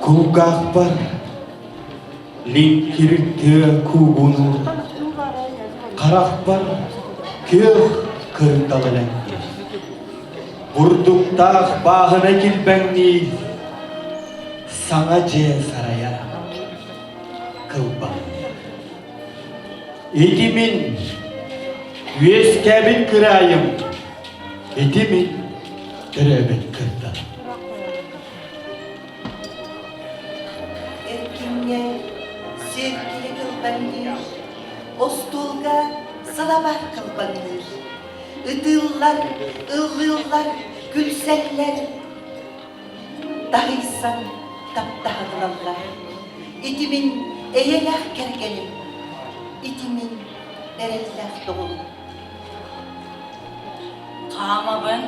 Кулгаахпар лиҥкир тыа куугунуур, харахпар күөх кырдал элэҥниир. Бурдуктаах бааһына килбэҥниир, саҥа дьиэ сарайа кылбаҥныыр. Ити мин үөскээбит кыраайым, ити мин төрөөбүт кырдалым. Эркиҥҥэ сиэркилэ кылбаҥныыр, остуолга сылабаар кылбаҥныыр. Ытыыллар, ыллыыллар, күлсэллэр, таһыйсан таптаһан ылаллар. Ити мин эйэлээх кэргэним, ити мин эрэллээх доҕорум. Хаамабын,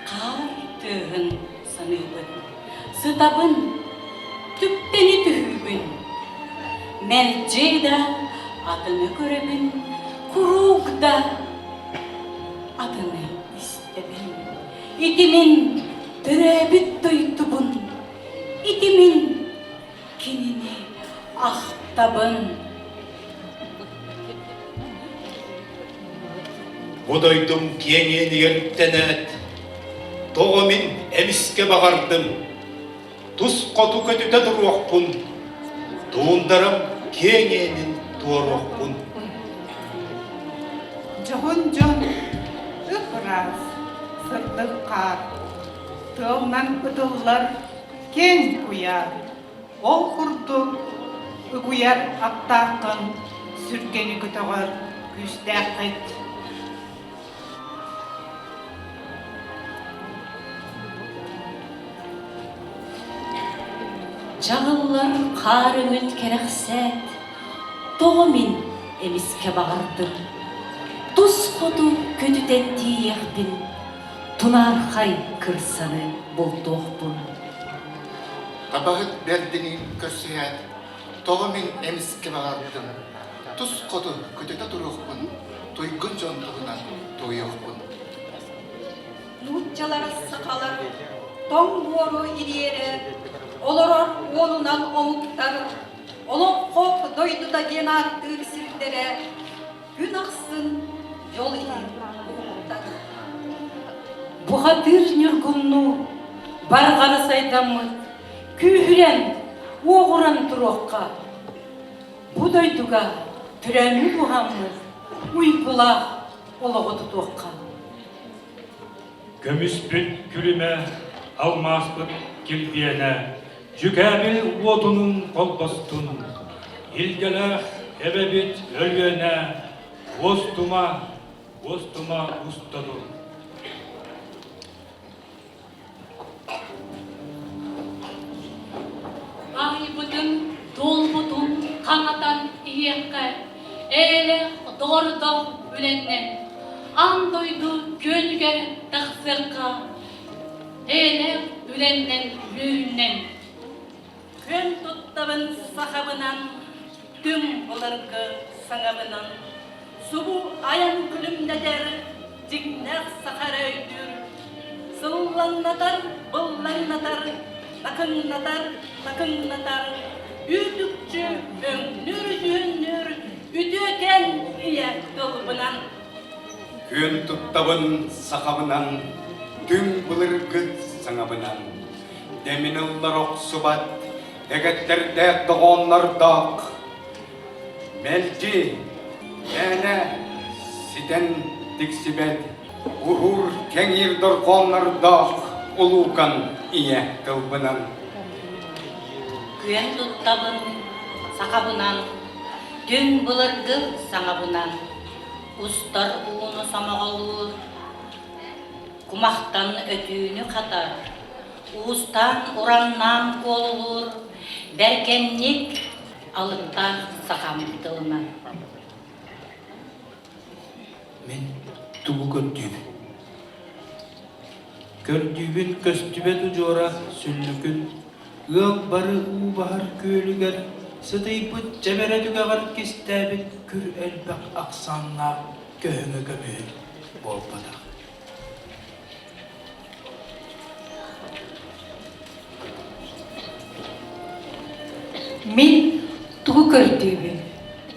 хаар тыаһын саныыбын, сытабын, түптэни түһүүбүн. Мэлдьи да атыны көрөбүн, куруук да атыны истэбин. Ити мин төрөөбүт дойдубун, ити мин кинини ахтабын. Бу дойдум киэҥ иэнигэр үктэнээт, тоҕо мин эмискэ баҕардым, тус хоту көтүтэ туруохпун, туундарам киэҥ иэнин туоруохпун. Дьоһун дьон ып-ыраас, сырдык хаар, тыалынан ытыллар киэҥ куйаар. Ол курдук ыгуйар аттааххын сүргэни көтөҕөр күүстээххит. Чаҕыллар хаар өҥүн кэрэхсээт, тоҕо мин эмискэ баҕардым, тус хоту көтүтэн тиийиэхпин, тунаархай кырсаны бултуохпун. Табаһыт бэрдиниин көрсүһээт, тоҕо мин эмискэ баҕардым, тус хоту көтүтэ туруохпун, туйгун дьон туһунан туойуохпун. Нууччалар, сахалар тоҥ буору ириэрэ олорор уонунан омуктар олоҥхо дойдута диэн ааттыыр сирдэрэ күн ахсын дьол иһин уһуктар. Бухатыыр ньургуннуу барҕара сайдаммыт, күүһүрэн, уоҕуран туруохха. Бу дойдуга төрөөммүт уһаммыт, уйгулаах олоҕу тутуохха. Көмүспүт күлүмэ, алмааспыт килбиэнэ, дьүкээбил уотунун холбостун, илгэлээх эбэбит Өлүөнэ, уостума, уостума устатун. Баайбытын, дуолбутун хаҥатан иһиэххэ, эйэлээх доҕордоох үлэннэн, аан дойду күөнүгэр тахсыахха, эйэлээх үлэннэн үөрүүнэн. Күөн туттабын сахабынан, түҥ былыргы саҥабынан, субу айан күлүмнэтэр дьиҥнээх саха эрэ өйдүүр, сыллаҥнатар, быллаҥнатар, такыҥнатар, такыҥнатар, үүт-үкчү өҥнүүр-дьүһүннүүр үтүөкэн ийэ тылбынан. Күөн туттабын сахабынан, түҥ былыргы саҥабынан, Дэмин ыллар охсубат, дэгэттэрдээх доҕооннордоох, мэлдьи мээнэ ситэн тиксибэт, уһуур кэҥиир дорҕооннордоох улуукан ийэ тылбынан. Күөн туттабын сахабынан, түҥ былыргы саҥабынан, устар ууну сомоҕолуур, Кумахтан өтүүнү хатар, уустаан-ураннаан куолулуур, бэргэнник алыптаах сахам тылынан. Мин тугу көрдүүбүн? Көрдүүбүн көстүбэт удьуора сүллүкүн, ыал бары уу баһар күөлүгэр сытыйбыт дьэбэрэ түгэҕэр кистээбит күр элбэх ахсааннаах көһөҥө көмүһүн буолбатах. Тугу көрдүүбүн?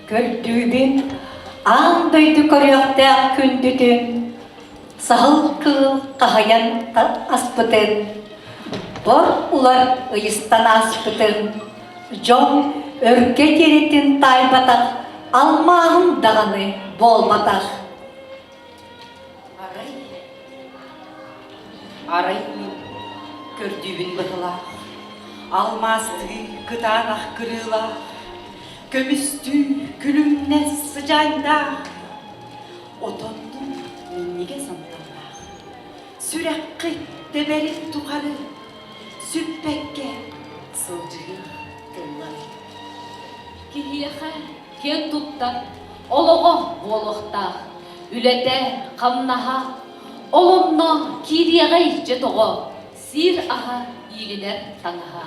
Көрдүүбүн аан дойду көрүөхтээх күндүтүн, саһыл кыыл хаһыйан аспытын, бор улар ыйыстан ааспытын, дьон өргө диэритин таайбатах алмааһым даҕаны буолбатах. Арай, арай мин көрдүүбүн быһылаах, алмаастыы кытаанах кырыылаах, көмүстүү күлүмнэс сыдьаандаах, отоннуу минньигэс амтаннаах, сүрэххит тэбэрин тухары сүппэккэ сылдьыһыах тыллар. Киһиэхэ киэн туттар олоҕо буолуохтаах, үлэтэ, хамнаһа, ол онно киириэҕэй дьэ тоҕо, сиир аһа, иилинэр таҥаһа.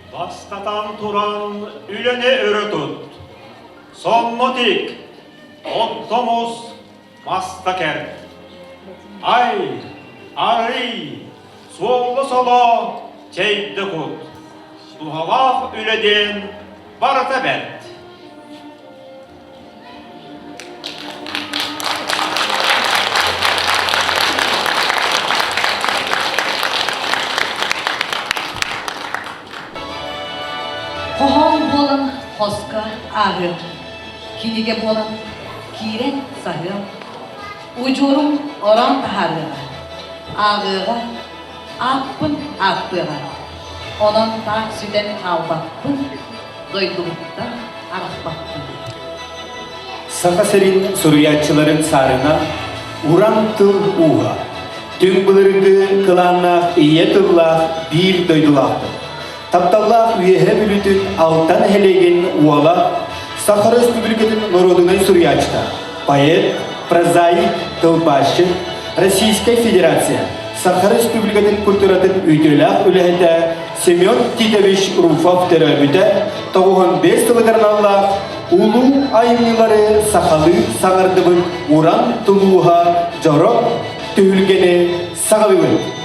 Бастатан туран үлэни өрө тут, сонно тик, оттомус, маста кэрт. Ай, арый, суолла соло, чэйдэ кут. Туһалаах үлэ диэн барыта бэрт. Хоһоон буолан хоско ааҕыам, кинигэ буолан киирэн саһыам, удьуорум ороон таһаарыаҕа, ааҕыаҕа, ааппын ааттыаҕа. Онон таах сүтэн хаалбаппын, дойдубуттан арахпаппын. Саха сирин суруйааччыларын саарына уран тыл ууһа, түҥ былыргы кылааннаах ийэ тыллаах биир дойдулаахпыт. Тапталлаах Үөһээ Бүлүүтүн Алтан нэһилиэгин уола, Саха Өрөспүүбүлүкэтин норуодунай суруйааччыта, поэт, прозаик, тылбаасчыт, Российскай Федерация Саха Республикатын культуратын үтүөлээх үлэһитэ Семен Титович Руфов төрөөбүтэ 95 сылыгар аналлаах улуу айымньылары сахалыы саҥардыбыт уран тулууһа дьоро түһүлгэни саҕалыыбыт.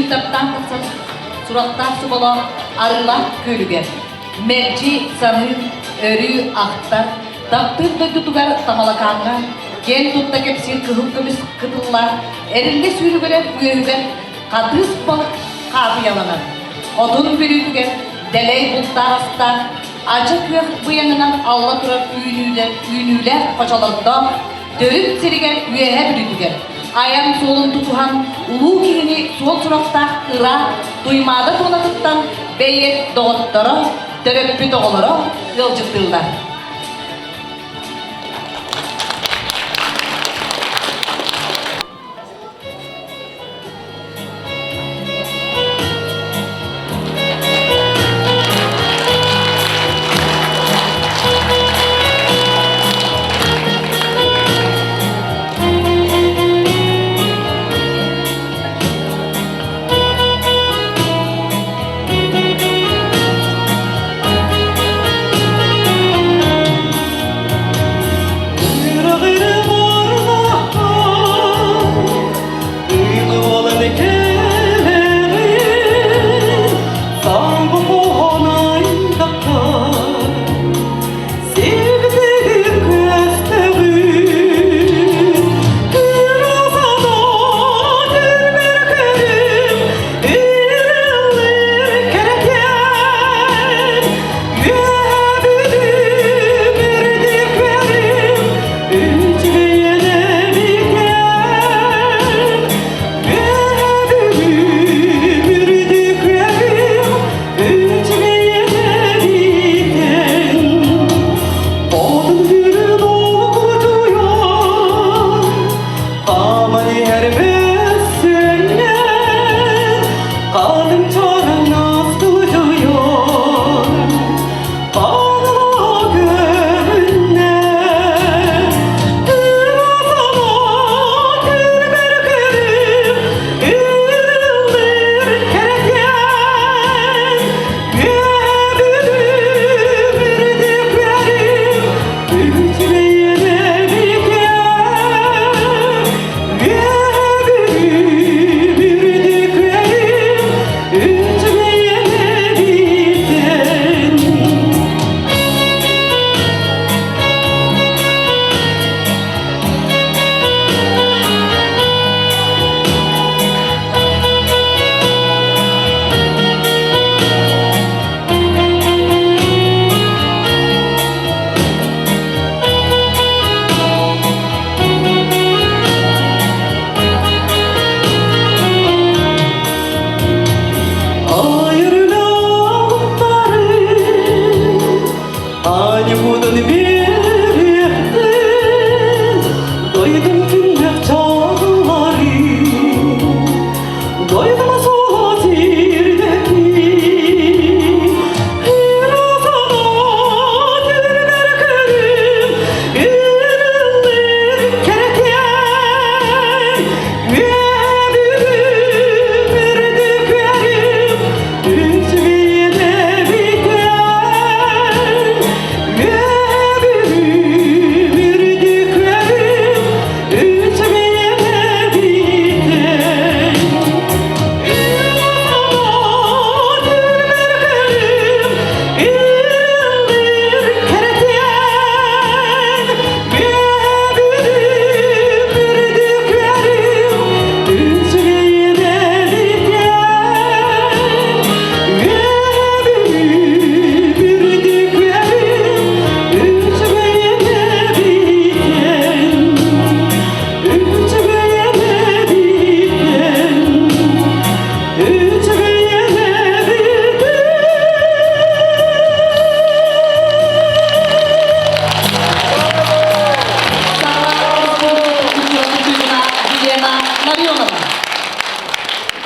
Быыктаптаан тахсан сурахтаах соболоох Арыылаах күөлүгэр мэлдьи саныыр, өрүү ахтар, таптыыр дойдутугар Тамалакааҥҥа киэн тутта кэпсиир кыһыл көмүс кытыллаах эриллэ сүүрүгүрэр үөһүгэр хатыыс балык хаатыйаланар, хотун бүрүүтүгэр дэлэй бултаах астаах, ача күөх быйаҥынан алла турар үүнүүлээх хочолордоох төрүт сиригэр үөһэ бүлүүтүгэр айан суолун тутуһан улуу киһини суол сурахтаах ыраах Туймаада туонатыттан бэйиэт доҕотторо, төрөппүт оҕолоро ыалдьыттыыллар.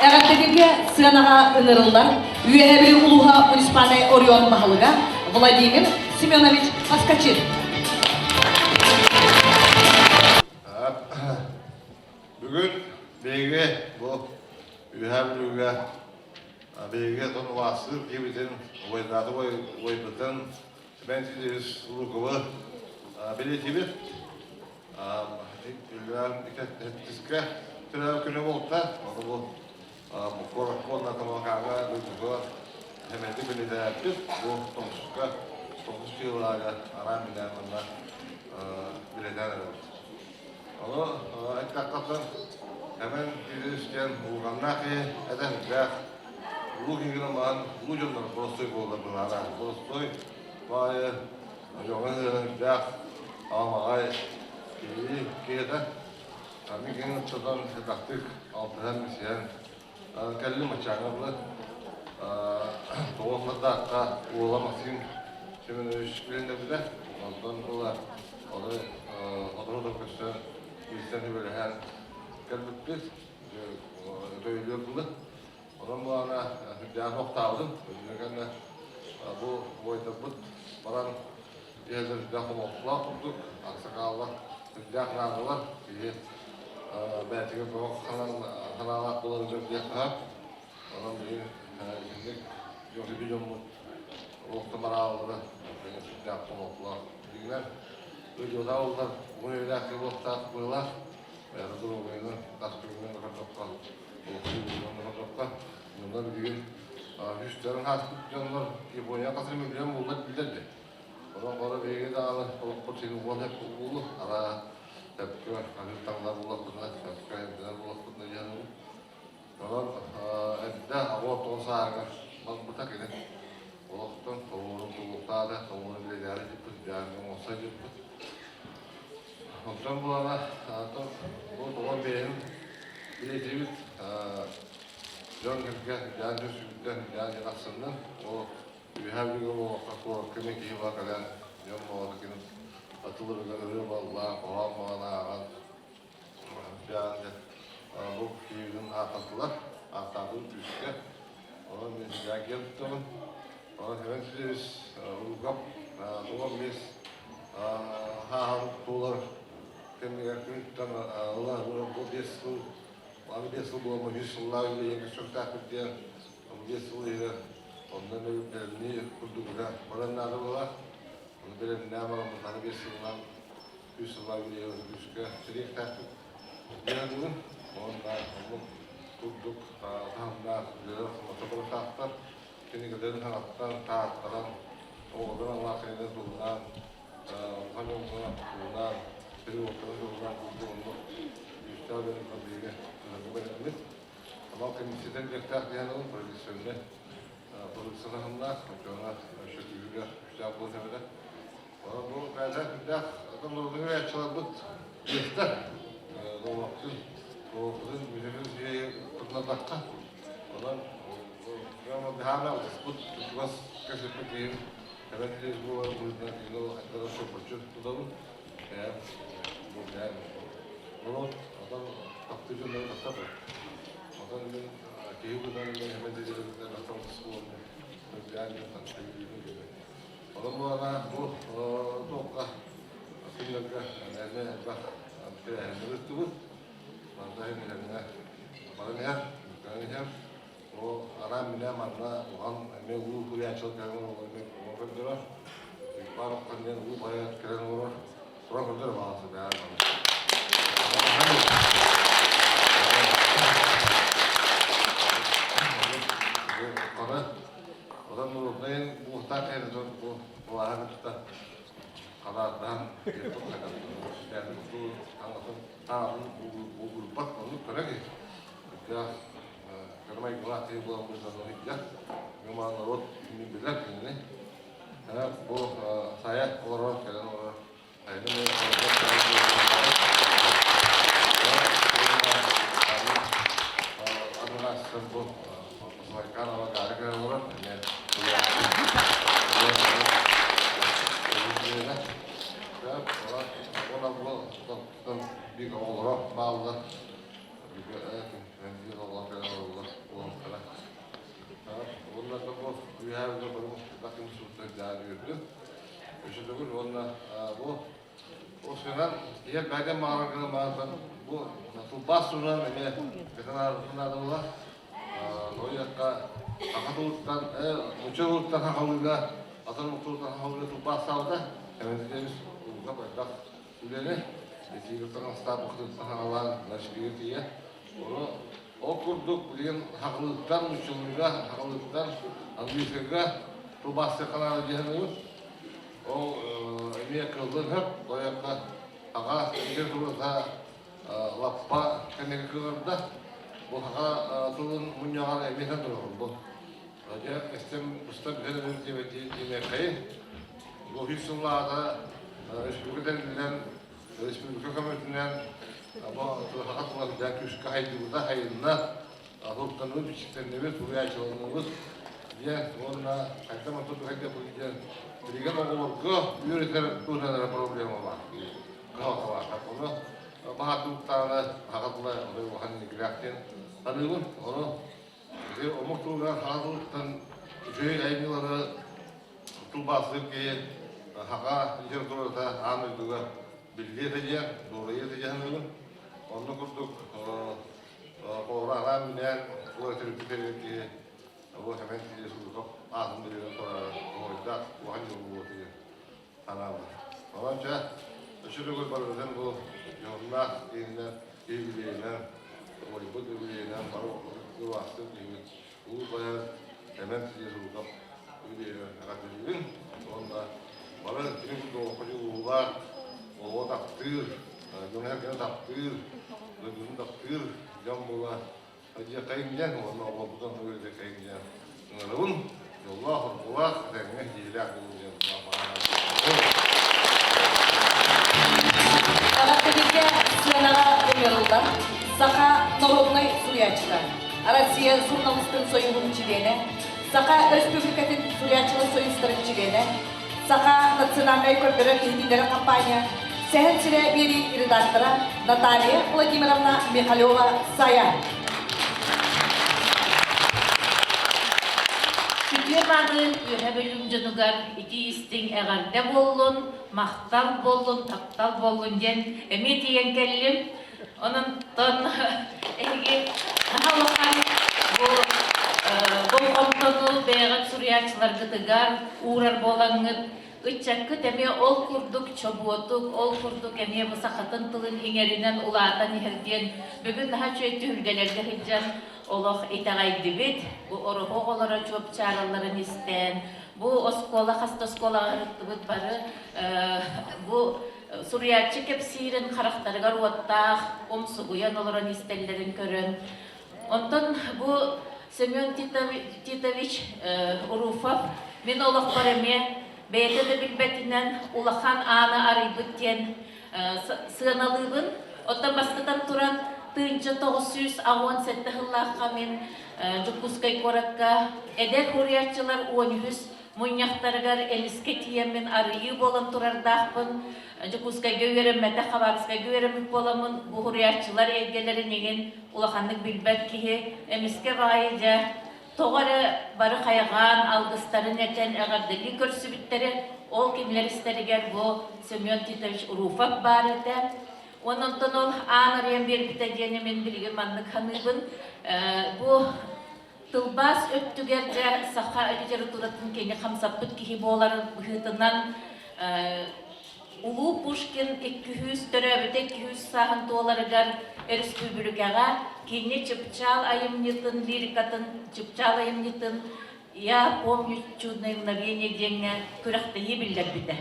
Эҕэрдэтигэ сыанаҕа ыҥырыллар Үөһээ Бүлүү улууһа муниципальнай оройуон баһылыга Владимир Семенович Поскачин. Бүгүн биһиги бу Үөһээ Бүлүүгэ биһиги тон убаастыыр киһибитин, убайдааты убайбытын Семен Сидорович Луковы бэлиэтиибит. Иллээн иккискэ төрөөбүт күнэ буолта. Ону бу. Куоракка уонна Тамалакааҥҥа дойдутугар сэмэйдик бэлиэтээбиппит. Бу тоҕуска тоҕус кыылааҕы анаан минээн манна бэлиэтээн эрэбит. Ону эттэххэ Сэмэн Кириллович диэн улаханнаах киһи этэн-элбэх улуу киһи гынан баран улуу дьоннор боростуой буолаллар быһаараа. Боростуой баайы дьоҥҥо сыһыаннаах аламаҕай киһи киһи этэ. Мин кини ыччатан элбэхтик алтыһан, билсиһэн кэллим аччааҥҥа дылы. Тоҕус уола Максим Семенович билиннэрбитэ. Онтон ыла ону сотору-сотору көрсөн, билсэн сүбэлэһэн кэлбиппит. Өтөйүлүөр дылы. Онон буолана сүрдээх суохтаабытым. Өйдөнө кэннэ бу убайдарбыт баран иһэллэр сүрдээх хомолтолоох курдук, аксакааллар сүрдээх наадалар, киһи бэйэтигэр бөҕөх санаалаах буоларыгар диэххэ сөп. Онон билигин итинник дьон дьоммут олохтон барааллара сүрдээх хомолтолоох. Дьиҥинэн, ыдьыалаах буоллар, уһун үйэлээх киһи буолуохтаах быһыылаах. Бэйэтэ доруобуйаны тас көрүҥүнэн көрдөххө, Онно билигин үстэрин ааспыт дьоннор Япония хас эмэ миллион буолла биллэр дии. Онон хоро биһиги даҕаны олохпут син уон эп буолу араа сөпкө аһыыр таҥнар буоллахпытына, сөпкө эмтэнэр буоллахпытына диэн Онон эрдэ оҕо 9 сааһыгар барбыта кини олохтон толуорун тулуктаата, толуорун билэлээри дьиппит, дьааҥы оҥосто дьиппит. Онтон буолана бу тоҕо бэйэм билэтибит дьон кэргэ дьаан сүрсүбүттэн дьаан тахсыннын ол үөһээ бүлүүгэ буолуохха куоракка эмиэ киһи буола кэлэн дьон буолан кини атыларыгар ырыа баллаан хоһоон маҕан ааҕан дьаан бу киһибитин ааттатылар ааттаатыбыт күүскэ онон мин дьаан киэн туттабын онон Семен Сидорович Улукап туган биэс хааһан туолар кэмигэр күнүттэн ыла бу 5 сыл аны 5 сыл буолан 100 сыллаах үлэйэн көрсүөхтээхпит диэн 5 сыл иһигэр онно бэлэмнии курдук үлэ баран наада буолар. Ону бэлэмнээн бараммыт аны 5 сылынан 100 сыллаах үлэйэн күүскэ сириэхтээхпит диэн бүгүн уонна оннук курдук таһымнаах үлэлэр хамата кинигэлэрин хаҥаттан тааттаран оҕолорун алаахайынан туһунаан улахан дьоҥҥо туһунаан переводтарын туһунаан курдук оннук күүстээх үлэни биһиги ыһарга бэлэммит. Анал комиссиятын диэхтээх диэн ылын правительственнай продукция таһымнаах, оччоҕуна өссө күүһүгэр күүстээх буолуон сөп этэ. Онон бу бэйэтэ күүстээх аччаларбыт биэстэр нолуоктун нолуокпутун мүһүнүн туһунардахха онон Хаана алтыспыт чугас кэсиппит киһим эбэн тилиэс буолар быһыытынан кини ол хайдах соппоччу тутабын. Бэйэм бу бэйэм норуот отон таптыы дьоннору тахсар. Отон мин киһи быһыытынан мин эбэн тилиэс тахсан буолан бэйэм Онон буолана бу туохха күннэргэ эмиэ элбэх тэрээһиннэр ыыттыбыт. Манна иһин баран иһэр, баран иһэр. Ол анаан-минээн манна улахан эмиэ улуу суруйааччылар кэлэн олороллор эмиэ оҥоро көрдөрөр. Уйбаан Оххон диэн улуу поэт кэлэн олорор. Туран көрдөрөр баҕасы бэйэм Хара одан муруннайын буохтаах кэлэн бу былааһы кытта хадаардаан таҥасын булгурбат оннук көрө киһи. Кырмай кылаах киһи буолан быһыытынан илдьэр. Мин народ мин билэр кинини. Бу сайа олорор, кэлэн олорор. Адынаастан бу Байканова Галя кэлэн олорор. Биир оҕолоро бааллар. Үлэни итиигэ таҥастаах бухтуттан хаалаан Нашбига тиийэ. Ону Ол курдук билигин сахалыыттан нууччалыыга, сахалыыттан английскайга тылбаастыахха наада дии саныыбын. Ол эмиэ кыаллыан сөп, тойокко саха литературата лаппа кэнники кыҕырда. Бу саха тылын мунньаҕар эмиэ сэн турабын бу. Дьэ, эстэн быстан бүтэн эрэр диэмэккэйин. Бу үс сыллааҕыта республика тэриллэн, республика көмөтүнэн бу саха тыла дьэ күүскэ хайдыбыта, хайынна, суруктанныбыт, бичиктэннибит, суруйааччыланныбыт диэн уонна хайдах онтон хайдах диэн билигин оҕолорго үөрэтэр туһунан эрэ проблема баар кыһалҕалаах. Ону баһаатыбыттаҕына саха тыла улахан инникилээх диэн саныыбын. Ону Ити омук тылыгар саха тылыттан үчүгэй айымньылары тылбаастыыр киһи саха литературата аан дойдуга биллиэ этэ диэн, дуорайыа этэ диэн саныыбын. Онно курдук холобура анаан-минээн тула төрүппүт тэрийэр киһи бу Сэмэн Тиидэс аатын билигин турара оһуойдаах улахан дьол буолуо диэн санаабыт. Онон чэ, өссө төгүл барытын бу дьоһуннаах киһинэн, киһи үбүлүөйүнэн, уойбут үбүлүөйүнэн бары ылаастык киһибит улуу поэт Сэмэн Сидоров үбүлүөйүнэн эҕэрдэлиибин уонна бары кини курдук олоххо дьулуһуулаах, оҕо таптыыр, дьону-сэргэни таптыыр, дойдутун таптыыр дьон буола Дьиэхэйим диэн уонна оҕолорбутун үөрэтиэхэйим диэн ыҥырабын. Дьоллоох, оргулаах, этэҥҥэ киһилээх буолуу диэн Эҕэрдэбилгэ сыанаҕа ыҥырыллар саха народнай суруйааччыта, Россия суруналыыстарын союһун чилиэнэ, Саха Өрөспүүбүлүкэтин суруйааччылар союзтарын чилиэнэ, Саха национальнай көрдөрөр-иһитиннэрэр компания Сэһэн сирэ биэрии редактора Наталья Владимировна Михалева-Сайа. Үтүө мааны үөһэ бөлүм дьонугар итии истиҥ эҕэрдэ буоллун, махтал буоллун, таптал буоллун диэн эмиэ тиийэн кэллим. Онон эһиги наһаа улахан бу болҕомтону бэйэҕит суруйааччыларгытыгар уурар буолаҥҥыт, ыччаккыт эмиэ ол курдук чобуотук, ол курдук эмиэ бу сахатын тылын иҥэринэн улаатан иһэр диэн бүгүн наһаа үчүгэй түһүлгэлэргэ сылдьан олох итэҕэйдибит. Бу ороһу оҕолоро чуопчааралларын истэн, бу оскуола хас да оскуолаҕа ырыттыбыт бары бу Суруйааччы кэпсиирин харахтарыгар уоттаах, умсугуйан олорон истэллэрин көрөн, онтон бу Семен Титович Руфов мин олохпор эмиэ бэйэтэ да билбэтинэн улахан ааны арыйбыт диэн сыаналыыбын. Оттон бастатан туран, 1987 сыллаахха мин Дьокуускай куоракка эдэр суруйааччылар 13 мунньахтарыгар эмискэ тиийэммин арыйыы буолан турардаахпын. Дьокуускайга үөрэммэтэх, Хабаровскайга үөрэммит буоламмын, бу суруйааччылар эйгэлэрин иҥин улаханнык билбэт киһи эмискэ баҕайы дьэ тоҕо эрэ бары хайҕаан, алгыстарын этэн эҕэрдэлии көрсүбүттэрэ. Ол кинилэр истэригэр бу Семен Титович Руфов баар этэ. Уонна онтон ол аан арыйан биэрбитэ диэни мин билигин маннык саныыбын. Бу Тылбаас өттүгэр дьэ саха литературатын кини хамсаппыт киһи буоларын быһыытынан Улуу Пушкин 200 төрөөбүтэ 200 сааһын туоларыгар өрөспүүбүлүкэҕэ кини чыпчаал айымньытын лирикатын чыпчаал айымньытын «Я помню чудное мгновение» диэҥҥэ күрэхтэһии биллэрбитэ.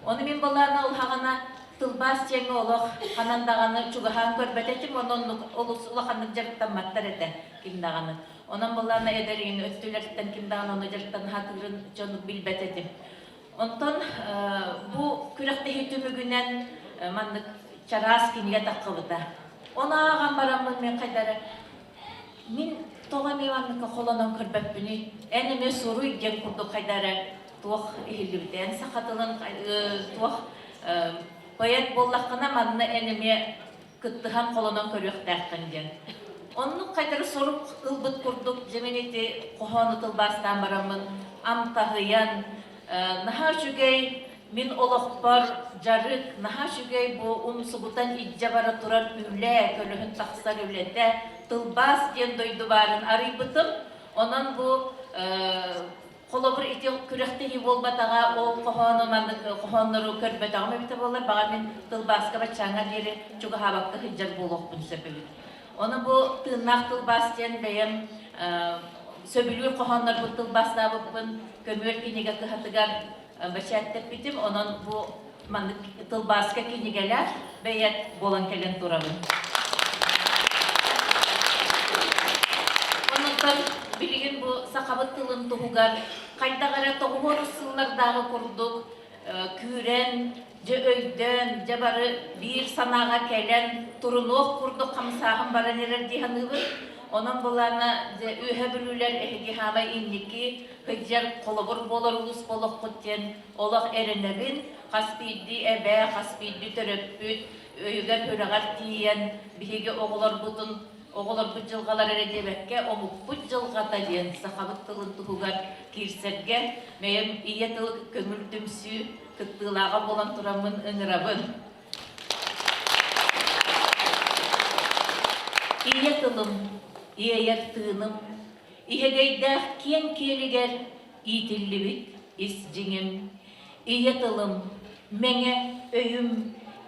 Ону мин былаана улаҕана тылбаас диэҥҥэ олох ханан даҕаны чугаһаан көрбөт этим, онон олус улаханнык дьарыктамматтар этэ ким даҕаны. Онон былаана эдэр иҥин өттүлэриттэн ким даҕаны ону дьарыктан сатыырын дьону билбэт этим. Онтон бу күрэхтэһии түмүгүнэн маннык чараас кинигэ таххыбыта. Ону ааҕан бараммын мин хайдары мин тоҕо эмиэ манныкка холонон көрбөппүнүй, эн эмиэ суруй диэн курдук хайдары туох иһиллибитэ. Эн саха тылын туох поэт буоллаххына манна эн эмиэ кыттыһан холонон көрүөхтээххин диэн. Оннук хайдары сорук ылбыт курдук дьэ мин ити хоһоону тылбаастаан бараммын амтаһыйан наһаа үчүгэй мин олохпор дьарык наһаа үчүгэй бу умсугутан илдьэ бара турар үлэ көлөһүн тахсар үлэтэ тылбаас диэн дойду баарын арыйбытым. Онон бу Холобур, ити күрэхтэһии буолбатаҕа, ол хоһоону маннык хоһооннору көрбөтөҕүм эбитэ буоллар, баҕар мин тылбааска баччааҥҥа диэри чугаһаабакка сылдьар буолуохпун сөп эбит. Ону бу тыыннаах тылбаас диэн бэйэм сөбүлүүр хоһооннорбун тылбаастаабыппын көмүөл кинигэ кыһатыгар бэчээттэппитим. Онон бу маннык тылбааска кинигэлээх бэйэт буолан кэлэн турабын. Онон билигин бу сахабыт тылын туһугар хайдах эрэ тоҕуһуор сыллардааҕы курдук күүрэн, дьэ өйдөөн, дьэ бары биир санааҕа кэлэн турунуох курдук хамсааһын баран эрэр дии саныыбын. Онон былаана дьэ үөһэ бүлүүлэр эһиги хаамай инники сылдьар холобур буолар улуус болоххут диэн олох эрэнэбин. Хас биирдии эбээ, хас биирдии төрөппүт өйүгэр-сүрэҕэр тиийэн биһиги оҕолорбутун оҕолорбут дьылҕалара эрэ диэбэккэ, омукпут дьылҕата диэн сахабыт тылын туһугар киирсэргэ бэйэм ийэ тыл көҥүл түмсүү кыттыылааҕа буолан тураммын ыҥырабын. Ийэ тылым, иэйэр тыыным, иһэгэйдээх киэҥ киэлигэр иитиллибит ис дьиҥим, ийэ тылым, мэҥэ өйүм,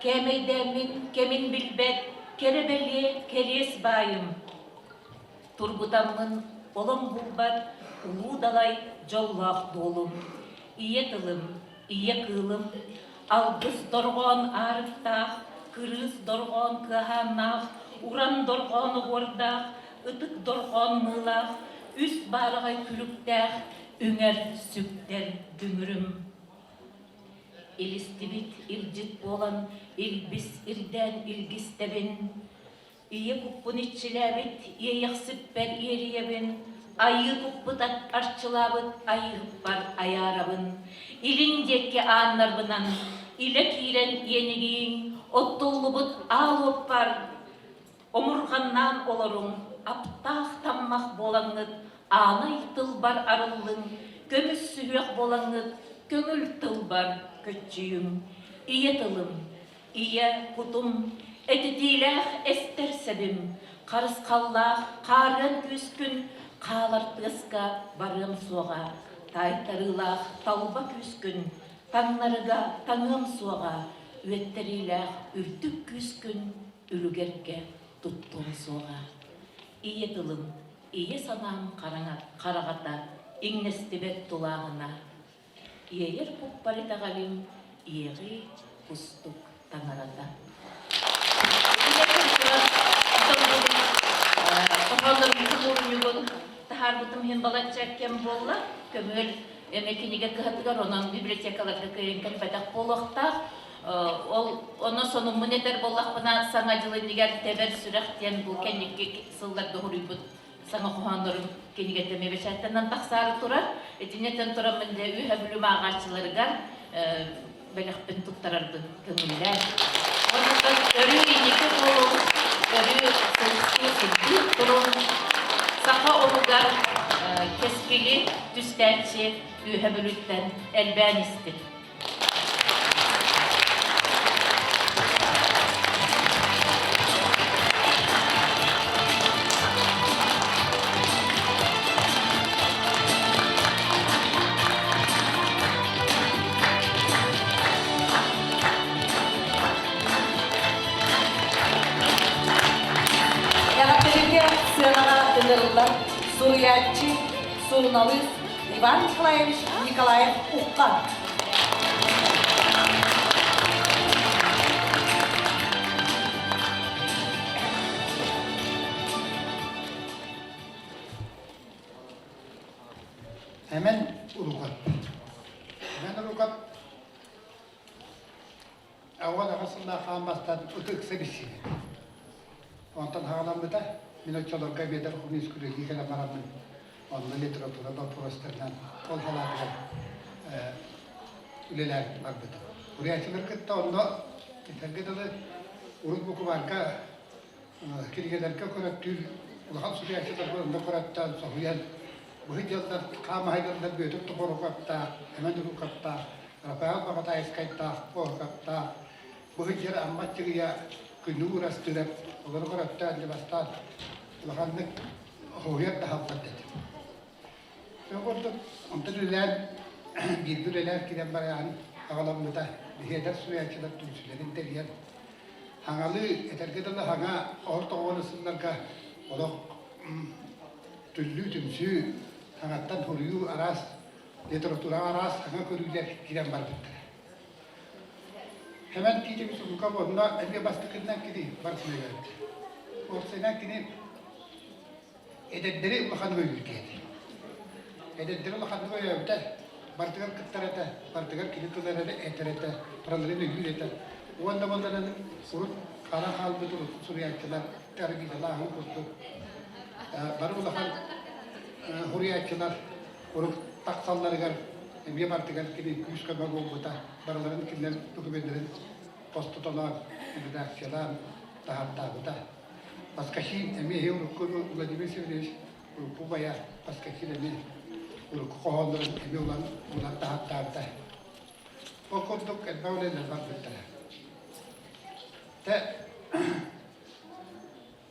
кээмэйдээммин кэмин билбэт кэрэ бэлиэ кэриэс баайым. Тургутаммын олом булбат улуу далай дьоллоох дуолум, ийэ тылым, ийэ кыылым, алгыс дорҕоон аарыктаах, кырыыс дорҕоон кыаһааннаах, уран дорҕоон оһуордаах, ытык дорҕоон мыылаах, үс баараҕай күлүктээх, үҥэр сүктэр дүҥүрүм. Илистибит илдьит буолан, илбис ирдээн илгистэбин, Ийэ куппун иччилээбит иэйэхсиппэр иэрийэбин, айыы куппут арчылаабыт айыыһыппар айаарабын. Илин диэки ааннарбынан илэ киирэн иэнигииҥ, оттуллубут аал уоппар омурҕаннаан олоруҥ, аптаах таммах буолаҥҥыт аанай тылбар арыллыҥ, көмүс сүһүөх буолаҥҥыт көҥүл тылбар көччүйүҥ. Ийэ тылым, Ийэ кутум, этитиилээх эстэр сэбим, харысхаллаах хаарыан күүскүн хаалар тыаска барыам суоҕа, таайтарыылаах талба күүскүн таҥнарыга таҥыам суоҕа, үөттэриилээх үрдүк күүскүн үлүгэргэ туттуом суоҕа. Ийэ тылым, ийэ санаам хараҕата иҥнэстибэт тулааһына, Иэйэр куппар итэҕэлим, иэҕии кустук таҥарата. Хоһооннорбутун таһаарбытым иһин балачча кэм буолла. Көмүөл эмэ кинигэ кыһатыгар, онон библиотекаларга кыайан кэлбэтэх буолуохтаах. Ол ону сонуммун этэр буоллахпына, Саҥа дьыл иннигэр Тэбэр сүрэх диэн бу кэнники сылларга суруйбут саҥа хоһооннорум кинигэтэ эмиэ бэчээттэнэн тахсаары турар. Итиннэтэн тураммын дьэ үөһэ бүлүм ааҕааччыларыгар бэлэхпин туттарарбын көҥүллээн. Онтон өрүү инники буолуҥ, өрүү сылыстыы сылдьыы туруҥ, саха омугар кэскили түстээччи үөһэ бүлүттэн элбээн истин. Эҕэрдэлэргэ сыанаҕа ыҥырыллар суруйааччы, суруналыыс Иван Николаевич Николаев Уххан. Эмэн Урукат. Эмэн Урукат Ауан аҕа хаан бастаан ытык билсибит. Онтон хаҕаламмыта, мин оччолорго Биэдэр Хомус күрэлии кэлэн бараммын, онно литература боппуруостарынан ол халаатыгар үлэлээн барбытым. Уруйааччылары кытта онно этэргэ дылы урут букубаарга кинигэлэргэ көрөттүүр улахан суруйааччыларга онно көрөттөөн соһуйан быһый дьыллар хаамаһайдардар Бүөтүр Топоруковтаах, Эмэн Урукаптаах, Рафаэл Баҕатаайыскайдаах, Оһукаптаах, быһый дьэр Амма Аччыгыйа күнү уурастыырап олору көрөттөөн дьэ бастаан улаханнык хоһуйар да хаалбат этим. Ол курдук онтон үлэлээн бииргэ үлэлээн киирэн баран аҕаламмыта биһиэдэр суруйааччылар түмсүүлэрин тэрийэн. Хаҥалыы, этэргэ дылы хаҥа ортоҕуон сылларга олох түллүү түмсүү, хаҥаттан суруйуу араас литератураҕа араас саҥа көрүүлэр киирэн барбыттара. Хэмэн Тиитевич Луков онно эмиэ бастакыннан кини барсыгар. Уопсайынан кини эдэрдэри улаханнык өйүүр киһи. Эдэрдэри улаханнык өйөөбүтэ, барытыгар кыттар этэ, барытыгар кини тыл эрэ этэр этэ, барыларын өйүүр этэ. Уонна буолларан урут хара хаалбыт урукку суруйааччылар Аргиталааһын курдук бары улахан суруйааччылар урут тахсалларыгар эмиэ барытыгар кини күүс-көмө буолбута, барыларын кинилэр докумуоннарын хостотолоон, редакциялаан таһаартаабыта. Паскахин эмиэ урукку Владимир Сергеевич урукку убайа Паскахин эмиэ урукку хоһооннорун эмиэ улан улан таһаартаабыта. Ол курдук элбэх үлэлэр барбыттара. Тэ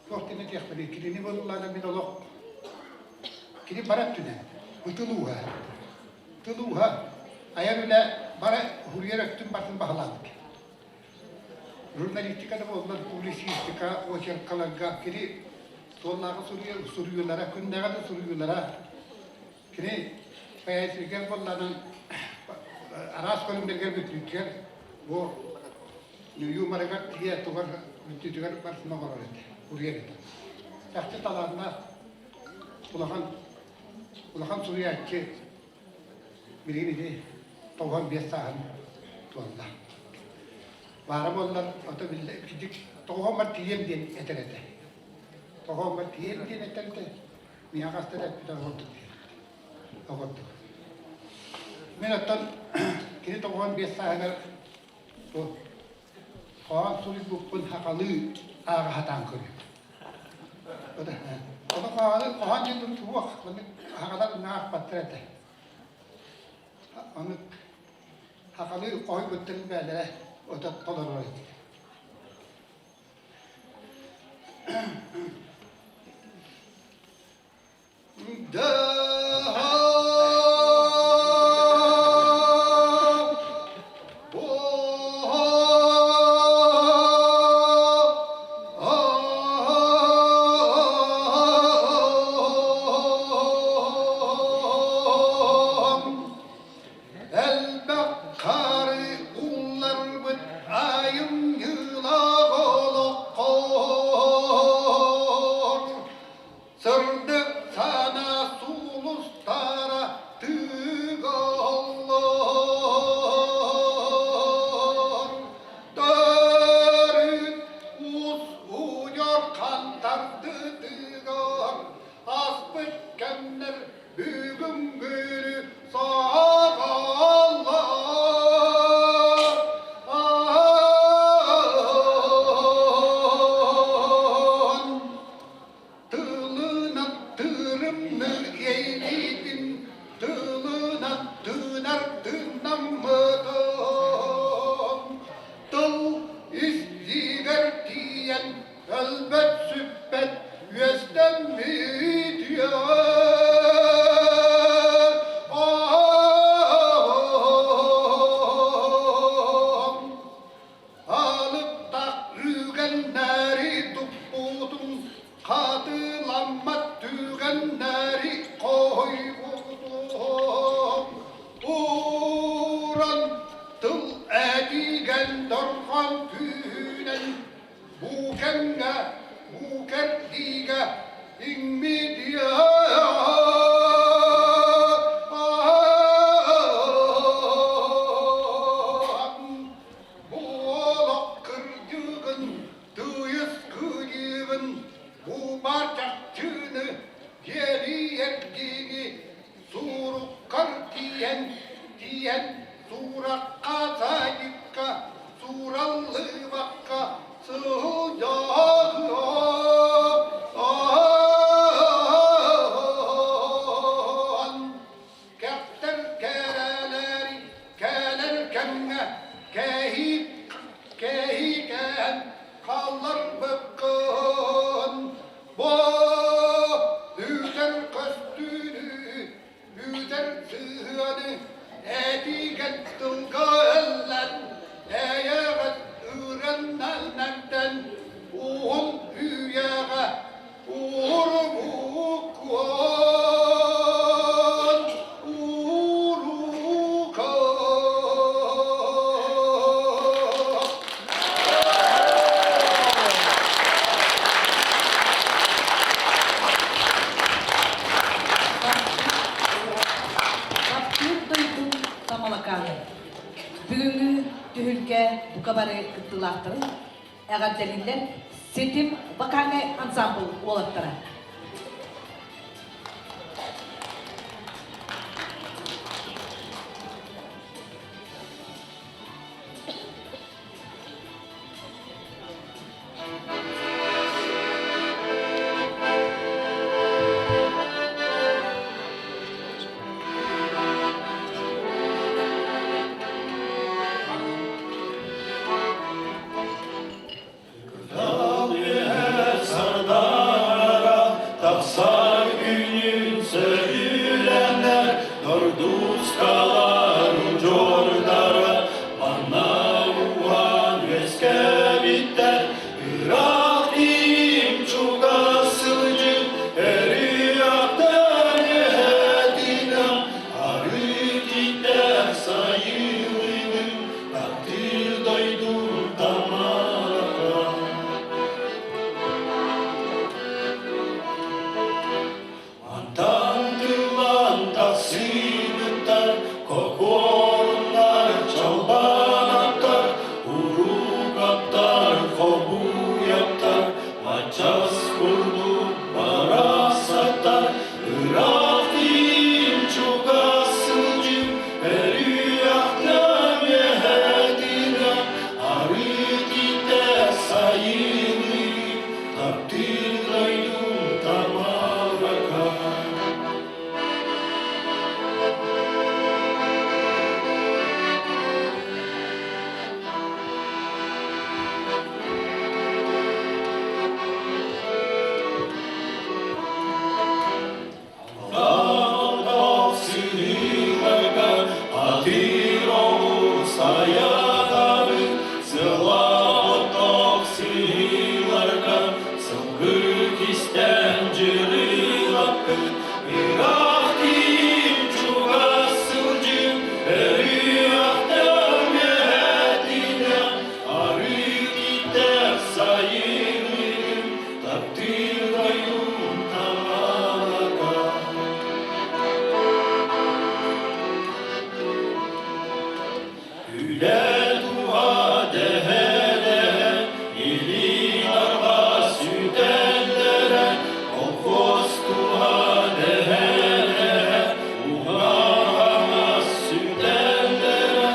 туох диэн этиэхпиний, кинини буоллаҕына мин олох кини бара өттүнэн бу тыл ууһа тыл ууһа айар үлэ бара уһуруйар өттүн барытын баһылаабыт. Журналистика да буоллар, публицистика, очеркаларга кини суоллааҕы суруйуулара, күннээҕи да суруйуулара кини поэзиятыгар буоллаҕына араас көрүҥнэригэр бүтүүтүгэр бу юморыгар тиийэ тугар бүтүүтүгэр барытын оҥорор этэ, уруйар этэ. Чахчы талааннаах улахан улахан суруйааччы билигин ити 95 сааһын туолла. Баара буоллар, ото биллэ кидик тоҕоһоммор тиийэм диэн этэр этэ. Тоҕоһоммор тиийэм диэн этэр этэ. Миэхэ хаста да эппитэ оҕордук оҕордук. Мин оттон кини 95 сааһыгар бу хоһоон суруйбуппун хахалыы ааҕа сатаан көрүөм. Ону хоһоон хоһоон диэн туох, маннык хахалар аахпаттар этэ. Ону хахалыы хоһуйбуттарын бээлэрэ ото толорор этилэр. Элбэх хаары уулларбыт айымньылаах олоххор Сырдык санаа сулустара тыгаллар. Төрүт уус удьуор хантардытыгар ааспыт кэмнэр бүгүҥҥү саҕаллар. Тылынан тыырымны иэйиитин, тылынан тыынар тыыннаммытым. Тыл истиигэр тиийэн өлбөт-сүппэт үөстэммит Алыптах үгэннэри туппутун, хатыламмат түгэннэри хоһуйбутум. Уран тыл этигэн дорҕоон күүһүнэн бу кэмҥэ, бу кэрдиигэ иҥмитиэ. Буолах кырдьыгын, тыйыс кыайыыгын, бу чахчыны, дьиэли эргиини сууруккар тиийэн, тиийэн сууракка саайыкка, суураллыбакка сылдьаҕыа. бары кыттыылаахтарын эҕэрдэлииллэр Ситим вокальнай ансамбл уолаттара. Тахсар күнүн сөбүлэнэр Нордускалар удьуордара манна уһаан үөскээбиттэр Ыраах тиим чугас сылдьын өрүөхтэн үһэтинэн арыы тииттээх сайылыгын таптыыр дойдум Тамарака. Мантан тыллан тахсыыбыттар, кокуоруннар, чалбаанаттар, уруукаптар, хобуйаптар, мачас курдук барахсаттар, ыраах тиим чугас сылдьым, өрүөхтэн үөһэтинэ, арыы тиитэ сайылыы, Таптыыр дойдум Тамарака. Алтан сыһыыларга атыыр оҕус айаатаабыт, сылаах сыһыыларга сылгы кистэн дьырылаппыт, ыраах тиим чугас сылдьын, өрүөхтэн үөһэтинэн, арыы тииттээх сайылыгын Таптыыр дойдум Тамарака. Үлэ туһа дэһэ-дэһэ, илии арҕаа сүтэллэрэ, колхоз туһа дэһэ-дэһэ, уҥа-хаҥас сүтэллэрэ,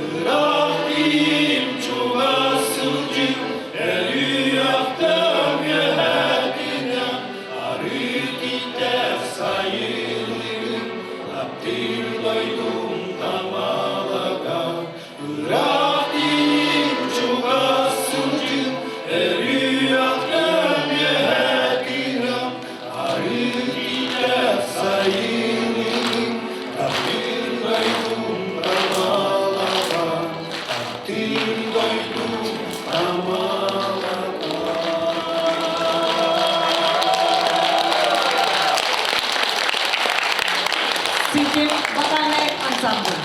ыраах киим чугас сылдьыы, Өрүөхтөөх үөһэтинэ арыы тииттээх сайылыгын таптыыр дойдум Тамалака. Ыраах тиийин чугас сылдьын өрүөхтөөх үөһэтинэ арыы тииттээх сайылыгын таптыыр дойдум Тамалака. Таптыыр дойдум Ситим вокальнай ансамбль.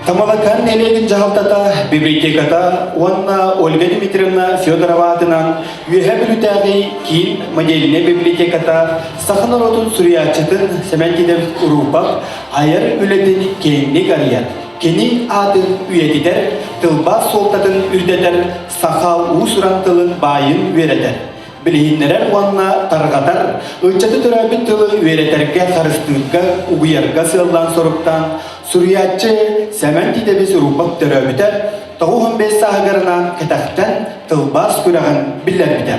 Тамалакаан нэһилиэгин дьаһалтата, библиотеката уонна Ольга Дмитриевна Федорова аатынан Үөһээ Бүлүүтээҕи киин модельнай библиотеката саха норуотун суруйааччытын Сэмэн Титов Уруупап айар үлэтин киэҥник арыйар, кини аатын үйэтитэр, тылбаас суолтатын үрдэтэр, саха уус-уран тылын баайын үөрэтэр, билиһиннэрэр уонна тарҕатар, ыччаты төрөөбүт тылы үөрэтэргэ, харыстыырга, угуйарга сыаллаан соруктаан, суруйааччы Сэмэн Тиитэбис Уруупап төрөөбүтэ 95 сааһыгарынаан кэтэхтэн тылбаас күрэҕин биллэрбитэ.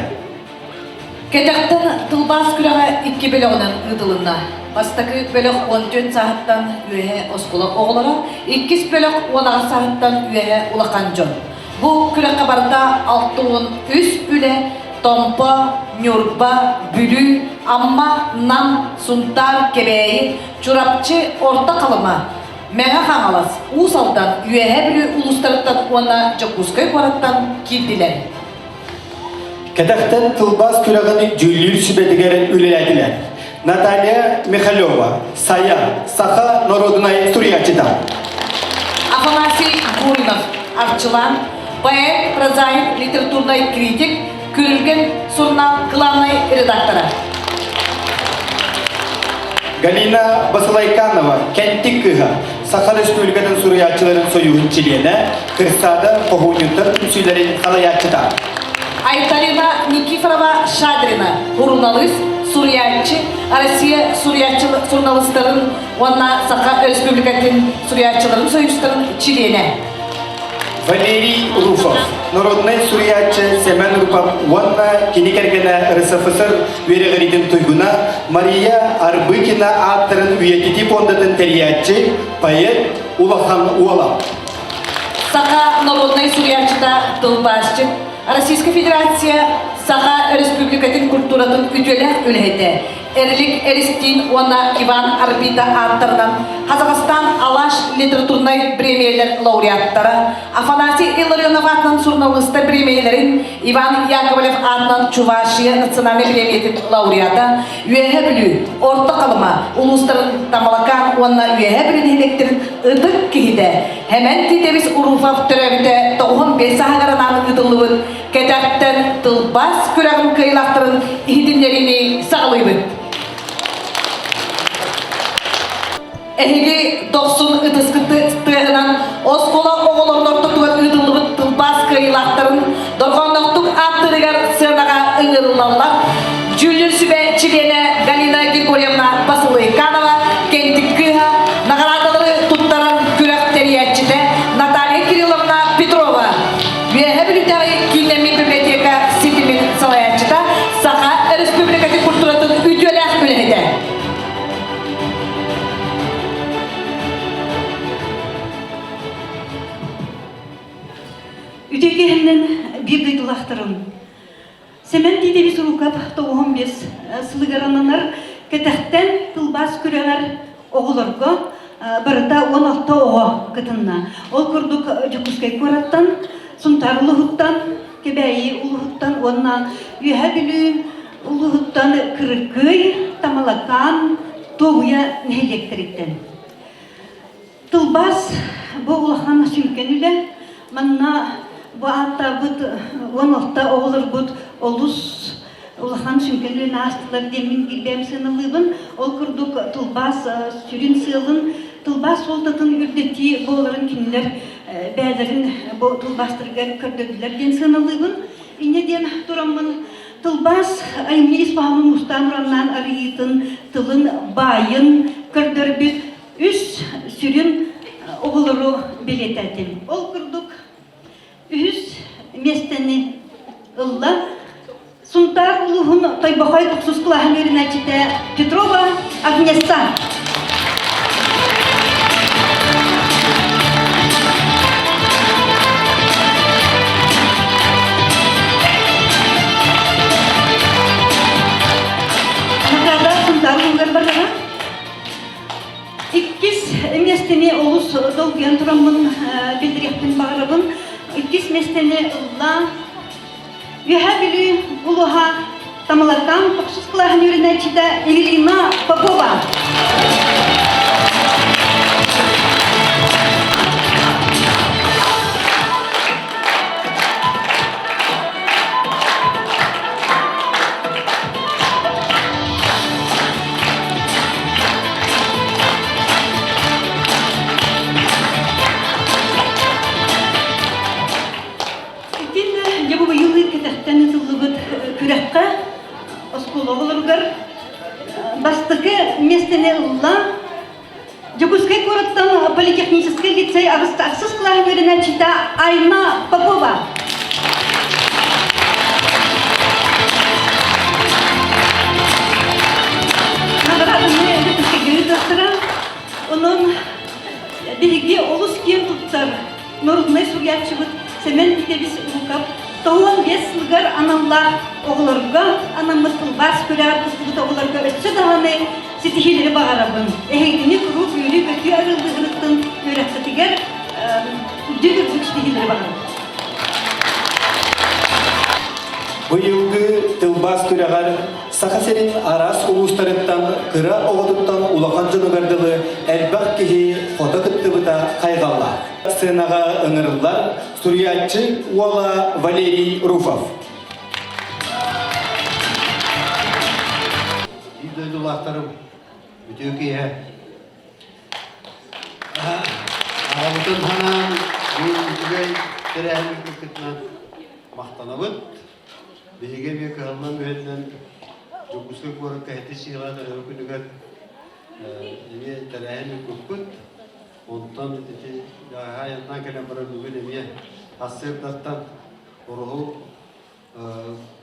Кэтэхтэн тылбаас күрэҕэ икки бөлөҕүнэн ыытылынна. Бастакы бөлөх 14 сааһыттан үөһэ оскуола оҕолоро, иккис бөлөх 18 сааһыттан үөһэ улахан дьон. Бу күрэххэ барыта 63 үлэ Томпо, Ньурба, Бүлүү, Амма, Нам, Сунтаар, Кэбээйи, Чурапчы, Орто Халыма, Мэҥэ Хаҥалас, Уус Алдан, Үөһээ Бүлүү улуустарыттан уонна Дьокуускай куораттан киирдилэр. Кэтэхтэн тылбаас күрэҕин дьүүллүүр сүбэтигэр үлэлээтилэр. Наталья Михалева, Сайа, саха норуодунай суруйааччыта. Афанасий Гуринов, Арчылан, поэт, прозаик, литературнай критик, Күрүлгэн сурунаал главнай редактора. Галина Басылайканова, Кэнтик кыыһа, Саха Республикатын суруйааччыларын союһун чилиэнэ, Кырсаада хоһуунньуттар түмсүүлэрин салайааччыта. Айталина Никифорова Шадрина, суруналыыс, суруйааччы, Россия суруйааччы суруналыыстарын уонна Саха Республикатын суруйааччыларын союзтарын чилиэнэ. Валерий Руфов, народнай суруйааччы Сэмэн Рупов уонна кини кэргэнэ РСФСР үөрэҕириитин туйгуна Мария Арбыкина ааттарын үйэтитии пуондатын тэрийээччи, поэт Улахан Уола. Саха народнай суруйааччыта тылбаасчыт, Российскай Федерация Саха Республикатын культуратын үтүөлээх үлэһитэ, Эрлик Эристиин уонна Иван Арбита ааттарынан Казахстан Алаш литературнай премиялэр лауреаттара, Афанасий Илларионов аатынан суруналыыстар премиялэрин, Иван Яковлев аатынан Чувашия национальнай премиятын лауреата, Үөһээ Бүлүү, Орто Халыма улуустарын Тамалакаан уонна Үөһээ Бүлүү нэһилиэктэрин ытык киһитэ Хэмэн Тиитэбис Уруфов төрөөбүтэ 95 сааһыгар анаан ыытыллыбыт кэтэхтэн тылбаас күрэҕин кыайыылаахтарын иһитиннэриини саҕалыыбыт. Эһиги дохсун ытыскыт тыаһынан оскуола оҕолорун ортотугар ыытыллыбыт тылбаас кыайыылаахтарын дорҕоонноохтук ааттарыгар сыанаҕа ыҥырыллаллар. Дьүүллүүр сүбэ чилиэнэ Галина Григорьевна Басылайканова, Кэнтик кыыһа, наҕараадалары туттаран күрэх тэрийээччитэ Наталья Кирилловна Петрова, Үөһээ Бүлүүтээҕи кииннэммит библиотека ситимин салайааччыта, Саха Өрөспүүбүлүкэтин культуратын үтүөлээх үлэһитэ. Үтүө киэһэннэн биир дойдулаахтарым. Сэмэн Тиитэбис Урукап 95 сылыгар ананар кэтэхтэн тылбаас күрэҕэр оҕолорго барыта 16 оҕо кытынна. Ол курдук Дьокуускай куораттан, Сунтаар улууһуттан, Кэбээйи улууһуттан уонна Үөһээ Бүлүү улууһуттан Кырыкый, Тамалакаан, Туобуйа нэһилиэктэриттэн. Тылбаас бу улахан сүҥкэн үлэ. Манна бу ааттаабыт 16 оҕолорбут олус улахан сүҥкэн үлэни аастылар диэммин билбэм сыаналыыбын. Ол курдук тылбаас сүрүн сыалын, тылбаас суолтатын үрдэтии буоларын кинилэр бэйэлэрин бу тылбаастарыгар көрдөрдүлэр диэн сыаналыыбын. Инньэ диэн тураммын тылбаас айымньы ис хоһоонун уустаан-ураннаан арыйыытын, тылын баайын көрдөрбүт үс сүрүн оҕолору бэлиэтээтим. Ол курдук үһүс миэстэни ылла Сунтаар улууһун Тойбохой тохсус кылааһын үөрэнээччитэ Петрова Агнесса. Награда Сунтаар улууһугар бардаҕа. Иккис миэстэни олус долгуйан тураммын биллэриэхпин баҕарабын. Иккис миэстэни ылла Үөһээ Бүлүү улууһа Тамалакаан тохсус кылааһын үөрэнээччитэ Эвелина Попова. политехническэй лицей ахсыс кылааһын үөрэнээччитэ Айма Попова. Наҕарааданы Иркутскайга Онон биһиги олус киэн туттар норуодунай суруйааччыбыт Сэмэн Титэбис Луков 95 сылыгар аналлаах оҕолорго анаммыт тылбаас күрэҕэр кыттыбыт оҕолорго өссө даҕаны ситиһиилэри баҕарабын. Эһигини куруук үөрүү-көтүү арыаллыырыттан үөрэххитигэр үрдүк үрдүк ситиһиилэри баҕарабын. Быйылгы тылбаас күрэҕэр Саха сирин араас улуустарыттан кыра оҕотуттан улахан дьонугар дылы элбэх киһи хото кыттыбыта хайҕаллаах. Сценаҕа ыҥырыллар суруйааччы уола Валерий Руфов. Биир дойдулаахтарым үтүө киэһэ. Аҕабытын санаан бу үчүгэй тэрээһин кыттытынан махтанабыт. Биһиги эмиэ кыһаллан-мүһэллэн Дьокуускай куоракка ити сыала төрөөбүт күнүгэр эмиэ тэрээһин ыыппыппыт. Онтон ити бэҕэһээ айаннаан кэлэн баран бүгүн эмиэ сарсыардаттан Ороһу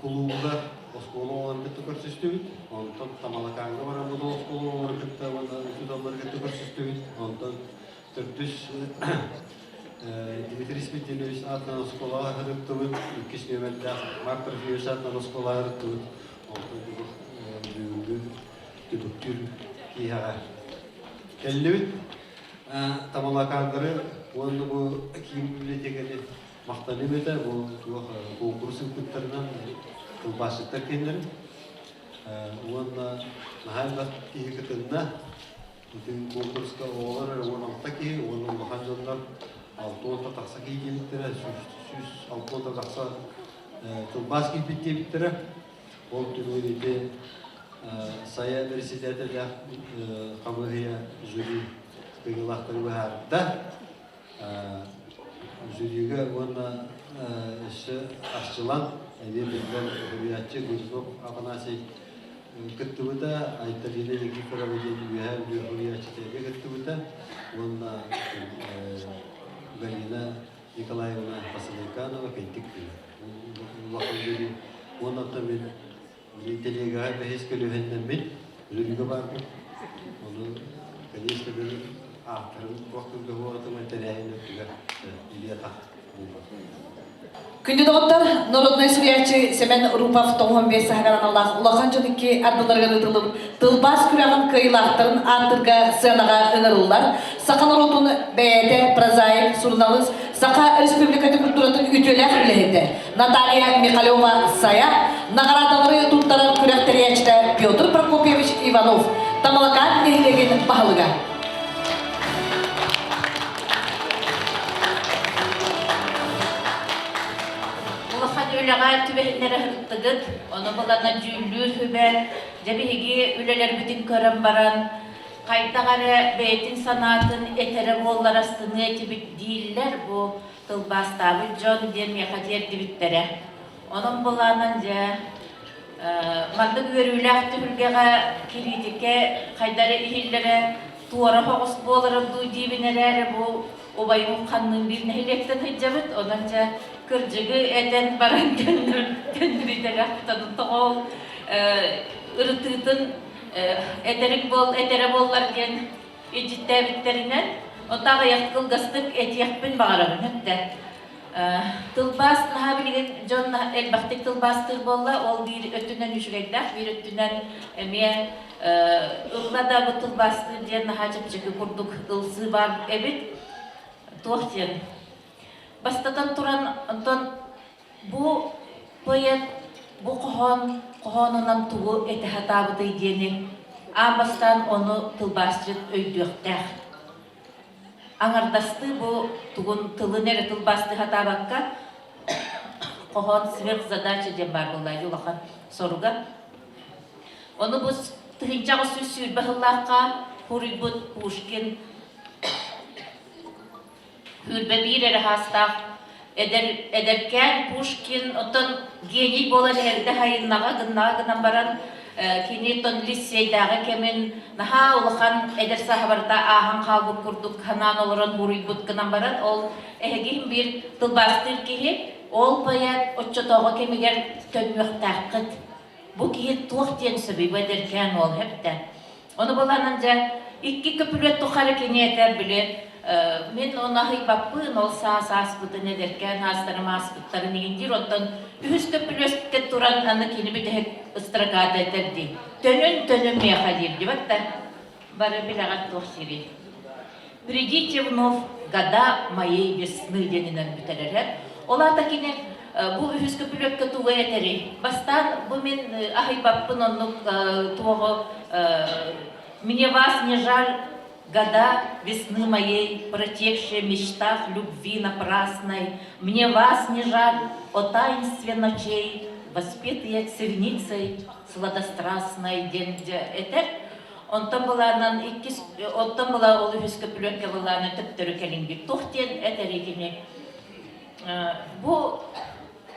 кулуубугар оскуола оҕолорун кытта көрсүстүбүт. Онтон Тамалакааҥҥа бараммыт оскуола оҕолорун кытта уонна учууталлары кытта көрсүстүбүт. Онтон төрдүс Дмитрий Спиридонович аатынан оскуолаҕа сырыттыбыт, иккис нүөмэрдээх Марк Трофимович аатынан оскуолаҕа сырыттыбыт. Онтон бүгүҥҥү түмүктүүр киэһэҕэ кэллибит. Тамалакааннары уонна бу киин библиотеканы махтаныым этэ бу туох куонкурус ыыппыттарынан тылбаасчыттар киэннэрин уонна наһаа элбэх киһи кытынна. Ити куонкуруска оҕолор эрэ 16 киһи уонна улахан дьоннор 60 тахса киһи диэбиттэрэ, 160 тахса тылбаас киирбит диэбиттэрэ. Ол түмүгүн ити Сайа бэрэссэдээтэллээх хамыыһыйа жюри кыайыылаахтары быһаарда. Жюрига уонна өссө арчылан эмиэ биллэр суруйааччы Гурзов Афанасий кыттыбыта, Айталина Никифорова диэн Үөһээ Бүлүү суруйааччыта эмиэ кыттыбыта уонна Галина Николаевна Василийканова кэлдик улахан жюри уонна оттон мин телегаҕа бэһис көлүөһэннэммит жюрига баарбын ону конечно били ааттарын туох кыргыһуотум тэрээһин өттүгэр илии-атах Күндү доҕоттор, народнай суруйааччы Сэмэн Рупов 95 саһыгар аналлаах улахан дьон икки ардыларыгар ыытыллыбыт тылбаас күрэҕин кыайыылаахтарын ааттырга сыанаҕа ыҥырыллар. Саха норуотун бэйэтэ, прозаик, суруналыыс, Саха Республикатын культуратын үтүөлээх үлэһитэ Наталья Михалева-Сайа, наҕараадалары туттарар күрэх тэрийээччитэ Петр Прокопьевич Иванов, Тамалакаан нэһилиэгин баһылыга. Улахан үлэҕэ түбэһиннэрэ сырыттыгыт, ону былана дьүүллүүр сүбэ, дьэ биһиги үлэлэрбитин көрөн баран, хайдах эрэ бэйэтин санаатын этэрэ буоллар астыныа этибит дииллэр бу тылбаастаабыт дьон диэн миэхэ тиэрдибиттэрэ. Онон былаанан дьэ маннык үөрүүлээх түһүлгэҕэ кириитикэ хайдары иһиллэрэ туора соҕус буолара дуу диибин эрээри бу убайым ханныын биир нэһилиэктэн сылдьабыт онон дьэ кырдьыгы этэн баран төннүбүтэлэх тоҕо ол ырытыытын этэрик буол этэрэ буоллар диэн илдьиттээбиттэринэн онто аҕыйах кылгастык этиэхпин баҕарабын эттэ Тылбаас наһаа билигин дьон элбэхтик тылбаастыыр буолла. Ол биир өттүнэн үчүгэйдээх, биир өттүнэн эмиэ ылла да бу тылбаастыыр диэн наһаа чэпчэки курдук ылсыы баар эбит. Туох диэн. Бастатан туран, онтон бу поэт бу хоһоон хоһоонунан тугу этэ сатаабытый диэни аан бастаан ону тылбаасчыт өйдүөхтээх. Аҥардастыы бу тугун тылын эрэ тылбаастыы сатаабакка, хоһоон сверхзадача диэн баар буолла улахан соруга. Ону бу 1820 сыллаахха суруйбут Пушкин 21 эрэ саастаах эдэр эдэркээн Пушкин оттон гений буолан эрдэ сайыннаҕа гыннаҕа гынан баран. Кини тон лиссиэйдээҕи кэмин наһаа улахан эдэр сааһа барыта ааһан хаалбыт курдук санаан олорон буруйбут гынан баран, ол эһиги биир тылбаастыыр киһи, ол поэт оччотооҕу кэмигэр төннүөхтээххит. Бу киһи туох диэн сөбүй бу эдэркээн уол эптэ. Ону буланан дьэ икки көпүлүөт тухары кини этэр били мин ону аһыйбаппын, ол саас ааспытын эдэркээн аастарым ааспыттарын иһин диир. Оттон үһүс көпүлүөскэ туран аны кини бүтэһик ыстраката этэр дии. Төнүн, төнүн миэхэ диир дибэт да бары билэҕит туох сири. Придите вновь года моей весны диэнинэн бүтэрэрэ. Ол аата кини бу үһүс көпүлүөккэ тугу этэрий? Бастаан бу мин аһыйбаппын оннук туоҕу «Мне вас не жаль года весны моей, протекшие мечтах любви напрасной, мне вас не жаль о таинстве ночей, воспетые цивницей сладострастной» диэн этэр. Онтон былаанан иккис, оттон была ол үһүс көпүлүөккэ былаана төптөрү кэлиҥбит. Туох диэн этэрий кини? Бу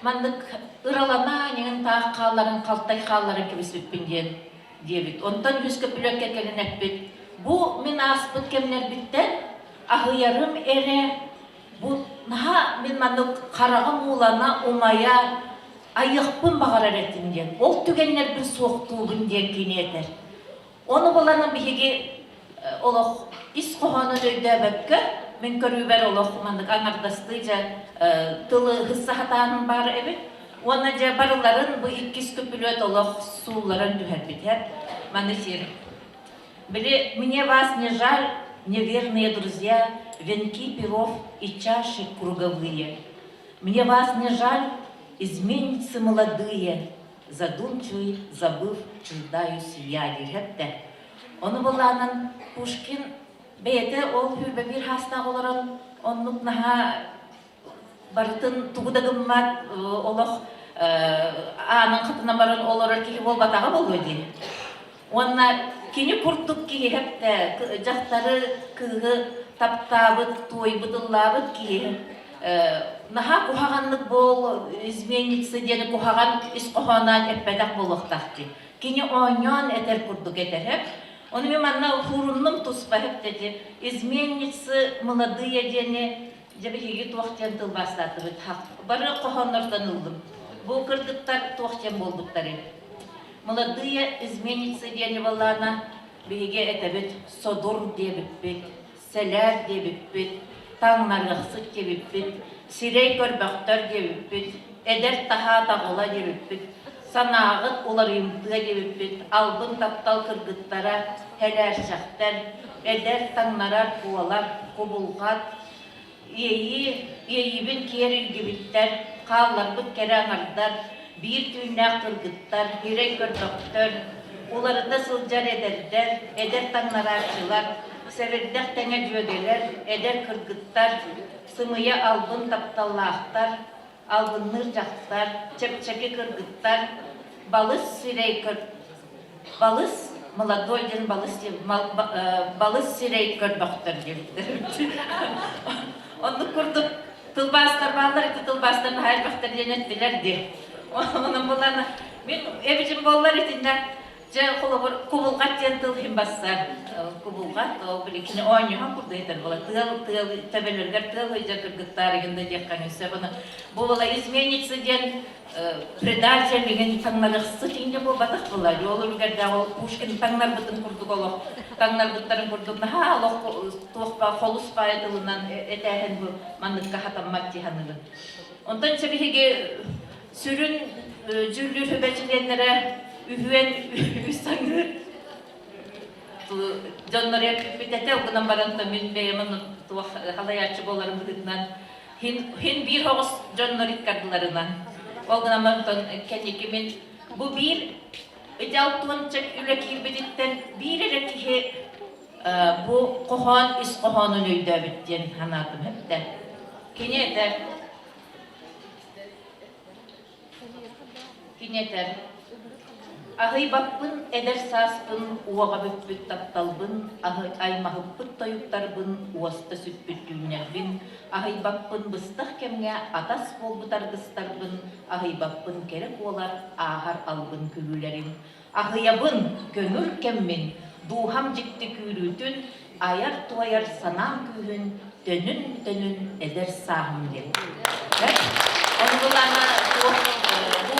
маннык ыралана ньыгын таах хаалларын, халтай хаалларын кэбиспиппин диэн диэбит. Онтон үһүс көпүлүөккэ кэлин эппит. Бу мин ааспыт кэмнэрбиттэн аһыйарым эрэ бу наһаа мин маннык хараҕым уулана умайа айыахпын баҕарар этим диэн, ол түгэннэрбин суохтуубун диэн кини этэр. Ону булан биһиги олох ис хоһоонун өйдөөбөккө, мин көрүүбэр олох маннык аҥардастыы дьэ тылы саһатааһын баар эбит. Уонна дьэ барыларын бу иккис көпүлүөт олох суулларан түһэрбитэ. Маны сир. Били мне вас не жаль, неверные друзья, венки перов и чаши круговые. Мне вас не жаль, изменницы молодые, задумчивый, забыв, чуждаюсь я диэхэтте. Ону былаанан Пушкин бэйэтэ ол хүрбэ биир хаастаах олорон оннук наһаа барытын тугу да гыммат олох аанын хатынан баран олорор киһи буолбатаҕа буолуо дии. Уонна кини курдук киһи эптэ дьахтары, кыыһы таптаабыт, туойбут, ыллаабыт киһи наһаа куһаҕаннык буол изменница диэни куһаҕан ис хоһооноон эппэтэх буолуохтаах дии. Кини оонньоон этэр курдук этэр. Ону мен манна хууруннум туспа эптэти изменницы молодые диэни дьэ биһиги туох диэн тылбаастаатыбыт бары хоһооннортон ыллым. Бу кыргыттар туох диэн буолбуттарый? Молодые изменницы диэни буоллаҕына, биһиги этэбит содур диэбиппит, сэлээр диэбиппит, таҥнарыахсыт диэбиппит, сирэй көрбөхтөр диэбиппит, эдэр таһаа таҕыла диэбиппит, санааҕыт уларыйымтыа диэбиппит, албын таптал кыргыттара, һэлээрсэхтэр, эдэр таҥнарар куолар, кубулҕат, Иэйии, иэйиибин киэр илгибиттэр, хаалларбыт кэрэ аҥардар, биир түүннээх кыргыттар, ньирэй көрбөхтөр, уларыта сылдьар эдэрдэр, эдэр таҥнарааччылар, сэбирдэх тэҥэ дьүөгэлэр, эдэр кыргыттар, сымыйа албын тапталлаахтар, албынныыр дьахтар, чэпчэки кыргыттар, балыс сирэй балыс молодой диэн балыс балыс сирэй көрбөхтөр диэбиттэр. Оннук курдук тылбаастар бааллар, ити тылбаастар наһаа элбэхтэр диэн эттилэр дии. Онон булан мин эбитим буоллар итиннэ Дьэ, холобур, кубулҕат диэн тыл иһин бассар. Кубулҕат, ол били кини оонньуһан курдук этэр буола. Тыал, тыал, төбөлөрүгэр тыал ыйдьар кыргыттаар игин да диэххэ сөп. Ону бу буола изменница диэн предатель игин таҥнарыахсыт инде буолбатах буола. Ол үлүгэрдээх ол Пушкин таҥнарбытын курдук олох таҥнарбыттарын курдук наһаа олох туох холус баайы тылынан этээһин бу манныкка хатаммат дии саныыбын. Онтон чэ биһиги Сүрүн дьүүллүүр сүбэ чилиэннэрэ үһүөн үс аҥыы дьоннор эппиппит этэ, ол гынан баран мин бэйэм туох халайааччы буоларым быһыытынан хин биир оҕус дьоннор иккардыларынан. Ол гынан баран кэнники мин бу биир ити алтуонча үлэ киирбититтэн биир эрэ киһи бу хоһоон ис хоһоонун өйдөөбүт диэн санаатым эттэ. Кини этэр Кини этэр: «Аһыйбаппын эдэр сааспын, уоҕа бүппүт тапталбын, аймаһыппыт тойуктарбын, уоста сүппүт түүннэрбин, аһыйбаппын быстах кэмҥэ атас буолбут аргыстарбын, аһыйбаппын кэрэ куолар ааһар албын күлүүлэрин. Аһыйабын көҥүл кэммин, дууһам дьикти күүрүүтүн, айар-туойар санаам күүһүн, төнүн-төнүн эдэр сааһым диэн. Ону былаана туох бу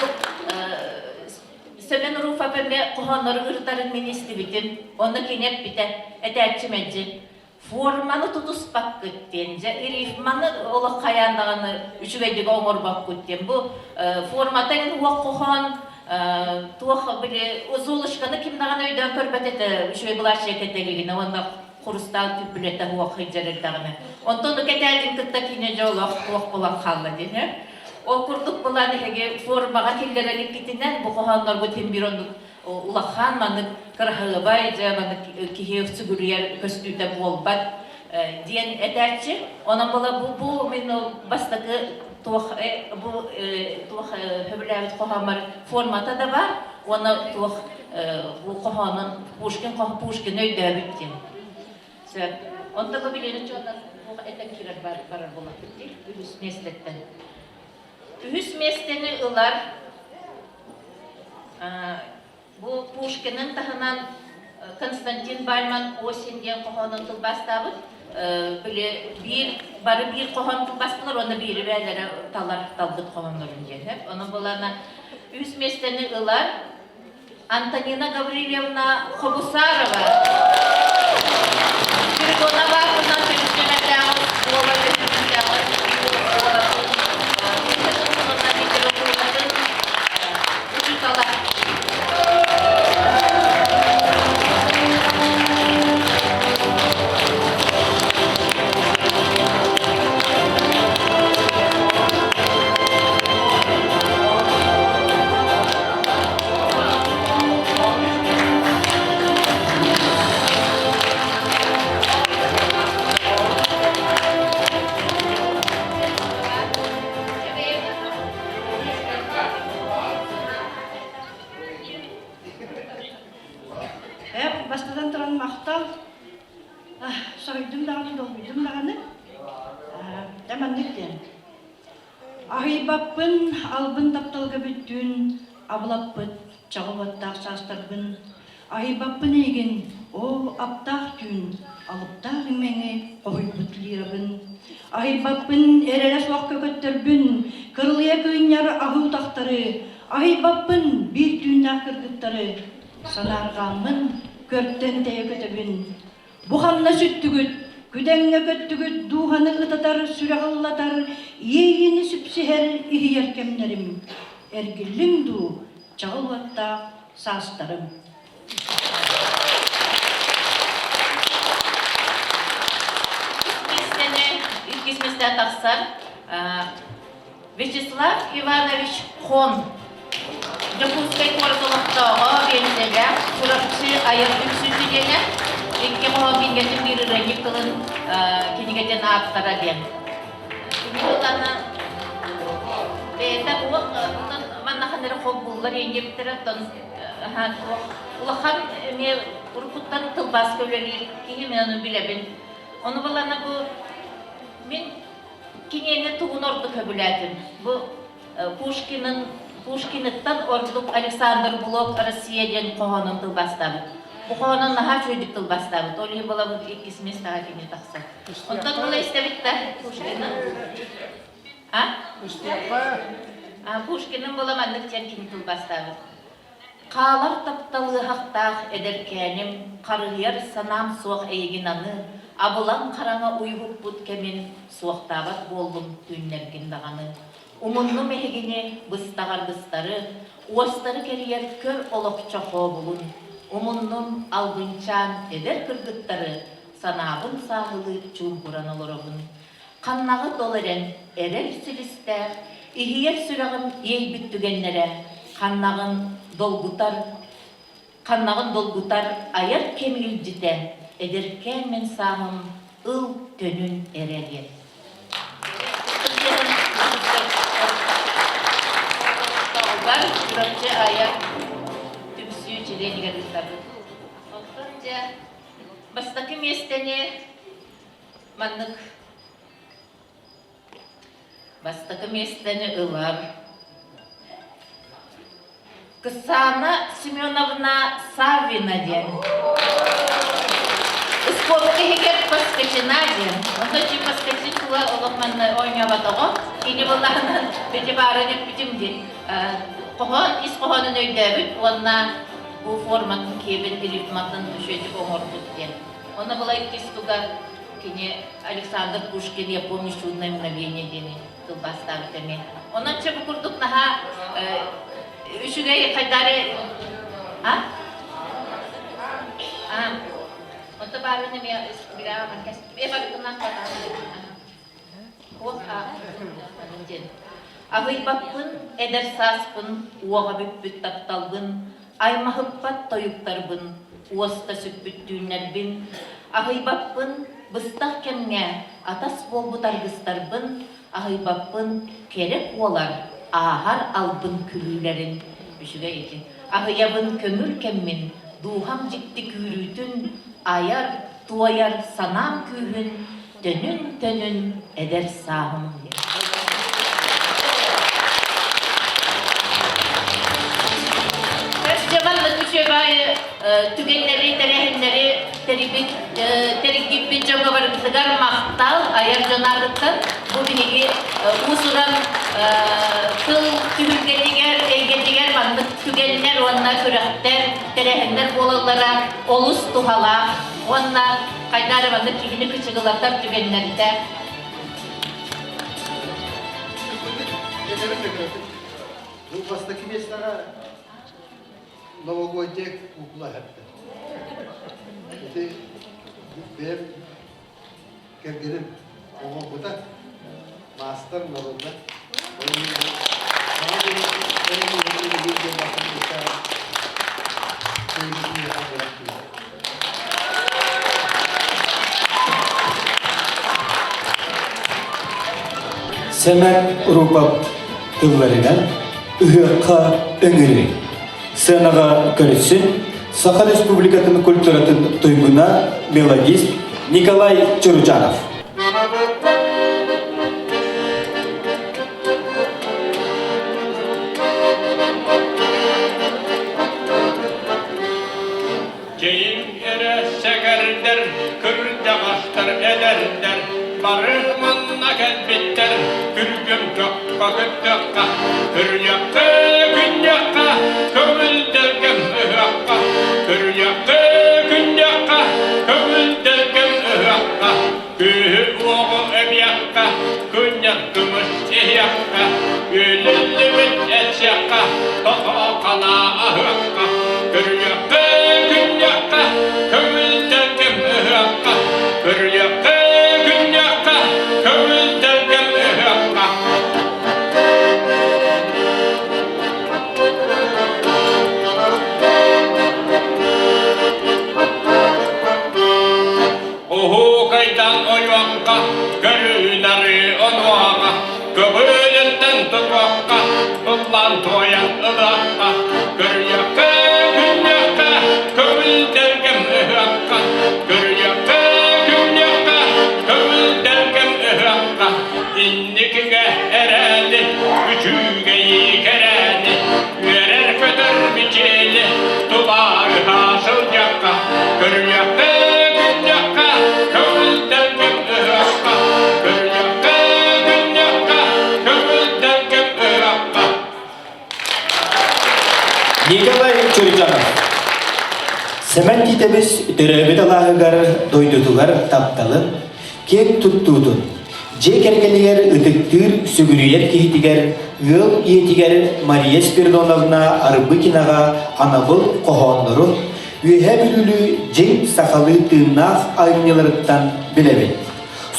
Сэмэн Руфов эмиэ хоһооннору ырытарын мин истибитим. Онно кини эппитэ, этээччи мэлдьи форманы тутуспаккыт диэн, дьэ рифманы олох хайаан даҕаны үчүгэйдик оҥорбоккут диэн. Бу формата уох хоһоон туох били Золушканы ким даҕаны өйдөөн көрбөт этэ үчүгэй былааччыйа кэтэлигинэ уонна хурустаал түппүлэтэ уох сылдьар эрдэҕинэ. Онтон кэтээтин кытта кини дьэ олох туох буолан хаалла диэн. Ол курдук былаан эһиги формаҕа киллэрэр иккитинэн бу хоһоонноргут иһин биир оннук улахан маннык кыраһыабай дьэ маннык киһи сүгүрүйэр көстүүтэ буолбат диэн этээччи. Онон була бу бу мин бастакы туох бу туох сөбүлээбит хоһооммор формата да баар уонна туох бу хоһоонун Пушкин Пушкин өйдөөбүт диэн. Сөп. Онто бу билиэни чуоннан туох этэн киирэр барар буоллахпыт дии үһүс миэстэттэн. Үһүс миэстэни ылар бу Пушкинын таһынан Константин Бальман «Осень» диэн хоһоонун тылбаастаабыт. Били биир бары биир хоһоон тылбаастылар уонна биири бээлэрэ талар талбыт хоһооннорун диэн. Онон буолана үс миэстэни ылар Антонина Гаврильевна Хобусарова. Спиридонова аатынан төрүттэмэтээҕи оскуола төрүттээҕи оскуолатын уонна литературатын учуутала. Бастатан туран махтал. Соһуйдум даҕаны, долгуйдум даҕаны. Дьэ маннык диэн. Аһыйбаппын, албын тапталга бүттүүн абылаппыт чаҕыл уоттаах саастарбын, аһыйбаппын эйигин, оо, аптаах түүн, алыптаах имэҥи хоһуйбут лирабын. Аһыйбаппын эрэлэ суох көкөттөрбүн, кырылыйа кыынньар аһыы утахтары, аһыйбаппын биир түүннээх кыргыттары, санаарҕааммын көртөн тэйэ көтөбүн, Бу ханна сүттүгүт, күдэҥҥэ көттүгүт дууһаны ытатар, сүрэҕи ыллатар, иэйиини сүпсүһэр, иһийэр кэмнэрим. Эргиллиҥ дуу, чаҕыл уоттаах саастарым. Миэстэни иккис миэстэ тахсар Вячеслав Иванович Хон Дьокуускай куорат олохтооҕо, биэнсийэлээх, Чурапчы айар түмсүү чилиэнэ, икки хоһоон кинигэтин биир ырыанньык тылын кинигэтин ааптара диэн. Кини ылана бэйэтэ уох маннахан эрэ холбууллар иэнньэбиттэрэ оттон улахан эмиэ уруккуттан тылбааска үлэлиир киһи мен ону билэбин. Ону балана бу мин киниэни тугун ордук сөбүлээтим. Бу Пушкинын Пушкиныттан ордук Александр Блок «Россия» диэн хоһоонун тылбаастаабыт. Бу хоһоонун наһаа үчүгэйдик тылбаастаабыт. Ол иһин буолабыт иккис миэстэҕэ кини тахсар. Онтон була истэбит да Пушкины. А? А Пушкинын була маннык диэн кини тылбаастаабыт. Хаалар тапталыаһахтаах эдэркээним, харыһыйар санаам суох эйигин аны, абылаҥ хараҥа уйуһуппут кэмин суохтаабат буоллум түүннэргин даҕаны. Умуннум эһигини быстаҕар быстары, уостары кэрийэр көр олох чохообулун. Умуннум албынчаан эдэр кыргыттары, санаабын сааһылыы чуумпуран олоробун. Ханнаҕыт ол эрэн эрэл силистээх, иһийэр сүрэҕим иэйбит түгэннэрэ, ханнаҕын долгутар, ханнаҕын долгутар айар кэм илдьитэ, эдэркээн мин сааһым ыл төнүн эрэ диэн. Чурапчы айар түмсүү чилиэнигэр ыытабыт. Онтон дьэ бастакы миэстэни Маннык бастакы миэстэни ылар. Кысаана Семеновна Саввина диэн. Спорт иһигэр Поскачина диэн. Онто чи Поскачин тула олох манна оонньооботоҕо. Кини былаанын бити баарын эппитим диэн. Хоһоон ис хоһоонун өйдөөбүт уонна бу форматын киэбин ритматын үчүгэйдик оҥорбут диэн. Онно была иккис туга кини Александр Пушкин «Я помню чудное мгновение» диэни тылбаастаабыт эмиэ. Онон чэ бу курдук наһаа үчүгэй хайдары а? А. Онто баарын эмиэ билэҕин кэс. Бе барытынан диэн. Аһыйбаппын, эдэр сааспын, уоҕа бүппүт тапталбын, аймаһыппат тойуктарбын, уоста сүппүт түүннэрбин, аһыйбаппын, быстах кэмҥэ атас буолбут аргыстарбын, аһыйбаппын, кэрэ куолар, ааһар албын күлүүлэрин, үчүгэй ити, аһыйабын көҥүл кэммин, дууһам дьикти күүрүүтүн, айар, туойар санаам күүһүн, төнүн-төнүн эдэр сааһым Дьабаннык үчүгэй түгэннэри, тэрээһиннэри тэрийбит, тэрийбит дьоҥҥо барыбытыгар махтал айар дьон аатыттан бу биһиги уус-уран тыл түһүлгэтигэр, эйгэтигэр маннык түгэннэр уонна күрэхтэр, тэрээһиннэр буолаллара олус туһалаах уонна хайдах эрэ маннык киһини кычыгылатар түгэннэрдээх. Бу бастакы миэстэҕэ новогодняя кукла эһэттэ. Ити бэйэм кэргэним оҥорбута, маастар народна. Сэмэн Рупов тылларынан ыһыахха ыҥырыы. Сценаҕа көрүсүн Саха Республикатын культуратын туйгуна мелодист Николай Чуручанов. Чэйиҥ эрэ сэгэрдэр, кырдьаҕастар эдэрдэр, бары манна кэлбиттэр, күргүм көххө көттөххө, көрүнүөххэ күннүөххэ, көҥүл-дэлгэм ыһыахха, көрүнүөххэ күннүөххэ, көҥүл-дэлгэм ыһыахха, күүһү-уоҕу эбиэххэ, күнньэх көмүс иһиэххэ, үөлүллүбүт этсиэххэ, тото-хана аһыахха, көрүөххэ, күннүөххэ, көҥүл-дэлгэм ыһыахха, көрүөххэ, күннүөххэ, көҥүл-дэлгэм ыһыахха. Уһуукайдан ойуохха, көрүнары онуоха, көбүлүттэн тутуохха, ыллаан туойан ылыахха, көрүөххэ, күннүөххэ, көҥүл-дэлгэм ыһыахха, көрүөххэ, күннүөххэ, көҥүл-дэлгэм ыһыахха, инникигэ эрэли, үчүгэйи кэрэни, үөрэр-көтөр мичиэли, тулаарыһа сылдьыахха, көрүөххэ, күннүөххэ, көҥүл-дэлгэм ыһыахха, көрүөххэ, күннүөххэ, көҥүл-дэлгэм ыһыахха. Николай Чурчанов Сэмэн Тиитэбис төрөөбүт алааһыгар дойдутугар тапталын, киэҥ туттуутун, дьиэ кэргэнигэр ытыктыыр, сүгүрүйэр киһитигэр ыал ийэтигэр Мария Спиридоновна Арбыкинаҕа анабыл хоһооннорун Үөһээ Бүлүүлүү дьиҥ сахалыы тыыннаах айымньыларыттан билэбит.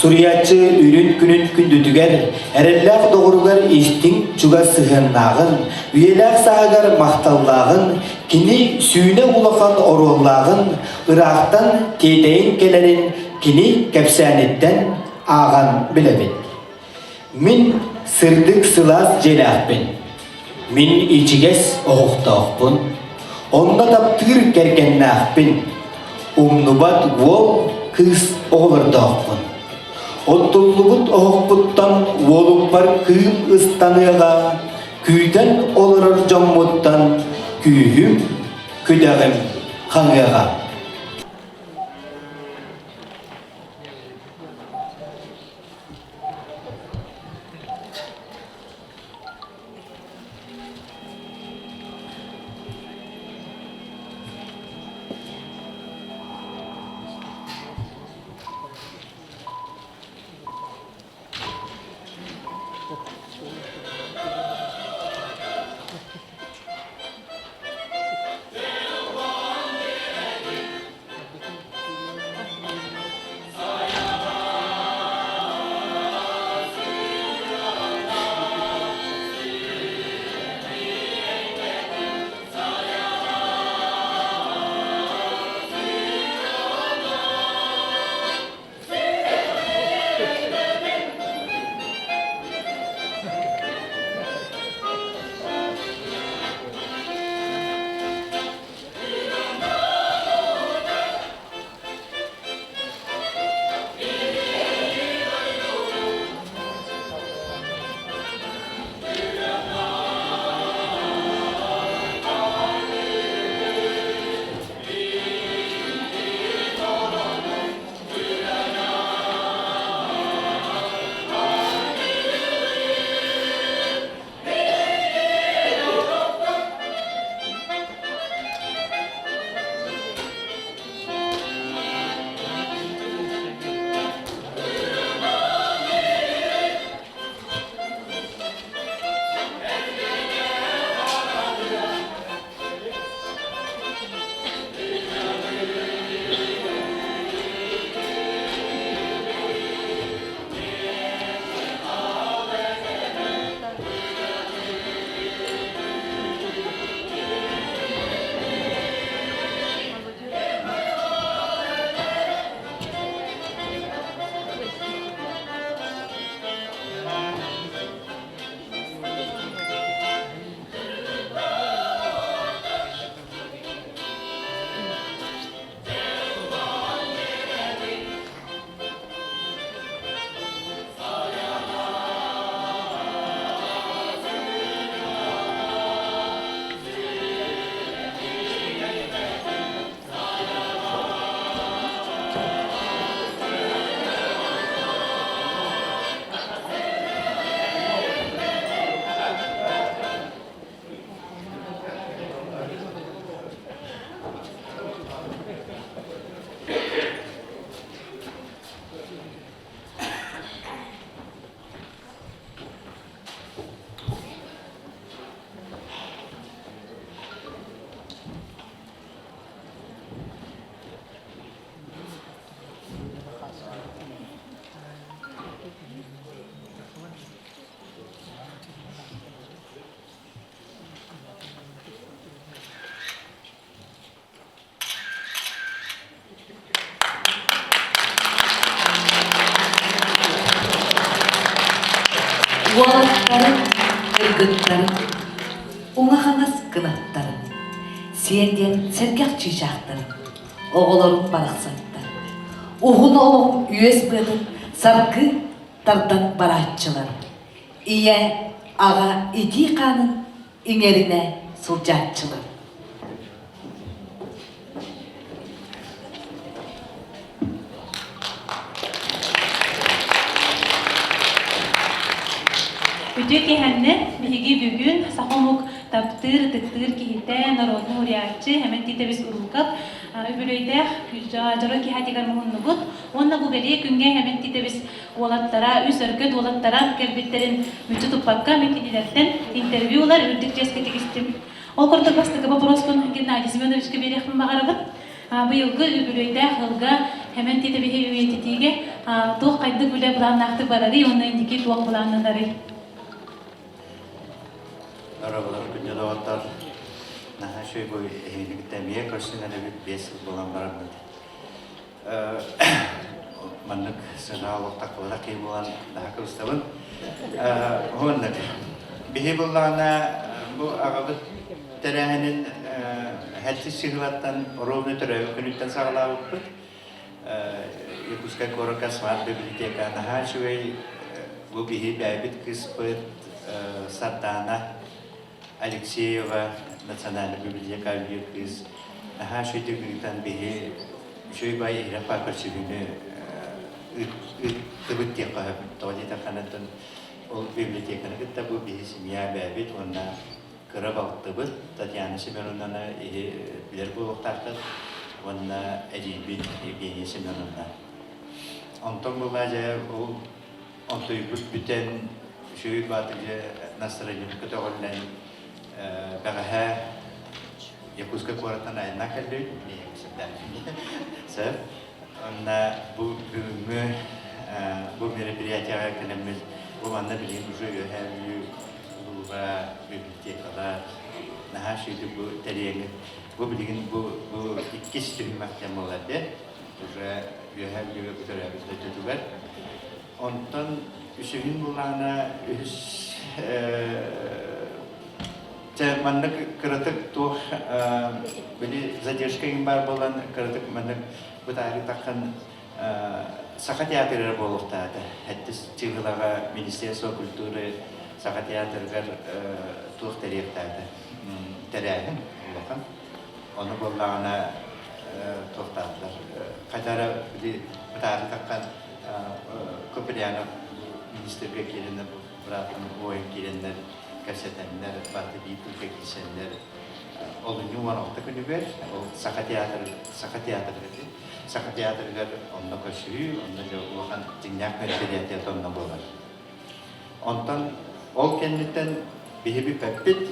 Суруйааччы үрүн күнүн күндүтүгэр, эрэллээх доҕоругар истиҥ чугас сыһыаннааҕын, үйэлээх сааһыгар махталлааҕын, кини сүүнэ улахан оруоллааҕын, ыраахтан тиэтэйин кэлэрин кини кэпсээниттэн ааҕан билэбит. Мин сырдык сылаас дьиэлээхпин. Мин ичигэс оһохтоохпун. Онно таптыыр кэргэннээхпин. Умнубат уол, кыыс оҕолордоохпун. Оттуллубут оһохпуттан уолуппар кыым ыстаныаҕа, күүтэн олорор дьоммуттан. күүһүм, күдэҕим хаҥыаҕа. Уолаттарын, кыргыттарын, уҥа-хаҥас кынаттарын, сиэн диэн сэргэх чыычаахтарын, оҕолорун барахсаттар. Уһун олоҕум үөс быатын саргы тардан барааччылар. Ийэ, аҕа итии хаанын иҥэринэ сылдьааччылар. Үтүө киһэннэ биһиги бүгүн саха омук таптыыр, ытыктыыр киһитэ, народный уруйааччы Хэмэн Тиитэбис Уруукап үбүлүөйдээх дьоро киһитигэр муһуннубут. Уонна бу бэлиэ күҥҥэ Хэмэн Тиитэбис уолаттара, үс өркөт уолаттара кэлбиттэрин мүччү туппакка мин кинилэртэн интервью ылар үрдүк чиэскэ тигистим. Ол курдук бастакы боппуруоспун Геннадий Семеновичка биэриэхпин баҕарабын. Быйылгы үбүлүөйдээх ыалга Хэмэн Тиитэбиһи үйэтитиигэ туох хайдык үлэ былааннаахтык барарый уонна инники туох былааннанарый? Дорооболор күндү доҕоттор. Наһаа үчүгэй бу эһигини кытта эмиэ көрсөн эрэбит биэс сыл буолан бараммыт. Маннык сыана олохтохпутуна киһи буолан наһаа кыбыстабын. Уонна биһи буллаҕына бу аҕабыт тэрээһинин хэтсис сыһыылаттан ровно төрөөбүт күнүттэн саҕалаабыппыт. Якутскай куоракка смарт библиотека наһаа үчүгэй бу биһи бэйэбит кыыспыт Сардаана Алексеева. национальный библиотека үлэлиир кыыс наһаа үчүгэйдик ыытан биһи үчүгэй баай иһирэх баар көрсүһүүнү ыыттыбыт диэххэ сөп. Тоҕо диэтэххинэ ол библиотеканы кытта бу биһи семья бэйэбит уонна кыра балтыбыт Татьяна Семеновнаны иһи билэр буолуохтааххыт уонна эдьиийбит Евгения Семеновна. Онтон буолла дьэ ол онтуйбут бүтэн үчүгэй бааты дьэ настроением көтөҕүллэн бэҕэһээ Якутскай куораттан айаннаан кэллибит. Сөп. Онно бу бүгүҥҥү бу мероприятияҕа кэлэммит бу манна билигин уже Үөһээ Бүлүү улууһа библиотекалар наһаа үчүгэйдик бу тэрийэҥҥит бу билигин бу бу иккис түһүмэх диэн буолар дии уже Үөһээ Бүлүүгэ бу төрөөбүт дойдутугар онтон үсүһүн булаана үһүс Чэ, маннык кыратык туох били задержка иҥин баар буолан кыратык маннык бытаарыы таххан Саха театрыгар буолуохтаата. Хэттис чыыһылаҕа Министерство культуры Саха театрыгар туох тэриэхтээтэ тэрээһин улахан. Ону буоллаҕына туохтаатылар. Хайда эрэ били бытаарыы таххан Куприянов министргэ киирэннэр быраатын уойан киирэннэр кэпсэтэннэр, барыта биир тылга киирсэннэр олунньу 16 күнүгэр ол Саха театр Саха театрыгар Саха театрыгар онно көрсүһүү, онно дьэ улахан дьиҥнээх мероприятие онно буолар. Онтон ол кэнниттэн биһи бүппэппит.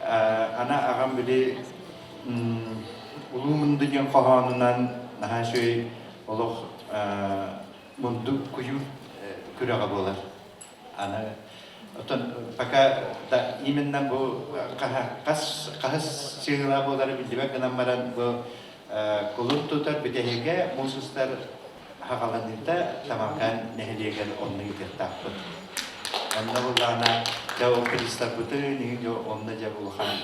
Ана аҕам били Улуу Мунду диэн хоһоонунан наһаа үчүгэй олох мунду куйуур күрэҕэ буолар. Аны оттон пока да именно бу хас хаһыс сыһыылаах буолара биллибэт гынан баран бу кулун тутар бүтэһигэ муус устар хаҕаланыыта Тамаркаан нэһилиэгэр онно ыытыахтаахпыт. Онно буллаҕына дьэ ол туристарбытын иһин дьэ онно дьэ улахан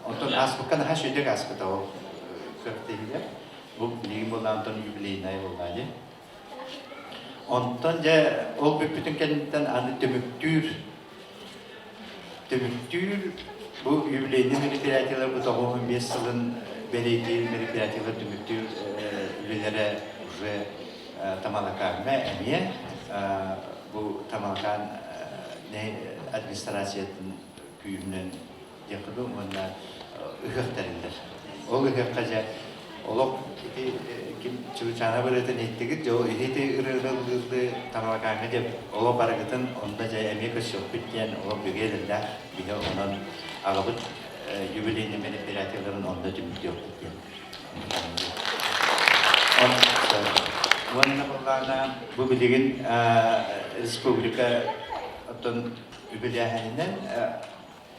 онтон ааспыкка наһаа үчүгэйдик ааспыта ол күрэхтэһиилэр. Бу билигин буоллаҕына онтон юбилейнай буоллаҕа дии. Онтон дьэ ол бүппүтүн кэнниттэн аны түмүктүүр түмүктүүр бу юбилейный мероприятиелар бу 95 сылын бэлиэтиир мероприятиелар түмүктүүр үлэлэрэ уже Тамалакааҥҥа эмиэ бу Тамалакаан администрациятын күүһүнэн диэххэ дуу уонна ыһыах тэриллэр. Ол ыһыахха дьэ олох ити ким Чубучаана ырыатын иһиттигит, дьэ ол иһити ырыаны ыллыыллыы Тамалакааҥҥа дьэ олох барыгытын онно дьэ эмиэ көрсүөхпүт диэн олох бигэ эрэллээх биһи онон аҕабыт юбилейный мероприятиеларын онно түмүктүөхпүт диэн. Уонна былаана бу билигин республика оттон үбүлээһининэн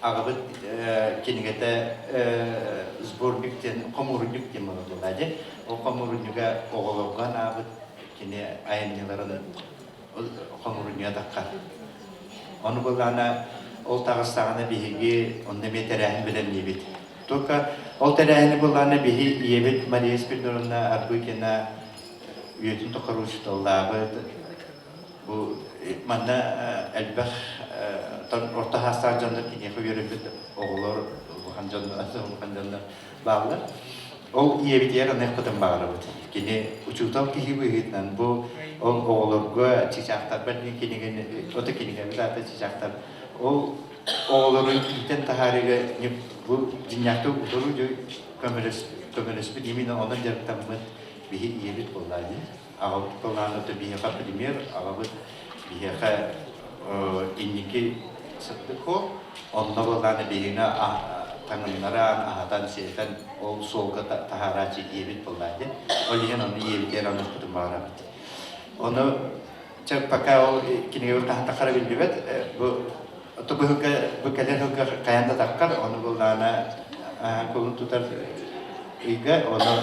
аҕабыт кинигэтэ сборник диэн хомуурунньук диэн буолла дии. Ол хомуурунньуга оҕолорго анаабыт кини айымньыларын хомуурунньуга таххар. Ону былаана ол таҕыстаҕына биһиги онно эмиэ тэрээһин бэлэмниибит. Только ол тэрээһини былаана биһи ийэбит Мария Спиридоновна Арбыкина үйэтин тухары учууталлаабыт Бу манна элбэх орто саастаах дьоннор киниэхэ үөрэммит оҕолор, улахан дьоннор, улахан дьоннор бааллар. Ол ийэбитигэр аныахпытын баҕарабыт. Кини учуутал киһи быһыытынан бу ол оҕолорго чычаахтарбар диэн кинигэни, ото кинигэбит аата чычаахтар. Ол оҕолору иитэн таһаарыыга бу дьиҥнээхтик утару көмөлөспүт именно онон дьарыктаммыт биһи ийэбит буоллаа дии. Аҕабыт былаана биһиэхэ пример, аҕабыт биһиэхэ инники сырдык суол. Онно былаана биһигини таҥыннаран, аһатан-сиэтэн ол суолга таһаарааччы ийэбит буоллаа дии. Ол иһин ону ийэбитигэр аныахпытын баҕарабыт. Ону чэ пока ол кинигэбит хаһан таххара биллибэт. Бу бу бу кэлэр сылга хайаан да таххар, ону былаана кулун тутар ыйга, ону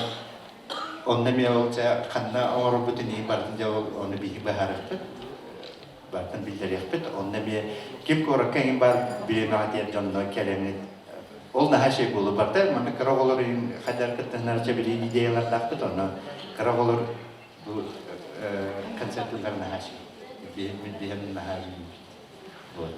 Онно эмиэ ол дьэ ханна оҥорорбутун иһин барытын дьэ ол ону биһиги быһаарыахпыт, барытын биллэриэхпит. Онно эмиэ ким куоракка эҥин баар бириэмэҕэ диэн дьонно кэлэҥҥит ол наһаа үчүгэй буолуо. Барыта манна кыра оҕолор иһин хайдах кыттыһыннар чэбилиин идеялардаахпыт. Онно кыра оҕолор бу концертылар наһаа үчүгэй. Биһим биһим наһаа үчүгэй. Вот,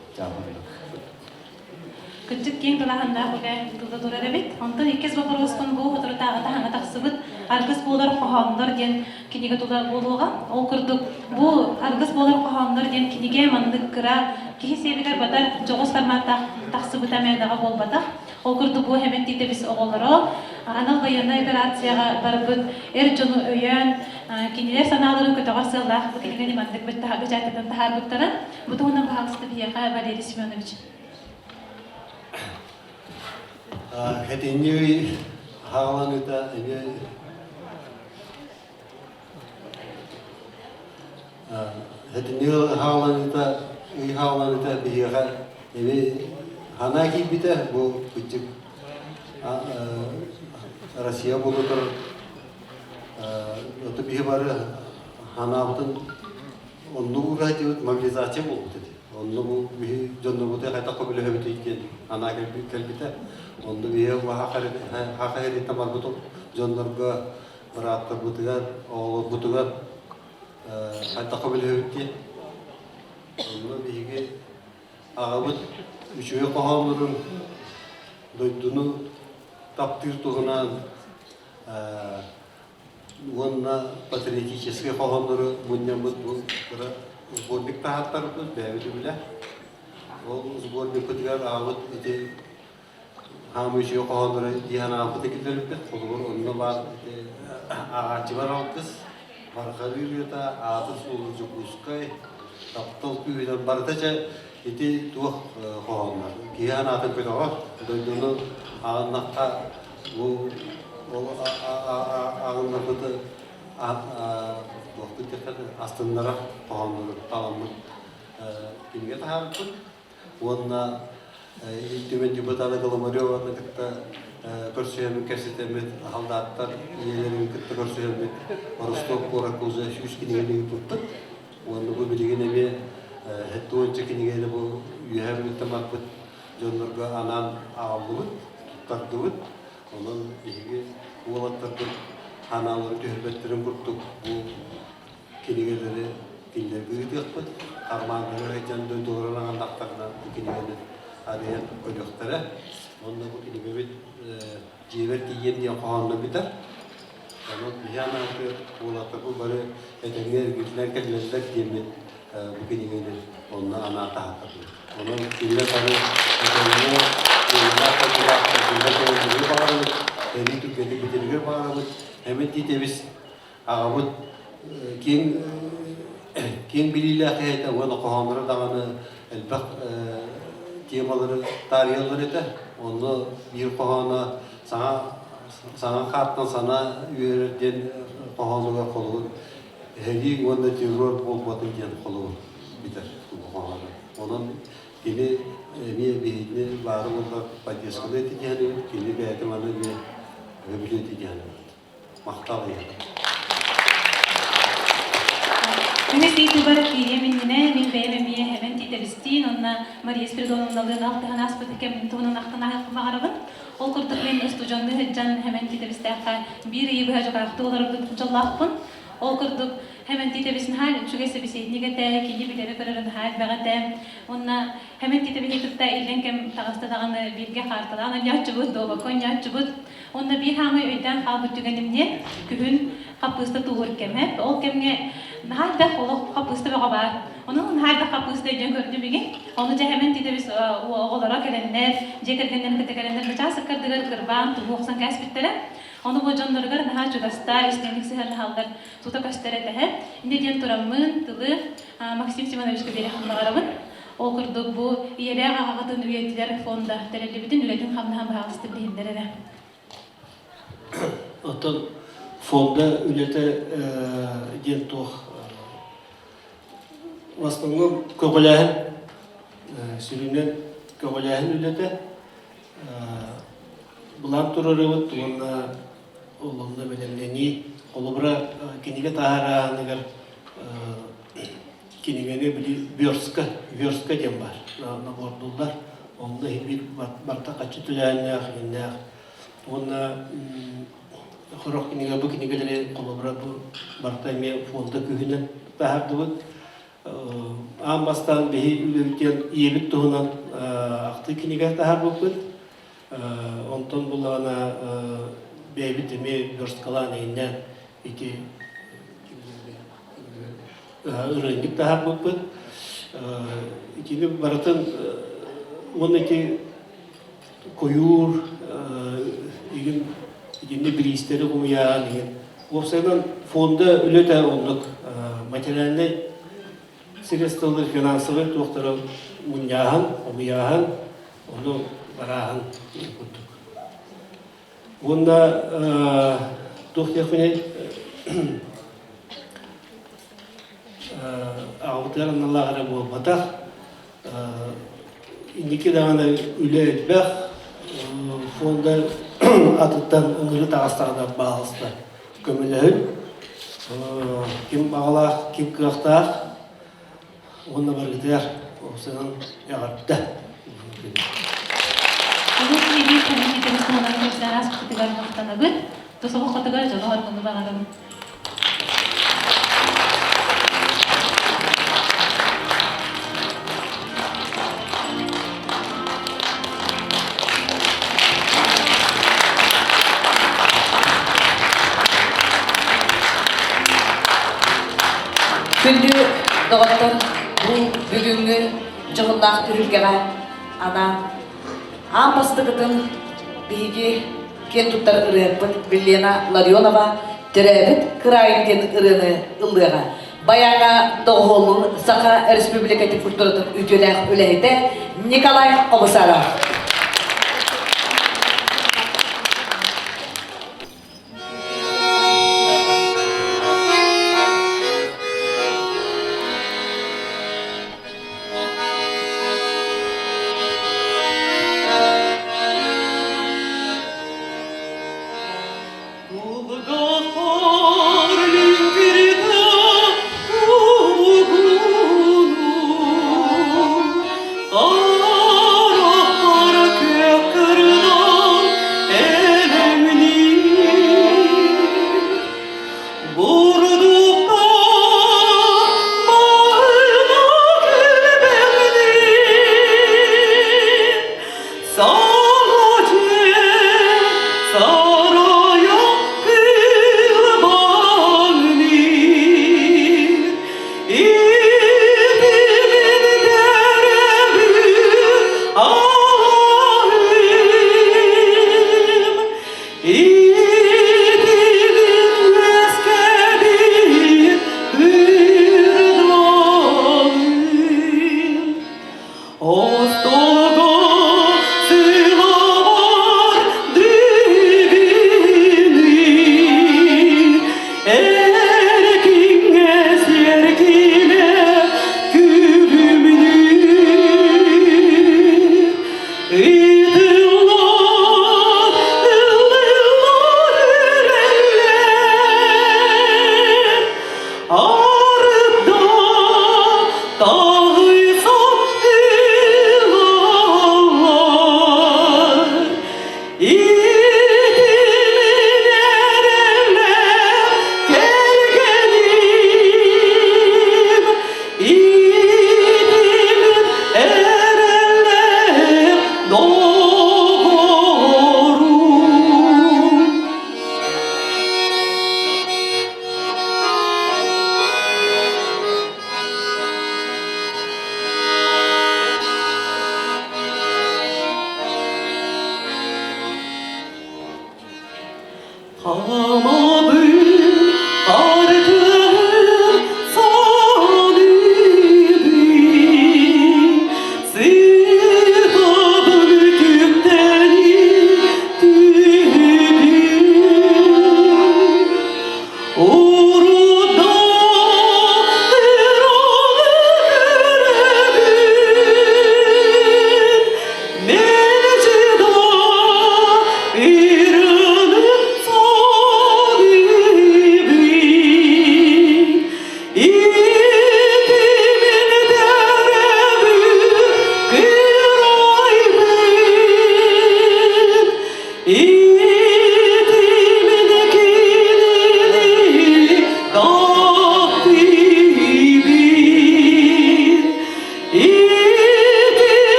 Кырдьык киэҥ далааһыннаах үлэ ыытылла турар эбит. Онтон иккис боппуруоспун бу соторутааҕыта саҥа тахсыбыт «Аргыс буолар хоһооннор» диэн кинигэ тула буолуоҕа. Ол курдук бу «Аргыс буолар хоһооннор» диэн кинигэ маннык кыра киһи сиэбигэр батар дьоҕус форматтаах тахсыбыта мээнэҕэ буолбатах. Ол курдук бу Хэмэн Тиитэбис оҕолоро анал байыаннай операцияҕа барбыт эр дьону өйөөн, кинилэр санааларын көтөҕөр сыаллаах бу кинигэни маннык бэчээттэтэн таһаарбыттара. Бу туһунан баһаалыста биһиэхэ Валерий Семенович. Хэтинньи хааланыыта эмиэ Хэтинньи хааланыыта ый хааланыыта биһиэхэ эмиэ ханаа киирбитэ бу кырдьык Россия буолутар ото биһи бары ханаабытын оннук уурайдыбыт мобилизация буолбут этэ. Онно бу биһи дьоннорбутуй хайдах көмөлөһөбүтүй диэн анаа кэлбитэ. Онно биһи хаха ириттэн барбыт дьоннорго, бырааттарбытыгар, оҕолорбутугар хайдах көмөлөһөбүт диэн. Онно биһиги аҕабыт үчүгэй хоһооннорун дойдуну таптыыр туһунан уонна патриотическай хоһооннору мунньаммыт бу кыра сборник таһааттарбыт бэйэбит үбүлэ. Ол сборникпытыгар аҕабыт ити хаамыы үчүгэй хоһооннору дии санаабыты киллэрбиппит. Холобур, онно баар ити ааҕааччыбар алгыс, Барҕарыы ырыата, аатын суолун Дьокуускай, таптал күүһүнэн барыта чэ ити туох хоһооннор. Киһи санаатын көтөҕөр, дойдуну аҕыннахха Бу ол аҕыннарбыты туохпут диэххэ астыннарар хоһооннору таламмыт кинигэ таһаарбыппыт уонна Ил Түмэн депутата Голомареваны кытта көрсүһэммит кэпсэтэммит халдааттар ийэлэрин кытта көрсүһэммит Ростов куоракка уже сүүс кинигэни ыыппыппыт уонна бу билигин эмиэ 70 кинигэни бу үөһээ Бүлүүттэн барбыт дьоннорго анаан аҕаллыбыт, туттардыбыт. Онон биһиги уолаттарбыт ханаалары түһэрбэттэрин курдук бу кинигэлэри кинилэргэ ыытыахпыт. Хармааннары сылдьан дойдуларын аҕаллахтарына бу кинигэни арыйан көрүөхтэрэ. Уонна бу кинигэбит дьиэбэр тиийиэм диэн хоһоонно бүтэр. Онон биһи анаабытыгар уолаттарбыт бары этэҥҥэ эргиллэн кэллэллэр диэммит бу кинигэни онно анаан таһааттардым. Онон кинилэр бары этэҥҥэ кыайыылаах дойдулаах эргиллэн кэлэллэригэр баҕарабыт, эрии түргэнник бүтэригэр баҕарабыт. Эмин Тиитэбис аҕабыт киэҥ киэҥ билиилээх киһи этэ уонна хоһоонноро даҕаны элбэх темалары таарыйаллар этэ. Онно биир хоһооно саҥа саҥа хаартан санаа үөрэр диэн хоһоонугар холобур эһэлии уонна террор буолбатын диэн холобур бүтэр хоһооно. Онон кини эмиэ биһигини баары буоллар поддержканы этитиһэн кини бэйэтэ маны эмиэ өбүлү этитиһэн Махтал эйиэхэ. Үһүс ыйытыыбар киириэм иннинэ мин бэйэм эмиэ Хэмэн Тиитэбистиин уонна Мария Спиридоновналыын алтыһан ааспыт кэм туһунан ахтан ааһыахпын баҕарабын. Ол курдук мин устудьуоннуу сылдьан Хэмэн Тиитэбистээххэ биир ыйы быһа дьукаахтыы олорбут дьоллоохпун. Ол курдук Хэмэн Тиитэбис наһаа үчүгэй собеседник этэ, кини билэрэ-көрөрө наһаа элбэх этэ. Уонна Хэмэн Тиитэбиһи кытта иллэҥ кэм таҕыста даҕаны бииргэ хаартылаан оонньооччубут, дуобакка оонньооччубут. Уонна биир хаамай өйдөөн хаалбыт түгэним диэн, күһүн хаппыыста тууһуур кэмэ. Ол кэмҥэ наһаа элбэх олох хаппыыста бөҕө баар. Онон наһаа элбэх хаппыыста өйдөөн көрдүм игин. Ону дьэ хэмэн титэбис оҕолоро кэлэннэр, дьиэ кэргэннэрин кытта кэлэннэр бачаас ыккардыгар кырбаан тууһу охсон кээспиттэрэ. Ону бу дьонноругар наһаа чугаста, истиҥник сыһыаннаһаллар, тута көстөр этэһэ. Инньэ диэн тураммын тылы Максим Симоновичка биэриэхпин баҕарабын. Ол курдук бу ийэлээх аҕаҕытын үйэтитэр фонда тэриллибитин үлэтин-хамнаһын баһаалыста билиһиннэр эрэ. Оттон фонда үлэтэ диэн туох в основном көҕүлээһин сүрүнэн көҕүлээһин үлэтэ былаан туруорабыт уонна ол онно бэлэмнэнии холобура кинигэ таһаарааһыныгар кинигэни били верстка, верстка диэн баар, набордууллар. Онно биир барыта хаччы төлөөннөөх, иҥнээх. Уонна сорох кинигэ бу кинигэлэри холобура бу барыта эмиэ фонда күүһүнэн таһаардыбыт. Аан бастаан биһи үлэбит ийэбит туһунан ахтыы кинигэ таһаарбыппыт. Онтон буллаҕына бэйэбит эмиэ версткалаан эйиннээн ити ырыанньык таһаарбыппыт. Итини барытын уонна ити куйуур игин итиннэ бириистэри хомуйаан игин уопсайынан фонда үлэтэ оннук материальнай средстволар финансовай туохтары мунньааһын хомуйааһын ону барааһын курдук уонна туох диэхпиний аҕабытыгар аналлаах эрэ буолбатах Инники даҕаны үлэ элбэх, фонда атыттан ыҥырыы таҕыстаҕына баҕаласта көмөлөһүн. Ким баҕалаах, ким кыахтаах уонна барыгытыгар уопсайынан эҕэрдэ. Улуус Лидия Комитетин туһунан кэпсээн ааспытыгар махтанабыт. Тус олоххутугар дьолу-соргуну баҕарабын. Күндү доҕоттор, бу бүгүҥҥү дьоһуннаах түһүлгэҕэ анаан аан бастакытын биһиги киэн туттар ырыаһыппыт Вилена Ларионова төрөөбүт кыраайым диэн ырыаны ыллыаҕа. Баяҥа доҕуһуоллуур Саха Республикатын культуратын үтүөлээх үлэһитэ Николай Хобусаров.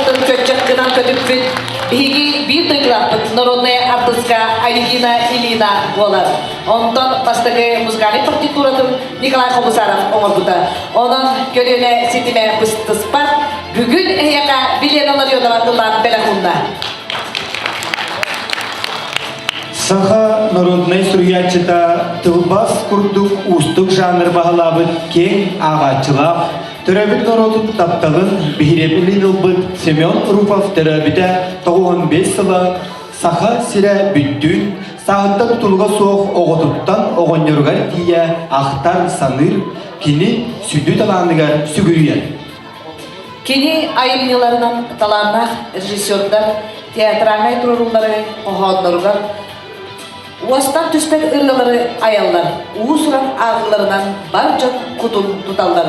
ырыатын көччөх гынан көтүппүт биһиги биир дойдулаахпыт народная артыска Альгина Ильина буолар. Онтон бастакы музыкальнай партитуратын Николай Хобусаров оҥорбута. Онон көлүөнэ ситимэ быстыспат. Бүгүн эһиэхэ Вилена Ларионова ыллаан бэлэх уунна. Саха народнай суруйааччыта тылбаас курдук уустук жанр баһылаабыт киэҥ ааҕааччылаах, төрөөбүт норуотун тапталын биһирэбилин ылбыт Семен Руфов төрөөбүтэ 95 сыла Саха сирэ бүттүүн сааһыттан тутулуга суох оҕотуттан оҕонньоругар тиийэ ахтар, саныыр, кини сүдү талааныгар сүгүрүйэр. Кини айымньыларынан талааннаах режиссердар театральнай туруоруулары хоһоонноругар уостан түспэт ырыалары айаллар, уус-уран ааҕыыларынан бар дьон кутун туталлар.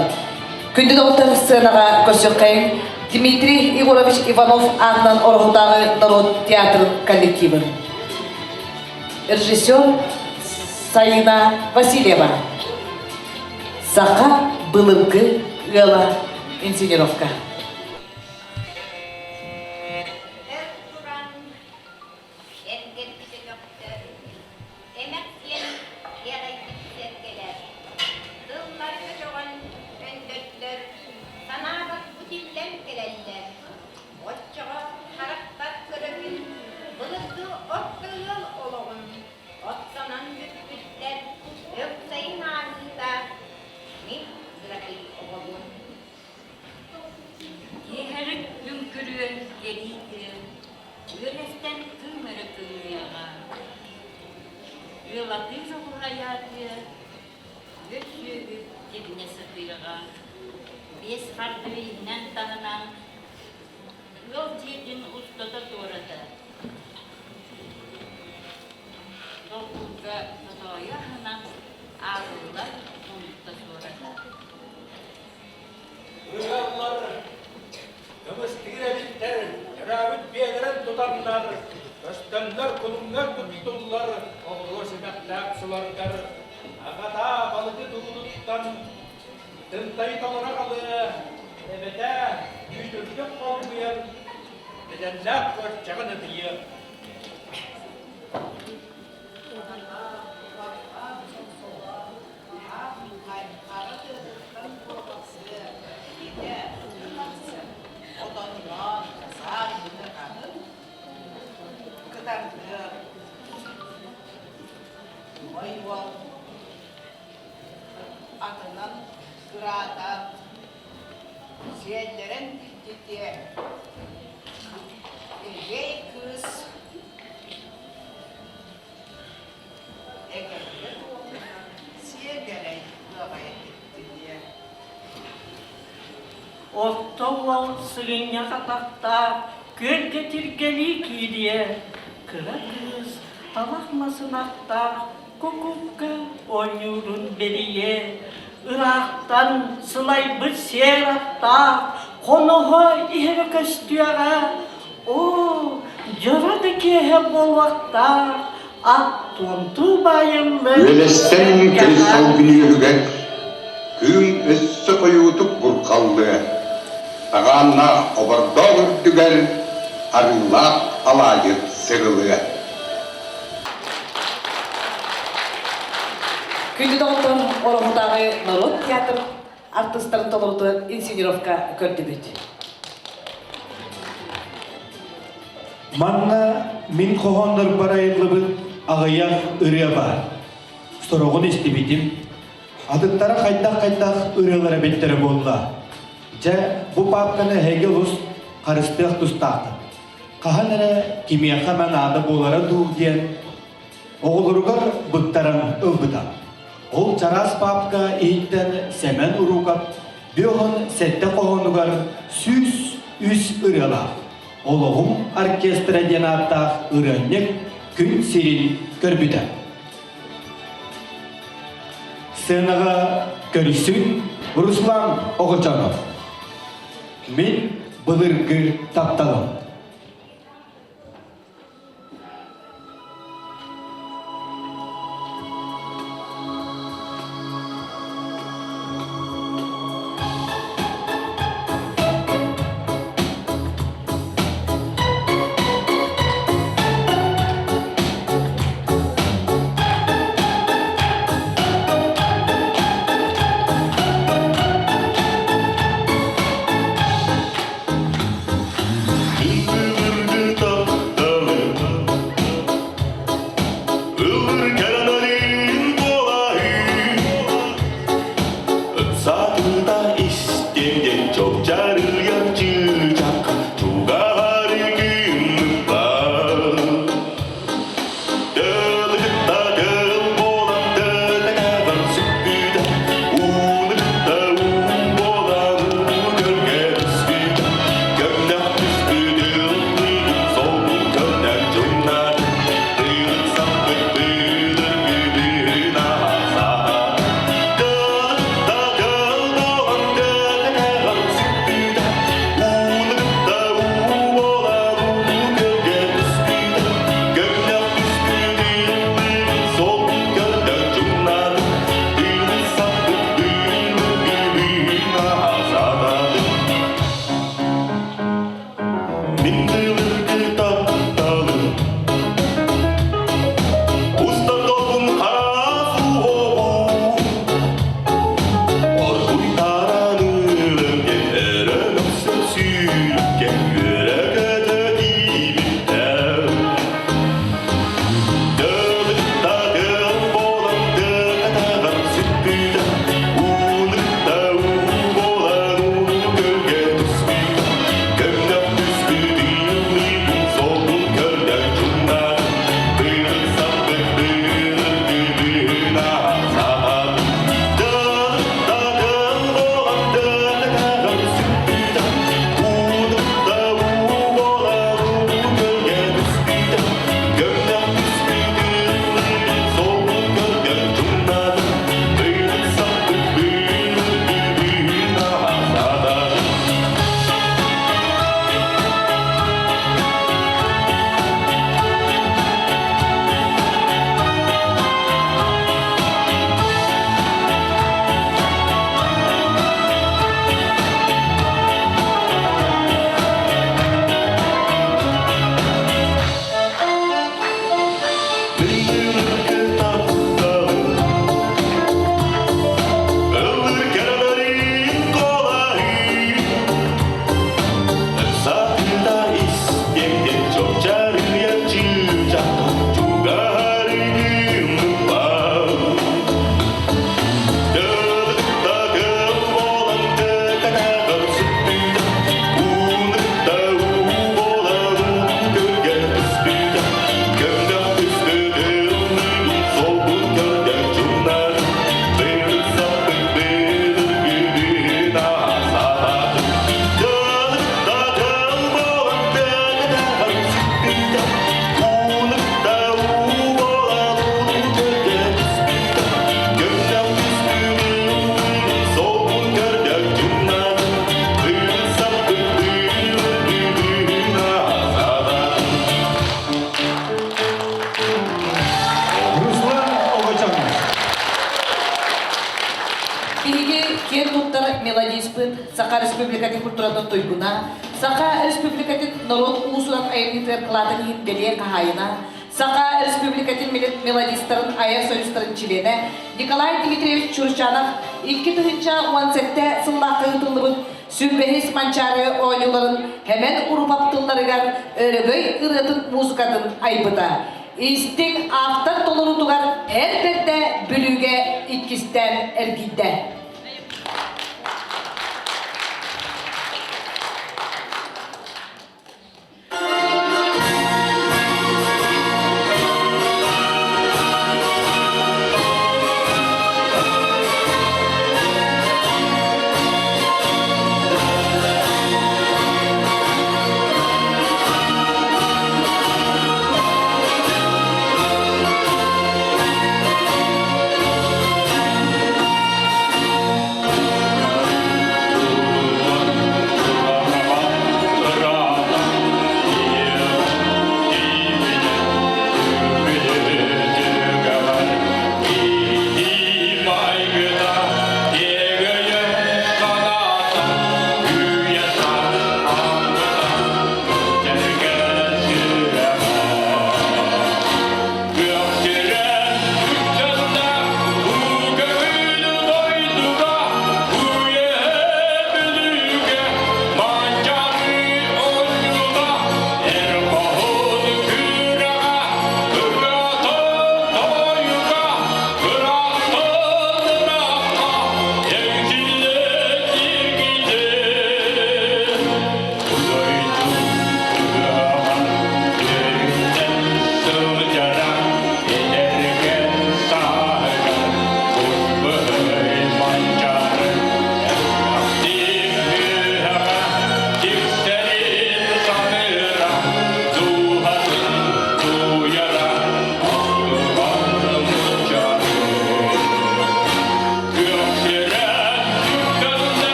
Күндү доҕоттор сценаҕа көрсүөххэйиҥ Дмитрий Егорович Иванов аатынан Ороһутааҕы норуот театрын коллективын. Режиссер Сайына Васильева. Саха былыргы ыала инсценировка. Эмэх диэн иэҕэйбит сэргэлэр, тыллары көтөҕөн өндөттөр, санаабар бу тиллэн кэлэллэр. Оччоҕо харахпар көрөбүн былыргы орто ыал олоҕун, оттонон бүппүттэр, өксөйүн ааһыыта мин кыракый оҕобун. Киэһэрик лүҥкүрүөн кэрии тыа, үөлэстэн кыым өрө кыҥыаҕа. Ыалатыыр оҕурайаатыа, үөт сүөһү дьибинэ сытыаҕа. Биэс хардыы иһинэн-таһынан ыал дьиэтин устата-туората Долгурга тотоойу аһынан ааҕыллар муннукта суората. Ыаллар кымыстыыр эбиттэр, төрөөбүт биэлэрин тутаннар, көстөннөр кулуҥҥар туттуллар оҕуруо симэхтээх суларгар, аҕата балыгы туутуттан тынтайы толоро халыа, эбэтэ үүтүрдүк холбуйан, бэдэннээх күөрчэҕин ытыйыа. Атынан кыраатаан сиэллэрэн илдьитиэ Игэй кыыс эгэлгэ туомунан сиэгэрэй ыаҕайа тиктиниэ Орто уол сыгынньах атахтаах күөлгэ тиргэлии киириэ, кыра кыыс талах масынахтаах кукукка оонньуурун бэрийэ, ыраахтан сылайбыт сиэр аттаах хоноһо иһэрэ көстүөҕэ, оо, дьоро да киэһэ буолуохтаах, ат туомтуу баайыллар Үөлэстэн көй салгын үөһүгэр кыым өссө хойуутук бурҕаллыа, таҕааннаах хобордоох үрдүгэр арыылаах алаадьы сырылыа. Күндү доҕоттор, Ороһутааҕы норуот театр артыыстарын толорутугар инсценировка көрдүбүт. Манна мин хоһооннорбор айыллыбыт аҕыйах ырыа баар. Сороҕун истибитим. Атыттара хайдах-хайдах ырыалар эбиттэрэ буолла. Дьэ, бу паапканы эһиги олус харыстыах тустааххыт. Хаһан эрэ кимиэхэ эмэ наада буолара дуу диэн оҕолоругар быктаран ылбыта. Ол чараас паапка иһиттэн Сэмэн Уруукап 57 хоһоонугар 103 ырыалаах «Олоҕум оркестра» диэн ааттаах ырыанньык күн сирин көрбүтэ. Сценаҕа көрүсүн Руслан Оҕочонов. Мин былыргы тапталым. Саха Республикатын культуратын туйгуна, Саха Республикатын норуот уус-уран айымньытыгар кылаатын иһин бэлиэ хаһаайына, Саха Республикатын мелодистарын айар союзтарын чилиэнэ Николай Дмитриевич Чурчанов 2017 сыллаахха ыытыллыбыт Сүрбэһис Манчаары оонньууларын Хэмэн Урупап тылларыгар өрөгөй ырыатын музыкатын айбыта. Истиҥ автор толоруутугар эр бэрдэ Бүлүүгэ иккистээн эргийдэ.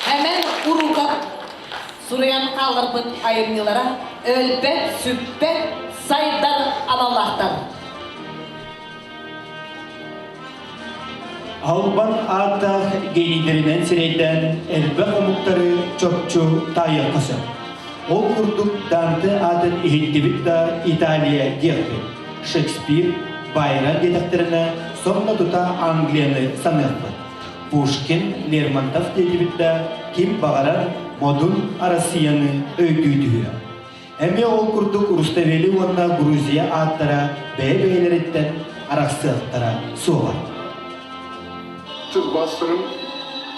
Хэмэн Уруков суруйан хаалларбыт айымньылара өлбөт, сүппэт, сайдар аналлаахтар. Албан ааттаах генийдэринэн сирэйдээн элбэх омуктары чопчу таайыахха сөп. Ол курдук Данте аатын иһиттибит да Италия диэхпит. Шекспир, Байрон диэтэхтэринэ сонно тута Англияны саныахпыт. Пушкин, Лермонтов диэтибит да ким баҕарар модун Арассыыйаны өйдүү түһүө. Эмиэ ол курдук Руставели уонна Грузия ааттара бэйэ-бэйэлэриттэн арахсыахтара суоҕа. Тылбаастарым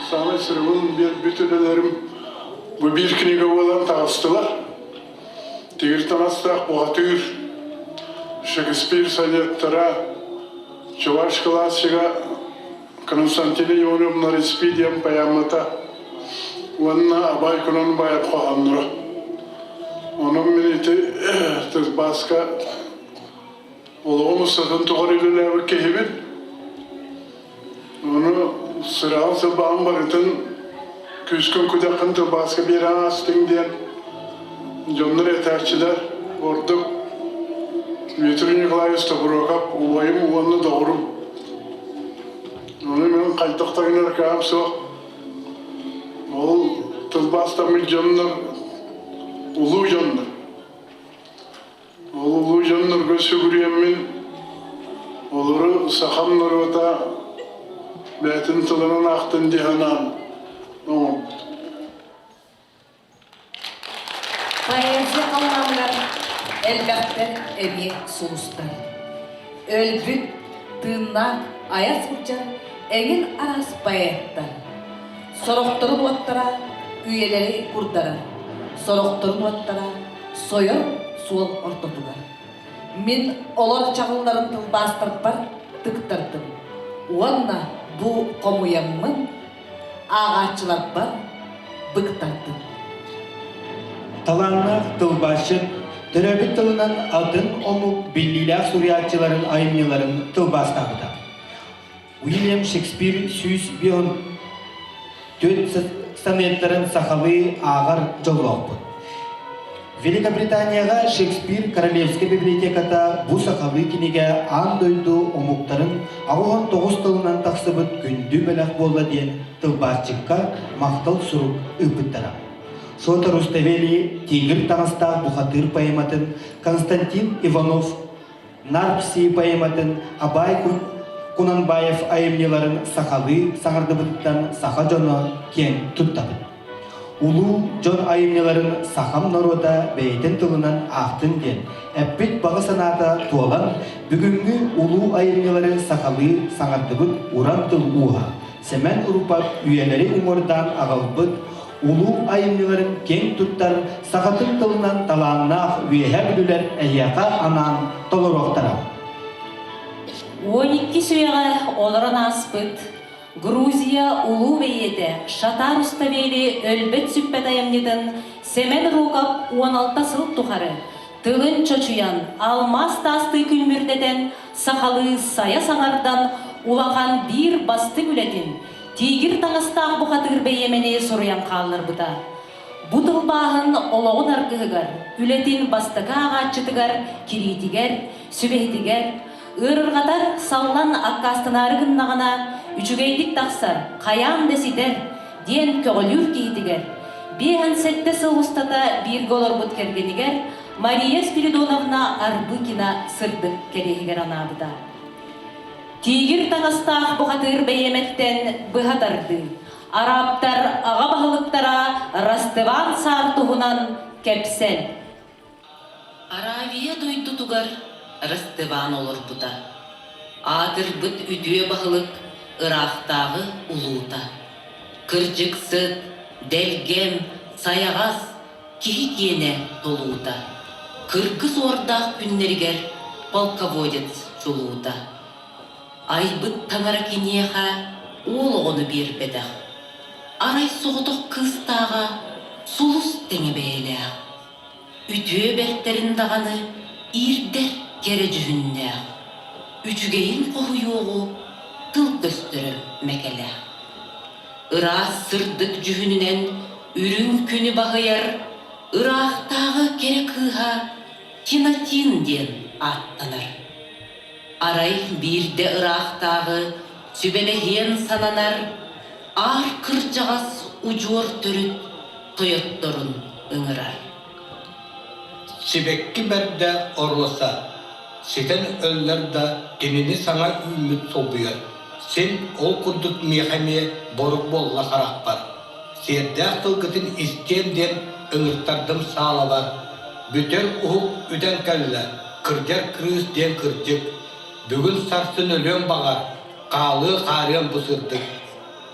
саамай сырыбын биэрбит үлэлэрим бу биир кинигэ буолан таҕыстылар. Тигир таҥастаах бухатыыр, Шекспир сонеттара, чуваш классига Константина Ивановна Респи диэн поэмата уонна Абай Кунанбаев хоһоонноро. Онон мин ити тылбааска олоҕум устатын тухары үлэлээбит киһибин. Ону сыраҕын сылбаҕын барытын күүскүн-күдэххин тылбааска биэрэн аастыҥ диэн дьоннор этээччилэр ордук Дмитрий Николаевич Тобуруокап убайым уонна доҕорум. Ону мин хайдах да гынар кыаҕым суох. Ол тылбаастаммыт дьоннор улуу дьоннор. Ол улуу дьоннорго сүгүрүйэммин, олору сахам норуота бэйэтин тылынан аахтын дии санаан оҥорбут. Поэзия халлааныгар элбэхтэр эмиэ сулустар. Өлбүт, тыыннаах айа сылдьар эҥин араас поэттар. Сорохторун уоттара үйэлэри курдарар, сорохторун уоттара сойор суол ортотугар. Мин олор чаҕылларын тылбаастарбар тыктардым уонна бу хомуйаммын ааҕааччыларбар быктардым. Талааннаах тылбаасчыт төрөөбүт тылынан атын омук биллиилээх суруйааччыларын айымньыларын тылбаастаабыта. Уильям Шекспир 154 сонеттарын сахалыы ааҕар дьоллоохпут. Великобританияҕа Шекспир Королевскай библиотеката бу сахалыы кинигэ аан дойду омуктарын 89 тылынан тахсыбыт күндү бэлэх буолла диэн тылбаасчыкка махтал сурук ыыппыттара. Шота Руставели «Тигр таҥастаах бухатыыр» поэматын Константин Иванов Нарпси поэматын Абай Кунанбаев айымньыларын сахалыы саҥардыбытыттан саха дьоно киэн туттабыт. Улуу дьон айымньыларын сахам норуота бэйэтин тылынан аахтын диэн эппит баҕа санаата туолан, бүгүҥҥү улуу айымньылары сахалыы саҥардыбыт уран тыл ууһа Сэмэн Урупап үйэлэри уҥуордаан аҕалбыт улуу айымньыларын киэҥ туттар сахатын тылынан талааннаах үөһээ бүлүүлэр эһиэхэ анаан толоруохтара. 12 үйэҕэ олорон ааспыт Грузия улуу бэйиэтэ Шатар Руставели өлбөт-сүппэт айымньытын Сэмэн Руков 16 сыл тухары тылын чочуйан, алмаас таастыы күлүмүрдэтэн, сахалыы сайа саҥардан улахан биир бастыҥ үлэтин Тигр таҥастаах бухатыыр бэйиэмэни суруйан хаалларбыта. Бу тылбааһын олоҕун аргыһыгар, үлэтин бастакы ааҕааччытыгар, кириитигэр, сүбэһитигэр, ыарырҕатар, саллан аккаастанаары гыннаҕына, үчүгэйдик тахсар, хайаан да ситэр, диэн көҕүлүүр киһитигэр, 57 сыл устата бииргэ олорбут кэргэнигэр Мария Спиридоновна Арбыкина сырдык кэриэһигэр анаабыта. Тигр таҥастаах бухатыыр бэйиэмэттэн быһа тардыы, арабтар аҕа баһылыктара Растыван саар туһунан кэпсэл. Аравия дойдутугар Растыван олорбута. Аатырбыт үтүө баһылык ыраахтааҕы улуута. Кырдьыксыт, дэлгэм, сайаҕас, киһи киэнэ толуута, кыргыс уордаах күннэригэр полководец чулуута. Айбыт таҥара киниэхэ уол оҕону биэрбэтэх, арай соҕотох кыыстааҕа сулус тэҥэ бэйэлээх, үтүө бэртэрин даҕаны иирдэр кэрэ дьүһүннээх, үчүгэйин хоһуйуоҕу тыл көстөрө мэкэлээх. Ыраас сырдык дьүһүнүнэн үрүҥ күнү баһыйар ыраахтааҕы кэрэ кыыһа Тинатин диэн ааттанар. Арай биирдэ ыраахтааҕы сүбэлэһиэн сананар аар кырдьаҕас удьуор төрүт тойотторун ыҥырар. Сибэкки бэрдэ оруоса, ситэн өллөр да кинини саҥа үүммүт солбуйар. Син ол курдук миэхэ эмиэ борук буолла харахпар. Сиэрдээх тылгытын истиэм диэн ыҥыртардым саалабар. Бүтэр уһук үтэн кэллэ, кырдьар кырыыс диэн кырдьык. Бүгүн сарсын өлүөм баҕар, хаалыа хаарыам бу сырдык.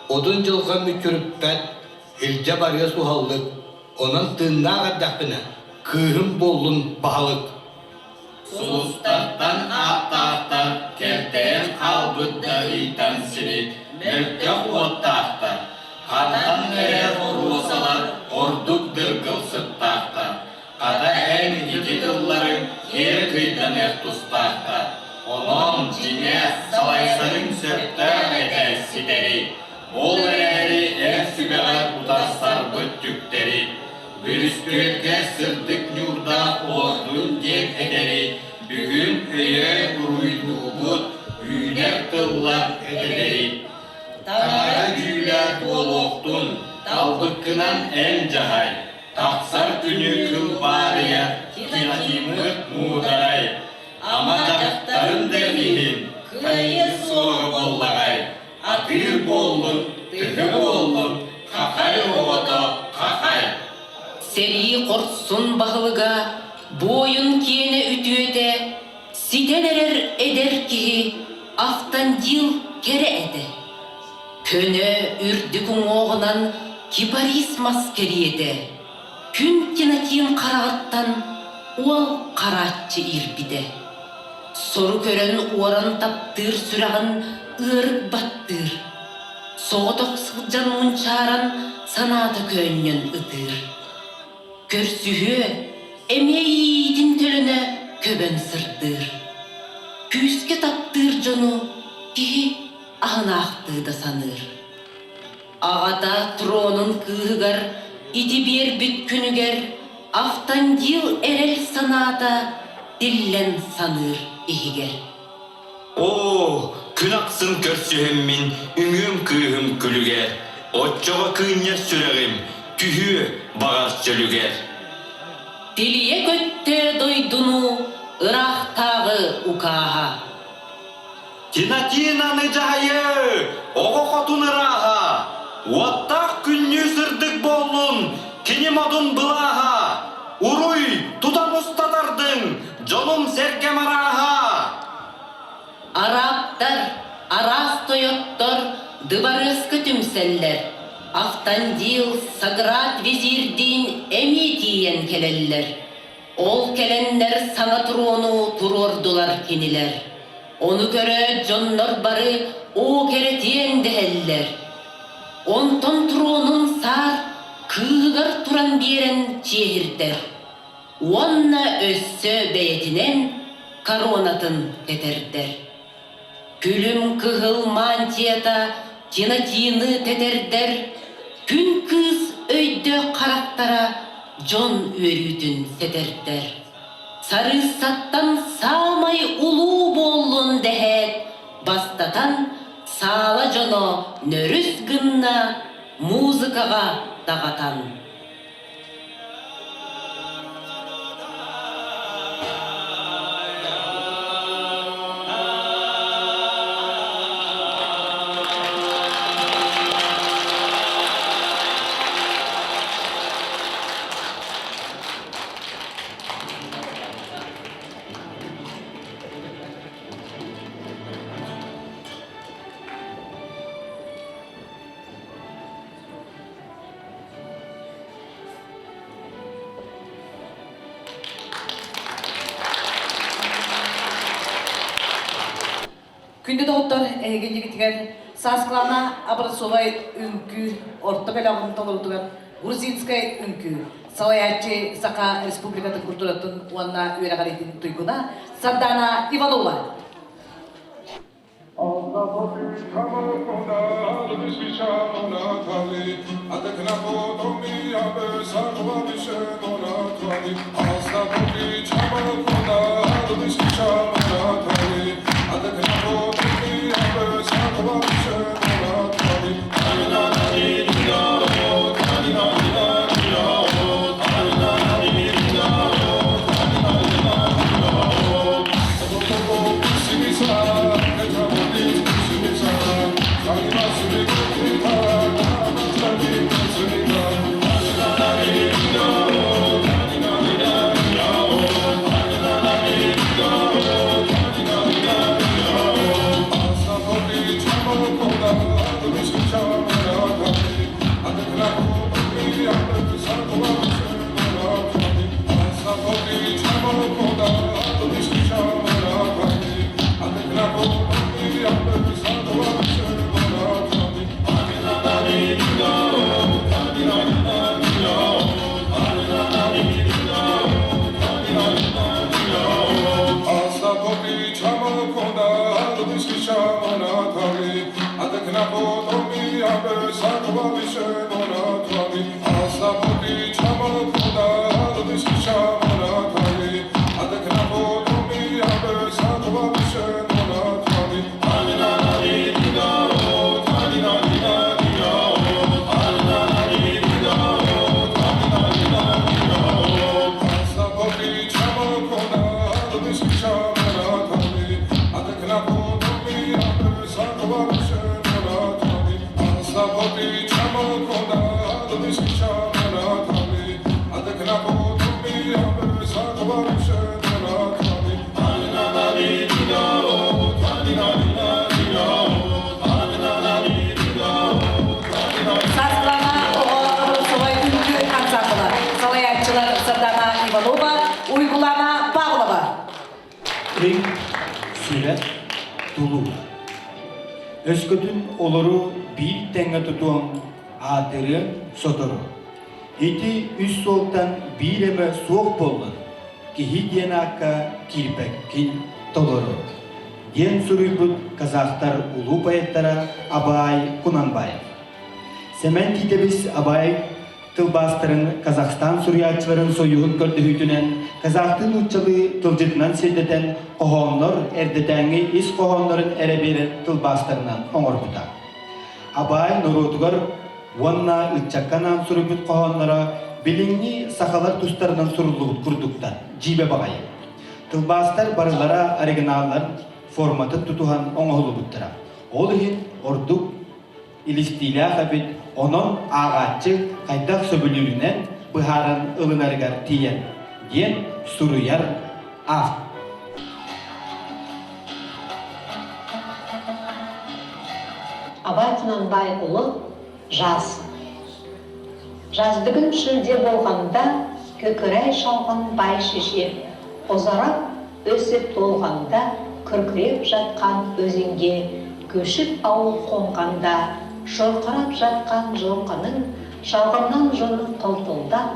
Одун дьылҕа мүччүрүппэт, илдьэ барыа суһаллык. Онон тыыннаах эрдэхпинэ, кыыһым буоллун баһылык. Сулустартан ааттаахтар кэлтэйэн хаалбыт да ыйтан сири мөлтөх уоттаахтар, хатан эрэр оруосалар ордук дыргыл сыттаахтар. Хата эн ити тылларыҥ киэр кыйданыах тустаахтар. Онон, дьиҥэ, салайсарыҥ сөптөөх этэ ситэри. Ол эрээри эр сүбэҕэр утарсарбыт түктэри. Бүрүстүөлгэ сырдык ньуурдаах олордун диэн этэри бүгүн өйөөн уруйдуубут, үүнэр тыллар этэри. Таҥара дьүүлэ буолуохтун, талбыккынан эн дьаһай, тахсар күнү кылбаарыйа Тинатиммыт муударай, ама дьахтарын да иһин кыайыы суоҕа буоллаҕай, Атыыр буоллун, тыһы буоллун, хахай оҕото хахай. Сэрии хорсун баһылыга, буойун киэнэ үтүөтэ, ситэн эрэр эдэр киһи Автандил кэрэ этэ. Көнө үрдүк уҥуоҕунан кипарис мас кэриэтэ, күн Тинатин хараҕыттан уол харааччы иирбитэ. Сору көрөн уоран таптыыр сүрэҕин ыарык баттыыр. Соҕотох сылдьан мунчааран санаата көөнньөн ытыыр. Көрсүһүө, эмиэ иитин төлөнө көбөн сырдыыр. Күүскэ таптыыр дьону киһи аһынаахтыы да саныыр. Аҕата тронун кыыһыгар ити биэрбит күнүгэр Автандил эрэл санаата тиллэн саныыр иһигэр. Оо, күн ахсын көрсүһэммин үҥүөм кыыһым күлүгэр, оччоҕо кыынньар сүрэҕим түһүө баҕар чөлүгэр. Тилийэ көттө дойдуну ыраахтааҕы укааһа. Тинатинаны дьаһайыы, оҕо хотун ырааһа, уоттаах күннүү сырдык буоллун, кини модун былааһа, уруй тутан устатардыҥ, дьонум-сэргэм арааһа. Арабтар, араас тойоттор дыбарыаска түмсэллэр, Автандил, Саград визирдиин эмиэ тиийэн кэлэллэр. Ол кэлэннэр саҥа трону туруордулар кинилэр. Ону көрөөт дьоннор бары оо кэрэтиэн дэһэллэр. Онтон тронун саар кыыһыгар туран биэрэн чиэһирдэр. Уонна өссө бэйэтинэн коронатын кэтэрдэр. Күлүм кыһыл мантията Тинатины тэтэрдэр, күн кыыс өйдөөх харахтара дьон үөрүүтүн сэтэрдэр. Сарыыссаттан саамай улуу буоллун дэһээт, бастатан саала дьоно нөрүс гынна музыкаҕа даҕатан. Күндү доҕоттор, эһиги иннигитигэр Сааскылаана Образцовай үҥкүү орто бөлөҕүн толоруутугар грузинскай үҥкүү салайааччы Саха Республикатын культуратын уонна үөрэҕириитин туйгуна Сардаана Иванова. Саргылана оҕо голосовой үҥкүү ансамбла. Салайааччылар Сардана Иванова, Уйгулана Павлова. Өй, сүрэх, тулуур. Өскөтүн олору биир тэҥҥэ тутуоҥ, аатырыаҥ сотору. Ити үс суолтан биир эмэ суох буоллун, киһи диэн аакка киирбэккин толору, диэн суруйбут казахтар улуу поэттара Абай Кунанбаев. Сэмэн Тиитэбис Абай тылбаастарын Казахстан суруйааччыларын союһун көрдөһүүтүнэн казахтыы нууччалыы тылдьытынан сирдэтэн хоһооннор эрдэтээҥҥи ис хоһооннорун эрэ биэрэр тылбаастарынан оҥорбута. Абай норуотугар уонна ыччакка анаан суруйбут хоһоонноро билиҥҥи сахалар тустарынан суруллубут курдуктар, дьиибэ баҕайы. Тылбаастар барылара оригиналлар форматын тутуһан оҥоһуллубуттара. Ол иһин ордук илистиилээх эбит, онон ааҕааччы хайдах сөбүлүүрүнэн быһааран ылынарыгар тиийэр, диэн суруйар автор. Абай Құнанбайұлы Жаз. Жаздыгүн шілде болғанда Көкірай шалғын бай шеше, Ұзарап өсіп толғанда Күркіреп жатқан өзенге Көшіп ауыл қонғанда Шұрқырап жатқан жылқының Шалғыннан жыны қылтылдап,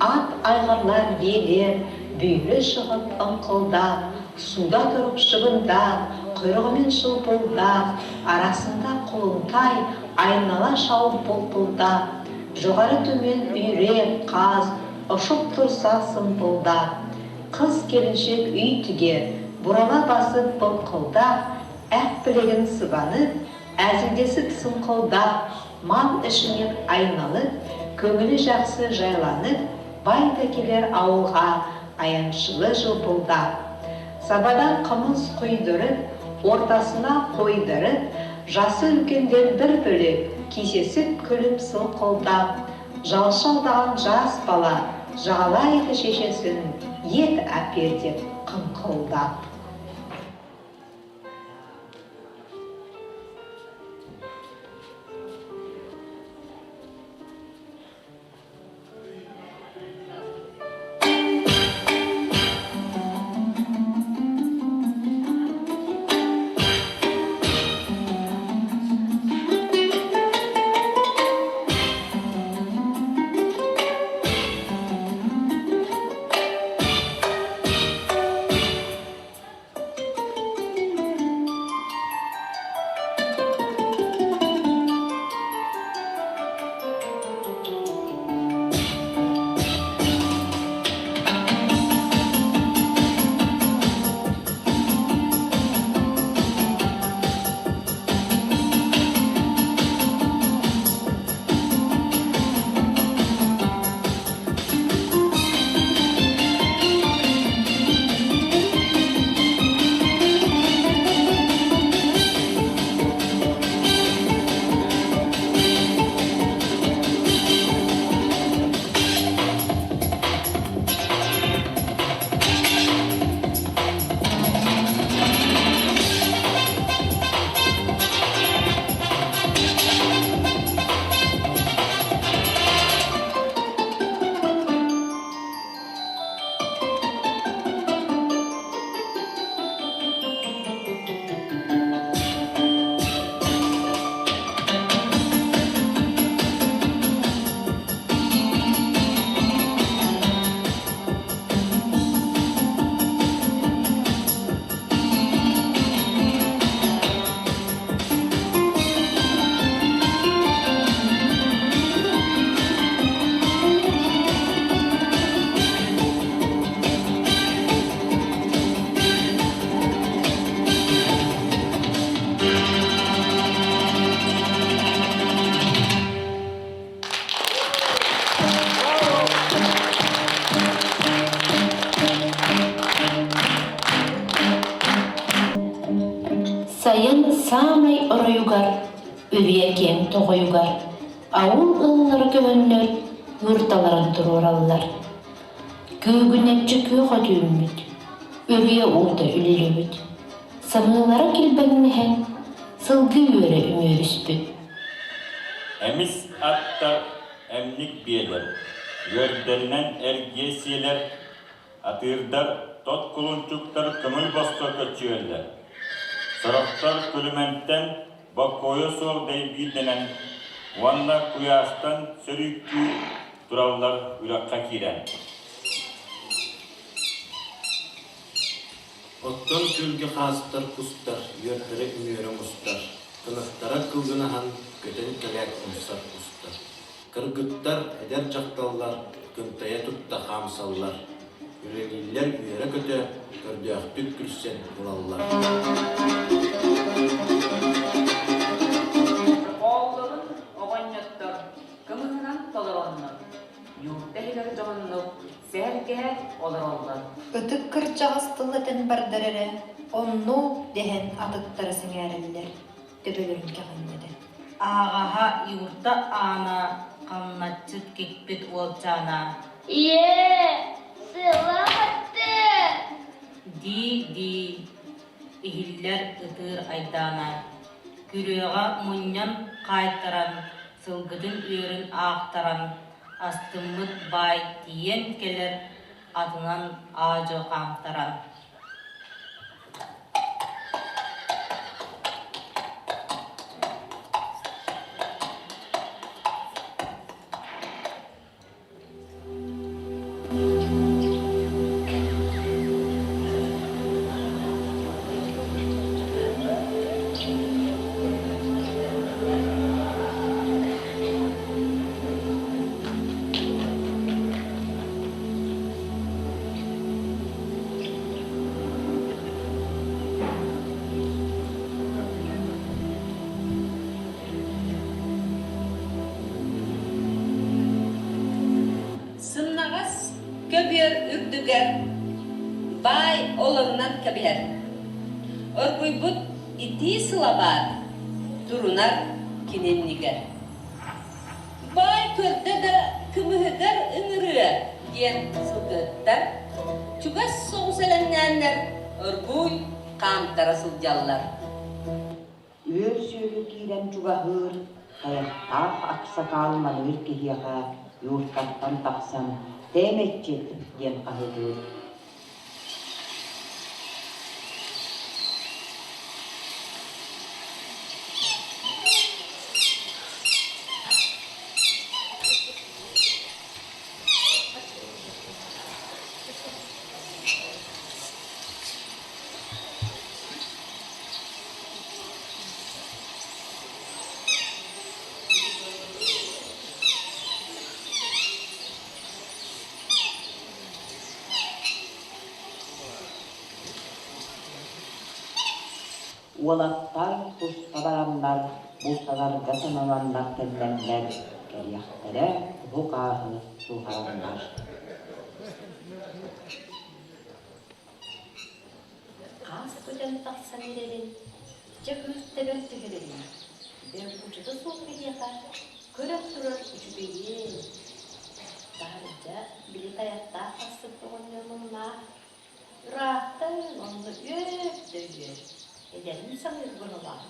Ат айғырлар биелер Бүйірі шығып ыңқылдап, Суда тұрып шыбындап, Құйрығымен шылпылдап, Арасында құлынтай Айнала шауып бұлтылдап, Жоғары төмен үйрек, қаз Ұшып тұрса сымпылдап. Қыз-келіншек үй тігер, Бұрала басып былқылдап, Ақ білегін сыбанып, Әзілдесіп сыңқылдап, Мал ішінен айналып, Көңілі жақсы жайланып, Бай да келер ауылға Аяншылы жылпылдап. Сабадан қымыз құйдырып, Ортасына қойдырып, Жасы үлкендер бір бөлек, Кездесіп күліп сылқылдап. Жалшы алдаған жас бала Жағалайды шешесін Ет әпер деп қыңқылдап. оройугар, үрүйэ киэҥ тоҕойугар аул ыаллара көһөннөр юрталарын туруораллар. Күүгүнэччи күөх от үүммүт, үрүйэ уута үллүбүт, самыылара килбэҥнэһэн, сылгы үөрэ үмүөрүспүт. Эмис аттар эмник биэлэр, үөрдэринэн эргиэ сиэлэр Атыырдар, тот кулунчуктар көҥүл босхо көччүйэллэр. Сорохтор күлүмэнтэн боккуойа суох дэйбиирдэнэн уонна куйаастан сөрүүктүү тураллар үрэххэ киирэн. Оттон күөлгэ хаастар, кустар, үөрдэрэ үмүөрэ мустар, кынаттара кылгынаһан, көтөн кэлээт умсар устар. Кыргыттар, эдэр дьахталлар кынтайа тутта хаамсаллар, үлэлииллэр үөрэ-көтө, көрдөөхтүк күлсэн ылаллар. Оҕолорун оҕонньоттор кымыһынан толороннор, юрта иһигэр дьоһуннук сэһэргэһэ олороллор. Ытык кырдьаҕас тыл этэн бардар эрэ, оннук дэһэн атыттара сэҥээрэллэр, төбөлөрүн кэҕиҥнэтэн. Ааҕаһа юрта аана хамначчыт кикпит уолчаана Ийээ, сылаатты! Дии-дии иһиллэр ытыыр айдаана, күрүөҕэ мунньан хаайтаран, сылгытын үөрүн аахтаран, астыммыт баай тиийэн кэлэр атынан аа-дьуо хаамтаран. Сымнаҕас көбүөр үрдүгэр баай олорунан кэбиһэр. Оргуйбут итии сылабаар турунар кининнигэр. Баай көрдө да кымыһыгар ыҥырыа диэн сылгыһыттар чугас соҕус элэҥнээннэр оргууй хаамтара сылдьаллар. Үөр сүөһү киирэн чугаһыыр, тайахтаах аксакаал маныыр киһиэхэ юртаттан тахсан «Тээмэччит» диэн хаһыытыыр. Уолаттар туста бараннар, бултанарга санананнар төннөннөр, кэлиэхтэрэ куһу-хааһы сууһараннар. Хаас көтөн тахсан эрэрин, дьэ кыыс тэбэр түһэрэрин, бөргучута суох киһиэхэ көрөн турар үчүгэйиэн. Таһырдьа били тайахтаах тахсыбыт оҕонньор муҥнаах ыраахтан онно үөт да үөр, эдэрин саныыр быһыылаах.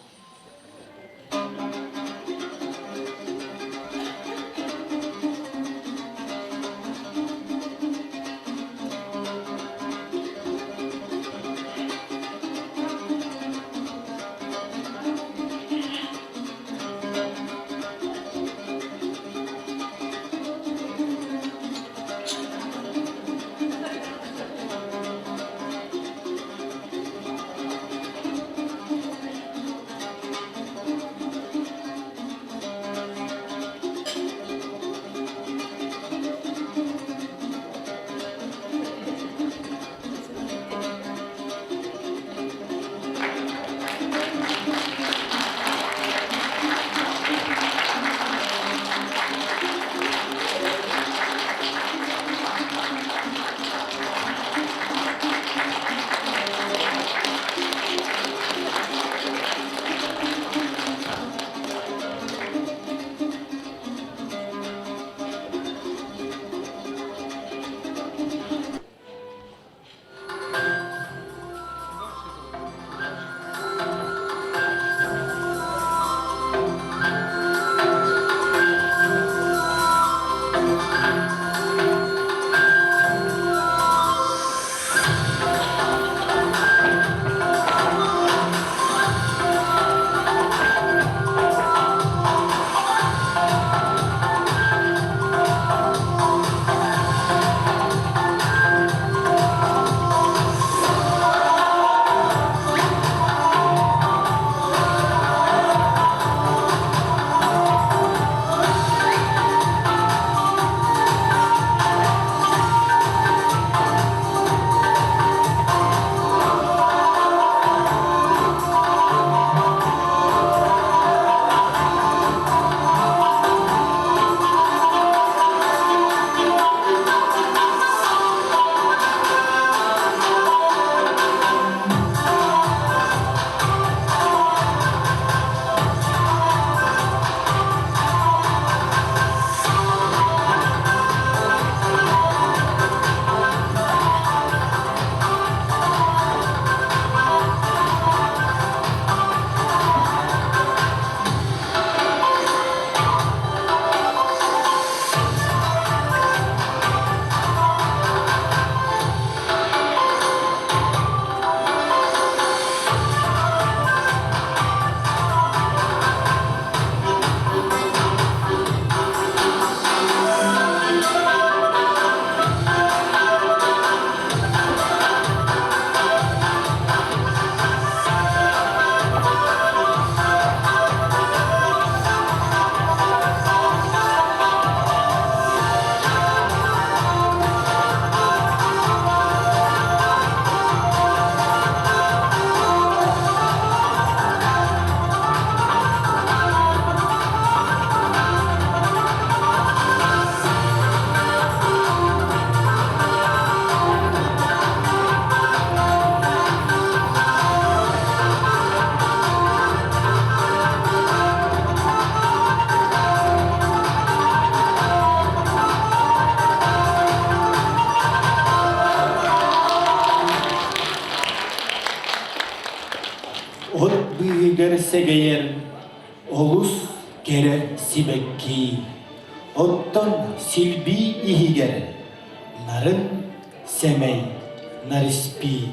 сэгэйэр олус кэрэ сибэкки, оттон силбии иһигэр нарын сэмэй нариспии.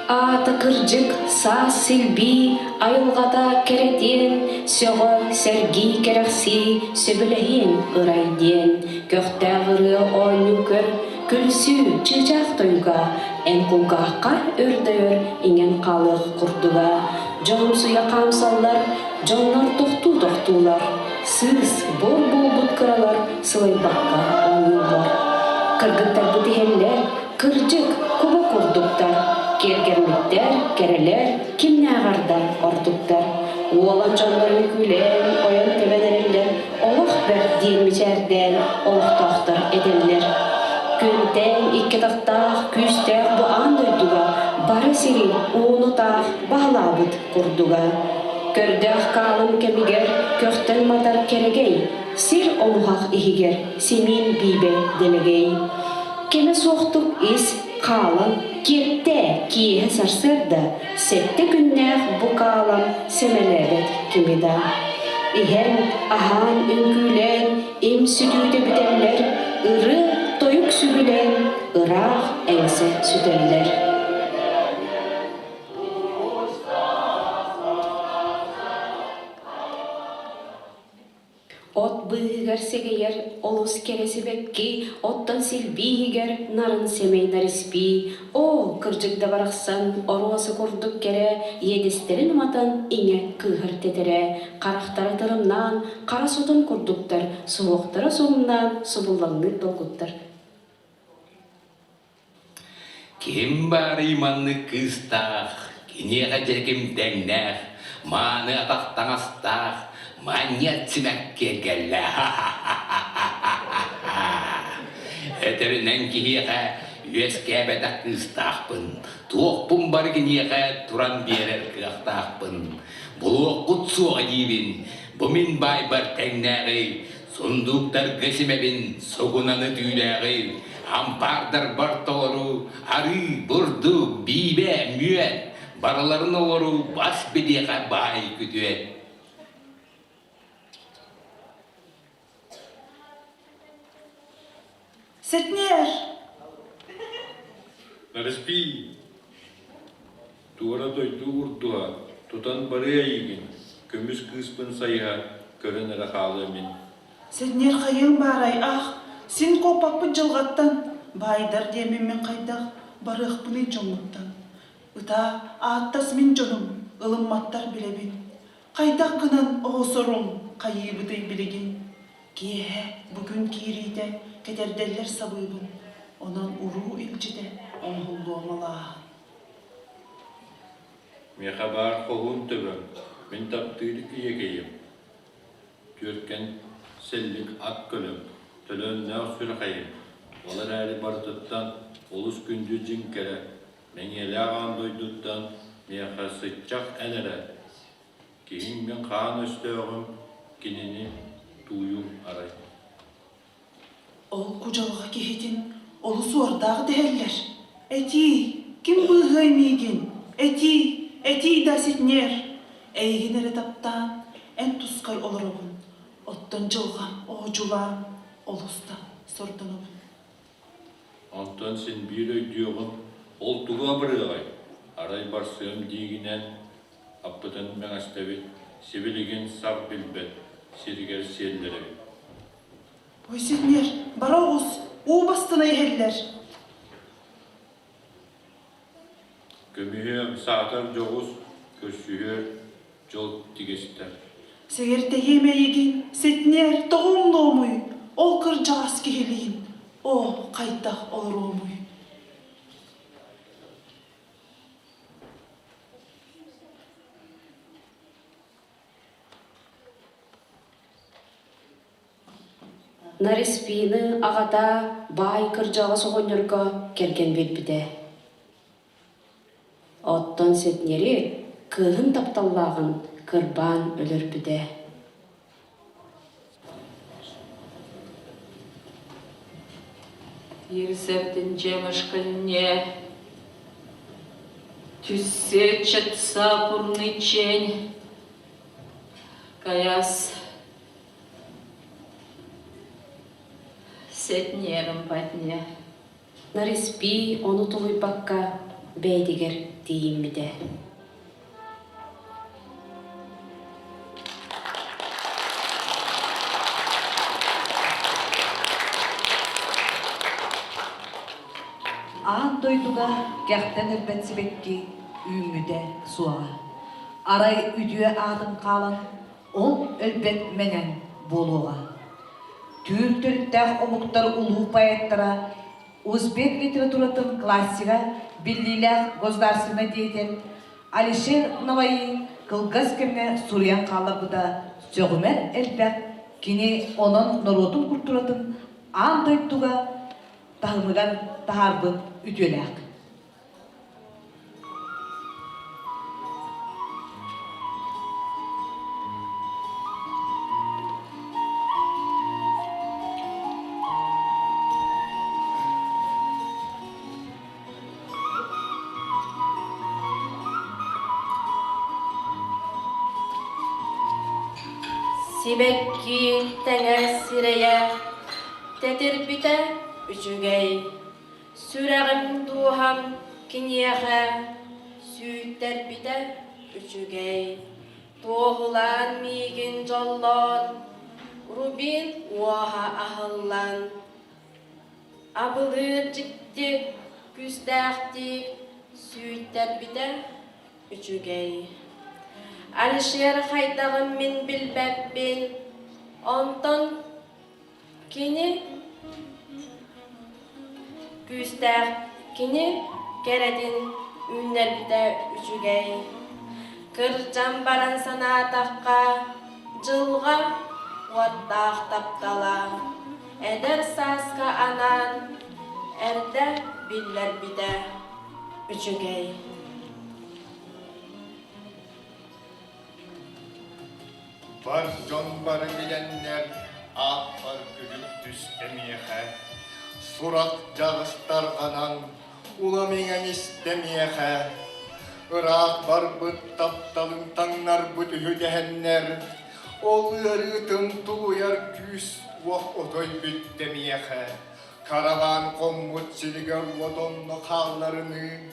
Аата кырдьык, саас силбии, айылҕата кэрэтиэн, сөҕө, сэргии, кэрэхсии, сөбүлэһиэн ырай диэн, көхтөөх ырыа оонньуу көр, күлсүү, чыычаах тойуга, эн кулгааххар өр да өр иҥэн хаалыах курдуга, дьоһумсуйа хаамсаллар, дьоннор тохтуу тохтуулар, сыыс, буор буолбут кыралар сылайбакка оонньууллар. Кыргыттарбыт иһэллэр, кырдьык, куба курдуктар, киэргэммиттэр, кэрэлэр, кимнээҕэр да ордуктар. Уолан дьоннорун күлэн, ойон-тэбэн эрэллэр, олох бэрт диэн мичээрдээн олохтоохтор этэллэр. Күнтэн икки атахтаах, күүстээх бу аан дойдуга бары сири ууну таах баһылаабыт курдуга. Көрдөөх каалым кэмигэр көхтөн матар кэрэгэй, сир омуһах иһигэр симиин биибэ дэлэгэй. Кэмэ суохтук ис, хаалан, киэптээ, киэһэ сарсыарда сэттэ күннээх бу хаалан сэмэлээбэт кими да. Иһэн, аһаан, үҥкүүлээн, им сүтүүтэ бүтэллэр, ырыа, тойук сүгүлээн, ыраах эҥсэ сүтэллэр. От быыһыгар сэгэйэр олус кэрэ сибэкки, оттон силбии иһигэр нарын сэмэй нариспии, оо, кырдьык да барахсан, оруоса курдук кэрэ, иэдэстэрин уматан иҥэ кыыһар тэтэрэ, харахтара тырымнаан, хара сотон курдуктар, суһуохтара суһумнаан субуллаҥныыр долгуттар. Ким баарый маннык кыыстаах, киниэхэ дьэким тэҥнээх, мааны атах таҥастаах, манньыат симэк киэргэллээх Өтөрүнэн киһиэхэ үөскээбэтэх кыыстаахпын, туохпун бары киниэхэ туран биэрэр кыахтаахпын. Булуоххут суоҕа диибин, бу мин баайбар тэҥнээҕи Сундууктарга симэбин, сугунаны түүлээҕи, ампаардарбар толору, арыы, бурдук, биибэ, мүөт, барыларын олору бас билиэхэ баай күтүөт. Сэтнээр! Нарыспий, туора дойду урдуһа, тутан барыа эйигин, көмүс кыыспын сайыһа көрөн эрэ хаалыа мин. Сэтнээр хайыаҥ баарай аах, син куоппаппыт дьылҕаттан, баайдар диэммин мин хайдах барыахпыный дьоҥҥуттан. Ытаа, ааттас мин дьонум, ылымматтар билэбин. Хайдах гынан оҕосоруҥ хайыыбытый билигин? Киэһэ бу күн киириитэ кэтэрдэллэр сабыыбын, онон уруу илдьитэ оҥоһуллуо малааһын. Миэхэ баар хоһуун төбөм, мин таптыыр ийэкэйим, түөркэн сэллик ат көлөм, төлөннөөх сүрэхэйим, ол эрээри барытыттан олус күндү дьиҥ кэрэ, мэҥиэлээх аан дойдуттан миэхэ сыччах эн эрэ, Киһиҥ мин хаан өстөөҕүм, кинини тууйуҥ арай. Ол кудьалҕа киһитин олус уордаах дэһэллэр. Этиий, ким быыһыай миигин? Этиий, этиий да ситниэр! Эйигин эрэ таптаан, эн тускар олоробун. Оттон дьылҕам оодьулаан, олус да сордонобун. Онтон син биир өйдүөҕүм, ол тугу абырыаҕай? Арай барсыам диигинэн аппытын мэҥэстэбит, сибилигин сах билбэт сиригэр сиэллэрэбит. Ой, синньэр, бара оҕус, уу бастына иһэллэр. Көмүһүөм, саатар дьоҕус, көрсүһүөр дьол тигистэр. Сэгэртэһиэм эйигин, ситниэр, тоҕо умнуомуй, ол кырдьаҕас киһилиин, оо, хайдах олоруомуй? Нариспины аҕата баай кырдьаҕас оҕонньорго кэргэн биэрбитэ. Оттон Сэтнери кыыһын тапталлааҕын кырбаан өлөрбүтэ. Ирсер тӗнче мӑшкӑлне тӳссе чӑтса пурӑниччен каяс Сетнерӗм патне. Нариспи ону тулуйбакка бэйэтигэр тиийиммитэ. Аан дойдуга кэхтэн өлбөт сибэкки үүммүтэ суоҕа. Арай үтүө аатын хаалан, ол өлбөт мэҥэҥ буолуоҕа. Түүр төрүттээх омуктар улуу поэттара узбек литературатын классига биллиилээх государственнай деятель Алишер Наваи кылгас кэмҥэ суруйан хаалларбыта сөҕүмэр элбэх, кини онон норуотун культуратын аан дойдуга таһымыгар таһаарбыт үтүөлээх. Сибэкки тэҥэ сирэйэ тэтирбитэ үчүгэй Сүрэҕим дууһам киниэхэ сүүттэрбитэ үчүгэй Туоһулаан миигин дьоллоон Рубин уоһа аһыллан Абылыыр дьикти күүстээхтик сүүйтэрбитэ үчүгэй. Алишер хайдаҕын мин билбэппин, онтон кини күүстээх кини кэрэтин үүннэрбитэ үчүгэй. Кырдьан баран санаатахха, дьылҕа уоттаах таптала Эдэр сааска анаан эрдэ биллэрбитэ үчүгэй. Бар дьон бары билэннэр ааппар күлүк түстэ миэхэ, сурах дьаҕыс тарҕанан улам иҥэн истэ миэхэ. Ыраах барбыт тапталын таҥнарбыт үһү дэһэннэр, Ол ыарыытын тулуйар күүс уох отой бүттэ миэхэ, караван хоммут сиригэр уот онно хаалларыныы.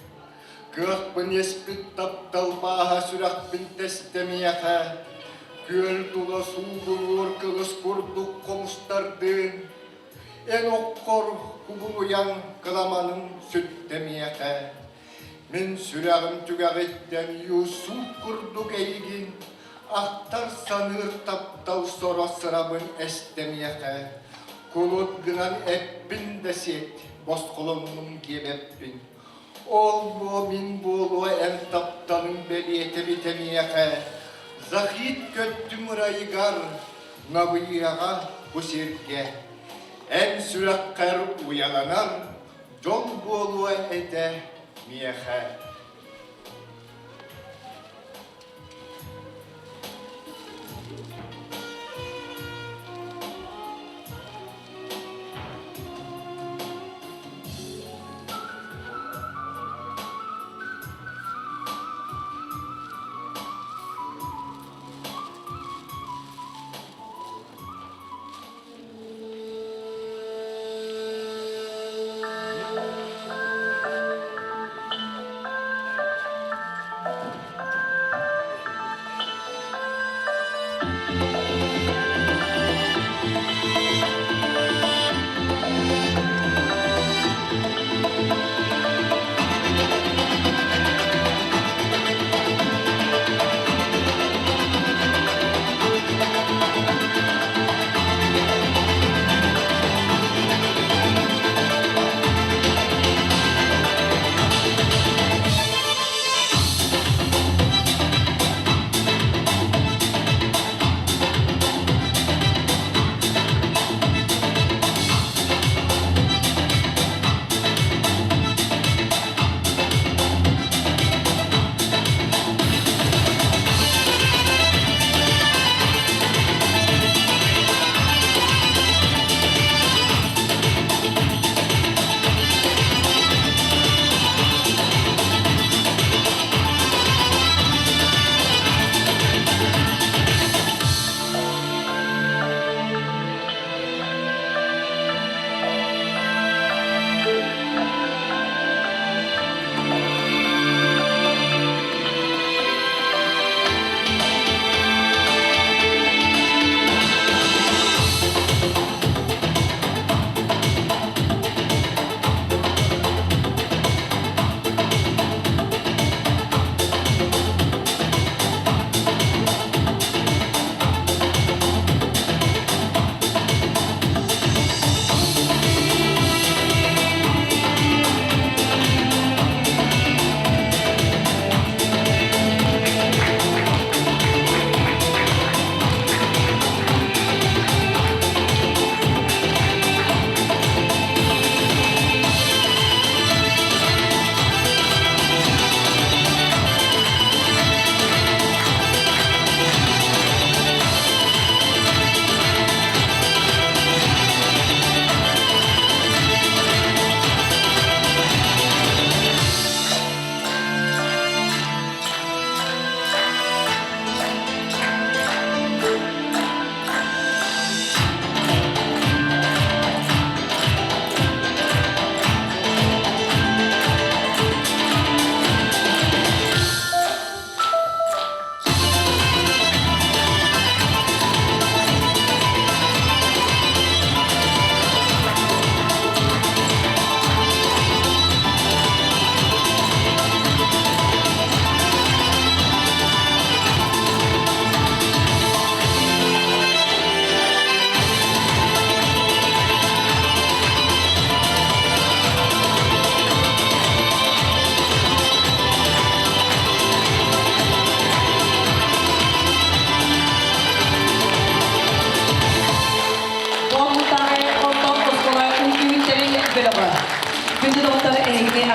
Кыахпын эспит таптал бааһа сүрэхпин тэстэ миэхэ, күөл тула суугунуур кылыс курдук хомустардыын, эн оккор кубулуйан кыламаным сүттэ миэхэ. Мин сүрэҕим түгэҕиттэн Юсуп курдук эйигин ахтар-саныыр таптал соро сырабын эстэмиэхэ, кулут гынан эппин да сиэт, босхолоннум диэбэппин. Ол буо мин буолуо эн тапталыҥ бэлиэтэ битэмиэхэ, Захид көттүм ырайыгар, Набыйыаҕа бу сиргэ. Эн сүрэххэр уйаланар дьол буолуо этэ миэхэ.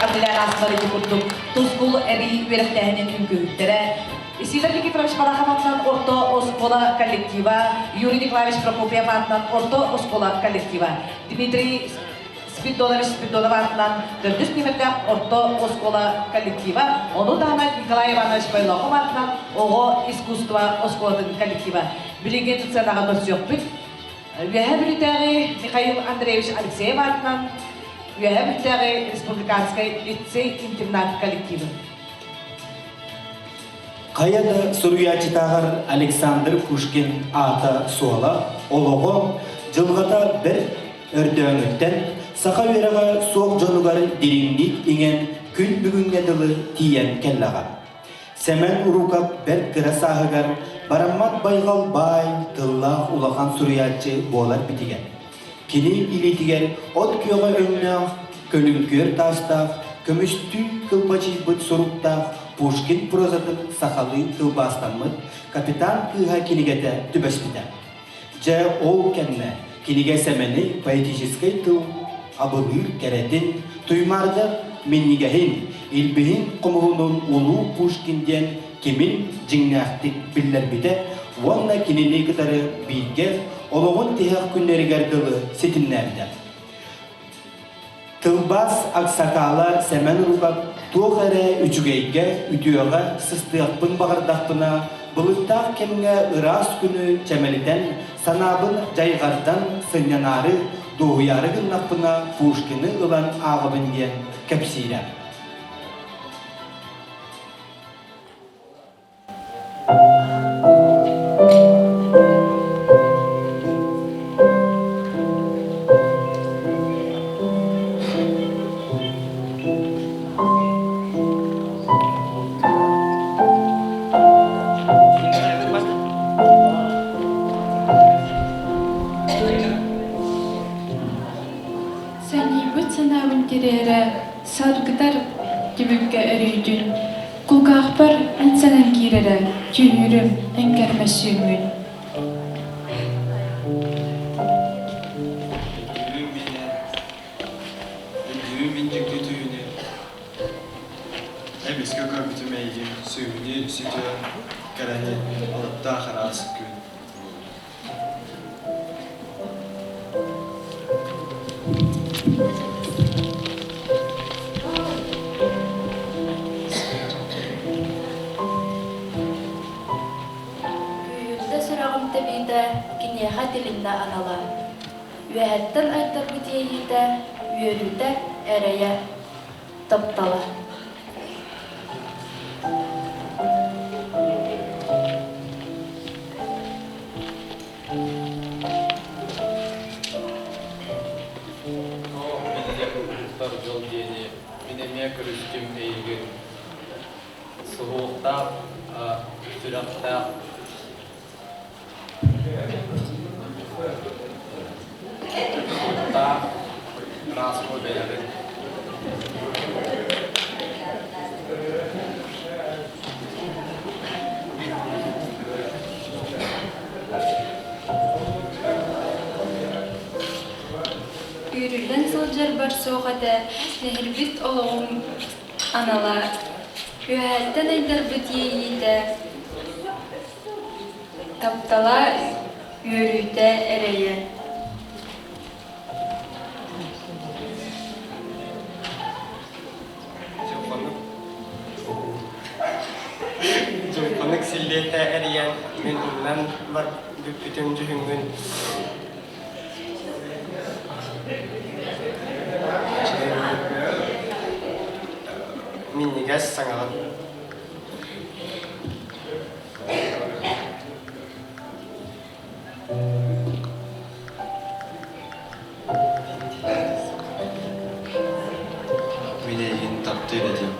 эҕэрдэлээн аастылар ити курдук Тускул эбии үөрэхтээһинин үҥкүүһүттэрэ Исидор Никифорович Барахов аатынан орто оскуола коллектива, Юрий Николаевич Прокопьев аатынан орто оскуола коллектива, Дмитрий Спиридонович Спиридонов аатынан төрдүс нүөмэрдээх орто оскуола коллектива, ону таһынан Николай Иванович Бойлохов аатынан оҕо искусство оскуолатын коллектива. Билигин сценаҕа көрсүөхпүт. Үөһээ Бүлүүтээҕи Михаил Андреевич Алексеев аатынан Үөһээ Бүлүүтээҕи республиканскай лицей-интернат коллективын. Хайа да суруйааччытааҕар Александр Пушкин аата-суола, олоҕо, дьылҕата бэрт өрдөөҥүттэн саха үөрэҕэ суох дьонугар дириҥник иҥэн күн бүгүҥҥэ дылы тиийэн кэллэҕэ. Сэмэн Уруукап бэрт кыра сааһыгар бараммат байҕал баай тыллаах улахан суруйааччы буолар битигэр. Кини илиитигэр от күөҕэ өҥнөөх, көлүҥкүөр таастаах, көмүстүү кылбачыйбыт суруктаах Пушкин прозатын сахалыы тылбаастаммыт «Капитан кыыһа» кинигэтэ түбэспитэ. Дьэ, ол кэннэ кинигэ Сэмэни поэтическай тыл абылыыр кэрэтин, туймаардар минньигэһин, илбиһин хомуһунун улуу Пушкин диэн кимин дьиҥнээхтик биллэрбитэ уонна кинини кытары бииргэ олоҕун тиһэх күннэригэр дылы ситимнээбитэ. Тылбаас аксакаала Сэмэн Рукап туох эрэ үчүгэйгэ, үтүөҕэ сыстыахпын баҕардахпына, былыттаах кэмҥэ ыраас күнү чэмэлитэн, санаабын дьайҕардан сынньанаары, дуоһуйаары гыннахпына Пушкины ылан ааҕабын диэн кэпсиирэ. Саныйбыт санаабын тирээрэ саргытар түбүккэ өрүүтүн Кулгаахпар эн саҥаҥ киирэрэ, түһүүрүм, эн кэрмэссүүҥҥүн. Өйдүүм мин эн, өйдүүм мин дьикти түүнү, эмискэ көрбүтүм эйигин, сүөһүнү сүтүөн кэрэни, алыптаах араас күн. Күүһүрдэ сүрэҕим тэбиитэ, киниэхэ тилиннэ анала. Үөһэттэн айдарбыт иэйиитэ, үөрүүтэ, эрэйэ, таптала. Оо, биллэр уһуктар дьол диэни мин эмиэ көрүстүм эйигин. Суһуохтаах, сүрэхтээх Куттаах ыраас бэйэҕин. Үүрүллэн сылдьарбар суох этэ, нэһирбит олоҕум анала, үөһэттэн айдарбыт иэйиитэ, Таптала, үөрүүтэ, эрэйэ. Дьылҕанык Дьылҕанык силлиэтэ эрийэн мин умнан бар бүппүтүм дьүһүҥҥүн Минньигэс саҥаҕын Мин эйигин таптыыр этим,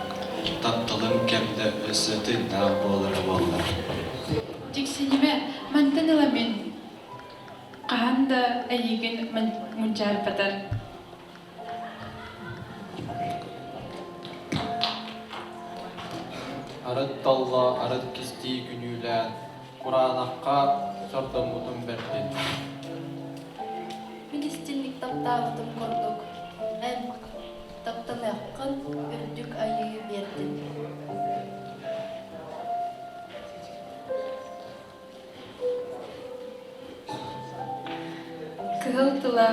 тапталым кэм да өссө тыыннаах буолара буоллар. Дьиксинимэ, мантан ыла мин хаһан да эйигин мунчаарбатар. Арыт толло, арыт кистии күнүүлээн, кураанахха сордоммутум бэрдин. Мин истинник таптаабытым курдук, эн таптаныаххын. Кыаххын үрдүк айыы биэрдин. Кыһыл тыла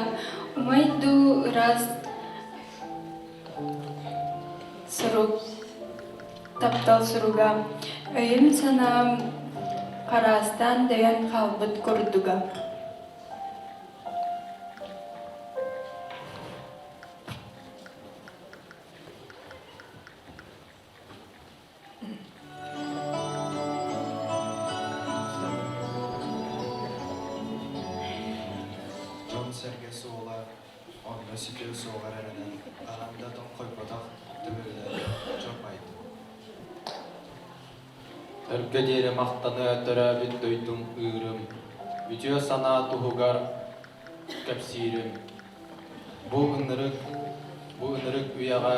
умай дуу ыраас сурук, таптал суруга, өйүм-санаам хараастаан дөйөн хаалбыт курдуга. Дьон-сэргэ суола онно сүтүө суоҕар эрэнэн, хаһан да тоҥхойботох төбөлөрө чорбойдум. Өргө диэри махтаныа төрөөбүт дойдум ыырым, үтүө санаа туһугар кэпсиирим. Бу ынырык, бу ынырык үйэҕэ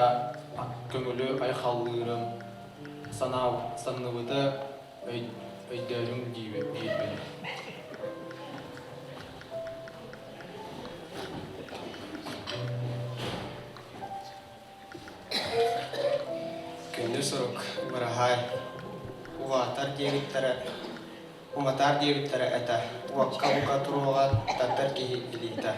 көҥүлү айхаллыырым, санаа санныбыты өйдөөрүҥ диирбин. Күндү сурук, быраһаай, улаатар диэбиттэрэ, уматаар диэбиттэрэ этэ, уокка уга туруоҕа тардар киһи илиитэ.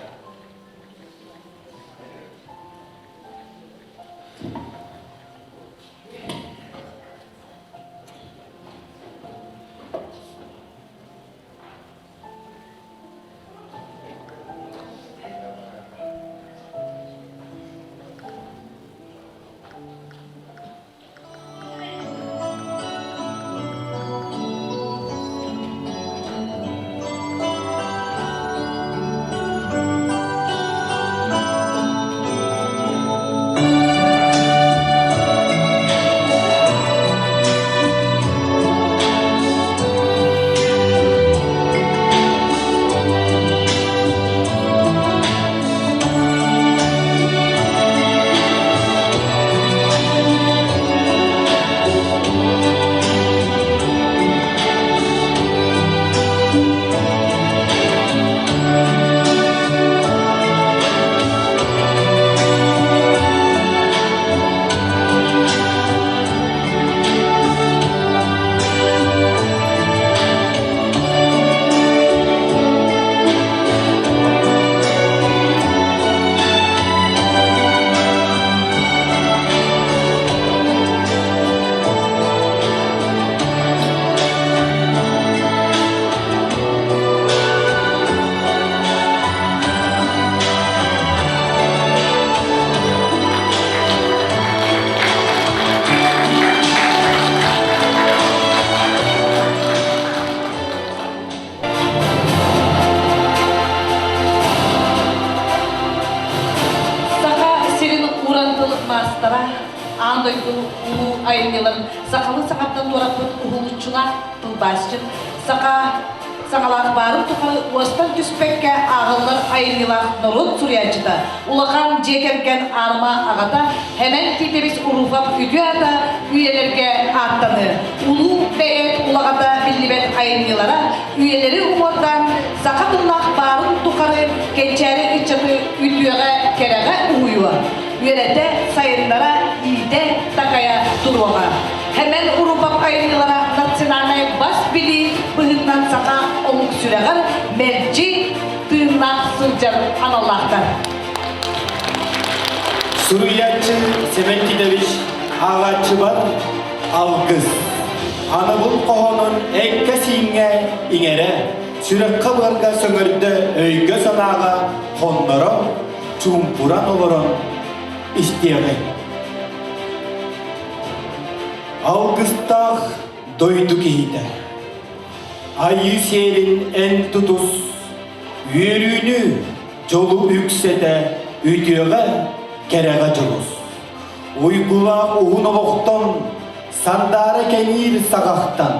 Саха сирин уран тыл маастара, аан дойду улуу айымньыларын сахалыы сахаттан туораппыт уһулуччулаах тылбаасчыт, саха саҥалаах баарын тухары уостан түспэккэ ааҕыллар айымньылаах норуот суруйааччыта, улахан дьиэ кэргэн аарыма аҕата Хэмэн Тиитэбис Уруфов үтүө аата үйэлэргэ ааттаныы, улуу бэйэт улаҕата биллибэт айымньылара үйэлэри уҥуордаан саха тыллаах баарын тухары кэнчээри ыччаты үтүөҕэ, кэрэҕэ уһуйуо, үөрэтэ, сайыннара, иитэ, такайа туруоҕа. Хэмэн Урупов айымньылара национальнай бас билии быһыытынан саха омук сүрэҕэр мэлдьи тыыннаах сылдьар аналлаахтар. Суруйааччы Семен Титович ааҕааччыбар алгыс. Анабыл хоһоонун эккэ-сииҥҥэ иҥэрэ, сүрэххэ-быарга сөҥөрдө өйгө-санааҕа хонноро, чуумпуран олорон истиэҕиҥ. Алгыстаах дойду киһитэ. Айыы сиэрин эн тутус, үөрүүнү дьолу үксэтэ, үтүөҕэ, кэрэҕэ дьулус. Уйгулаах уһун олохтон, сандаара кэҥиир саҕахтан,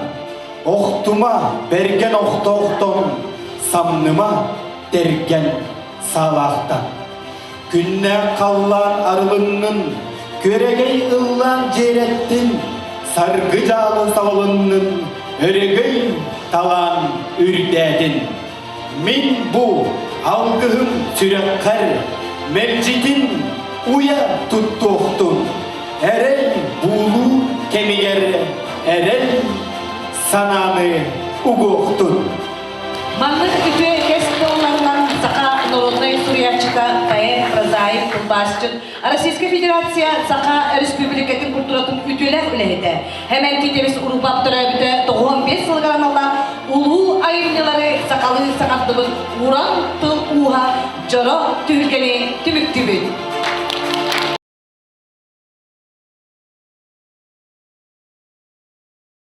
охтума бэргэн охтоохтон, самныма тэргэн саалаахтан. Күннээх халлаан арылыннын, күөрэгэй ыллаан дьиэрэттин, саргы дьаалы салалыннын, өрөгөй талаан үрдээтин. Мин бу алгыһым сүрэххэр мэлдьитин уйа туттуохтун. Эрэл буулуур кэмигэр эрэл санааны угуохтун. Маннык үтүө кэс тылларынан саха народнай суруйааччыта, поэт, прозаик, тылбаасчыт, Российскай Федерация Саха Республикатын культуратын үтүөлээх үлэһитэ, Хэмэн Титевич Урупап төрөөбүтэ 95 сылыгар аналлаах улуу айымньылары сахалыы саҥардыбыт уран тыл ууһа дьоро түһүлгэни түмүктүүбүт.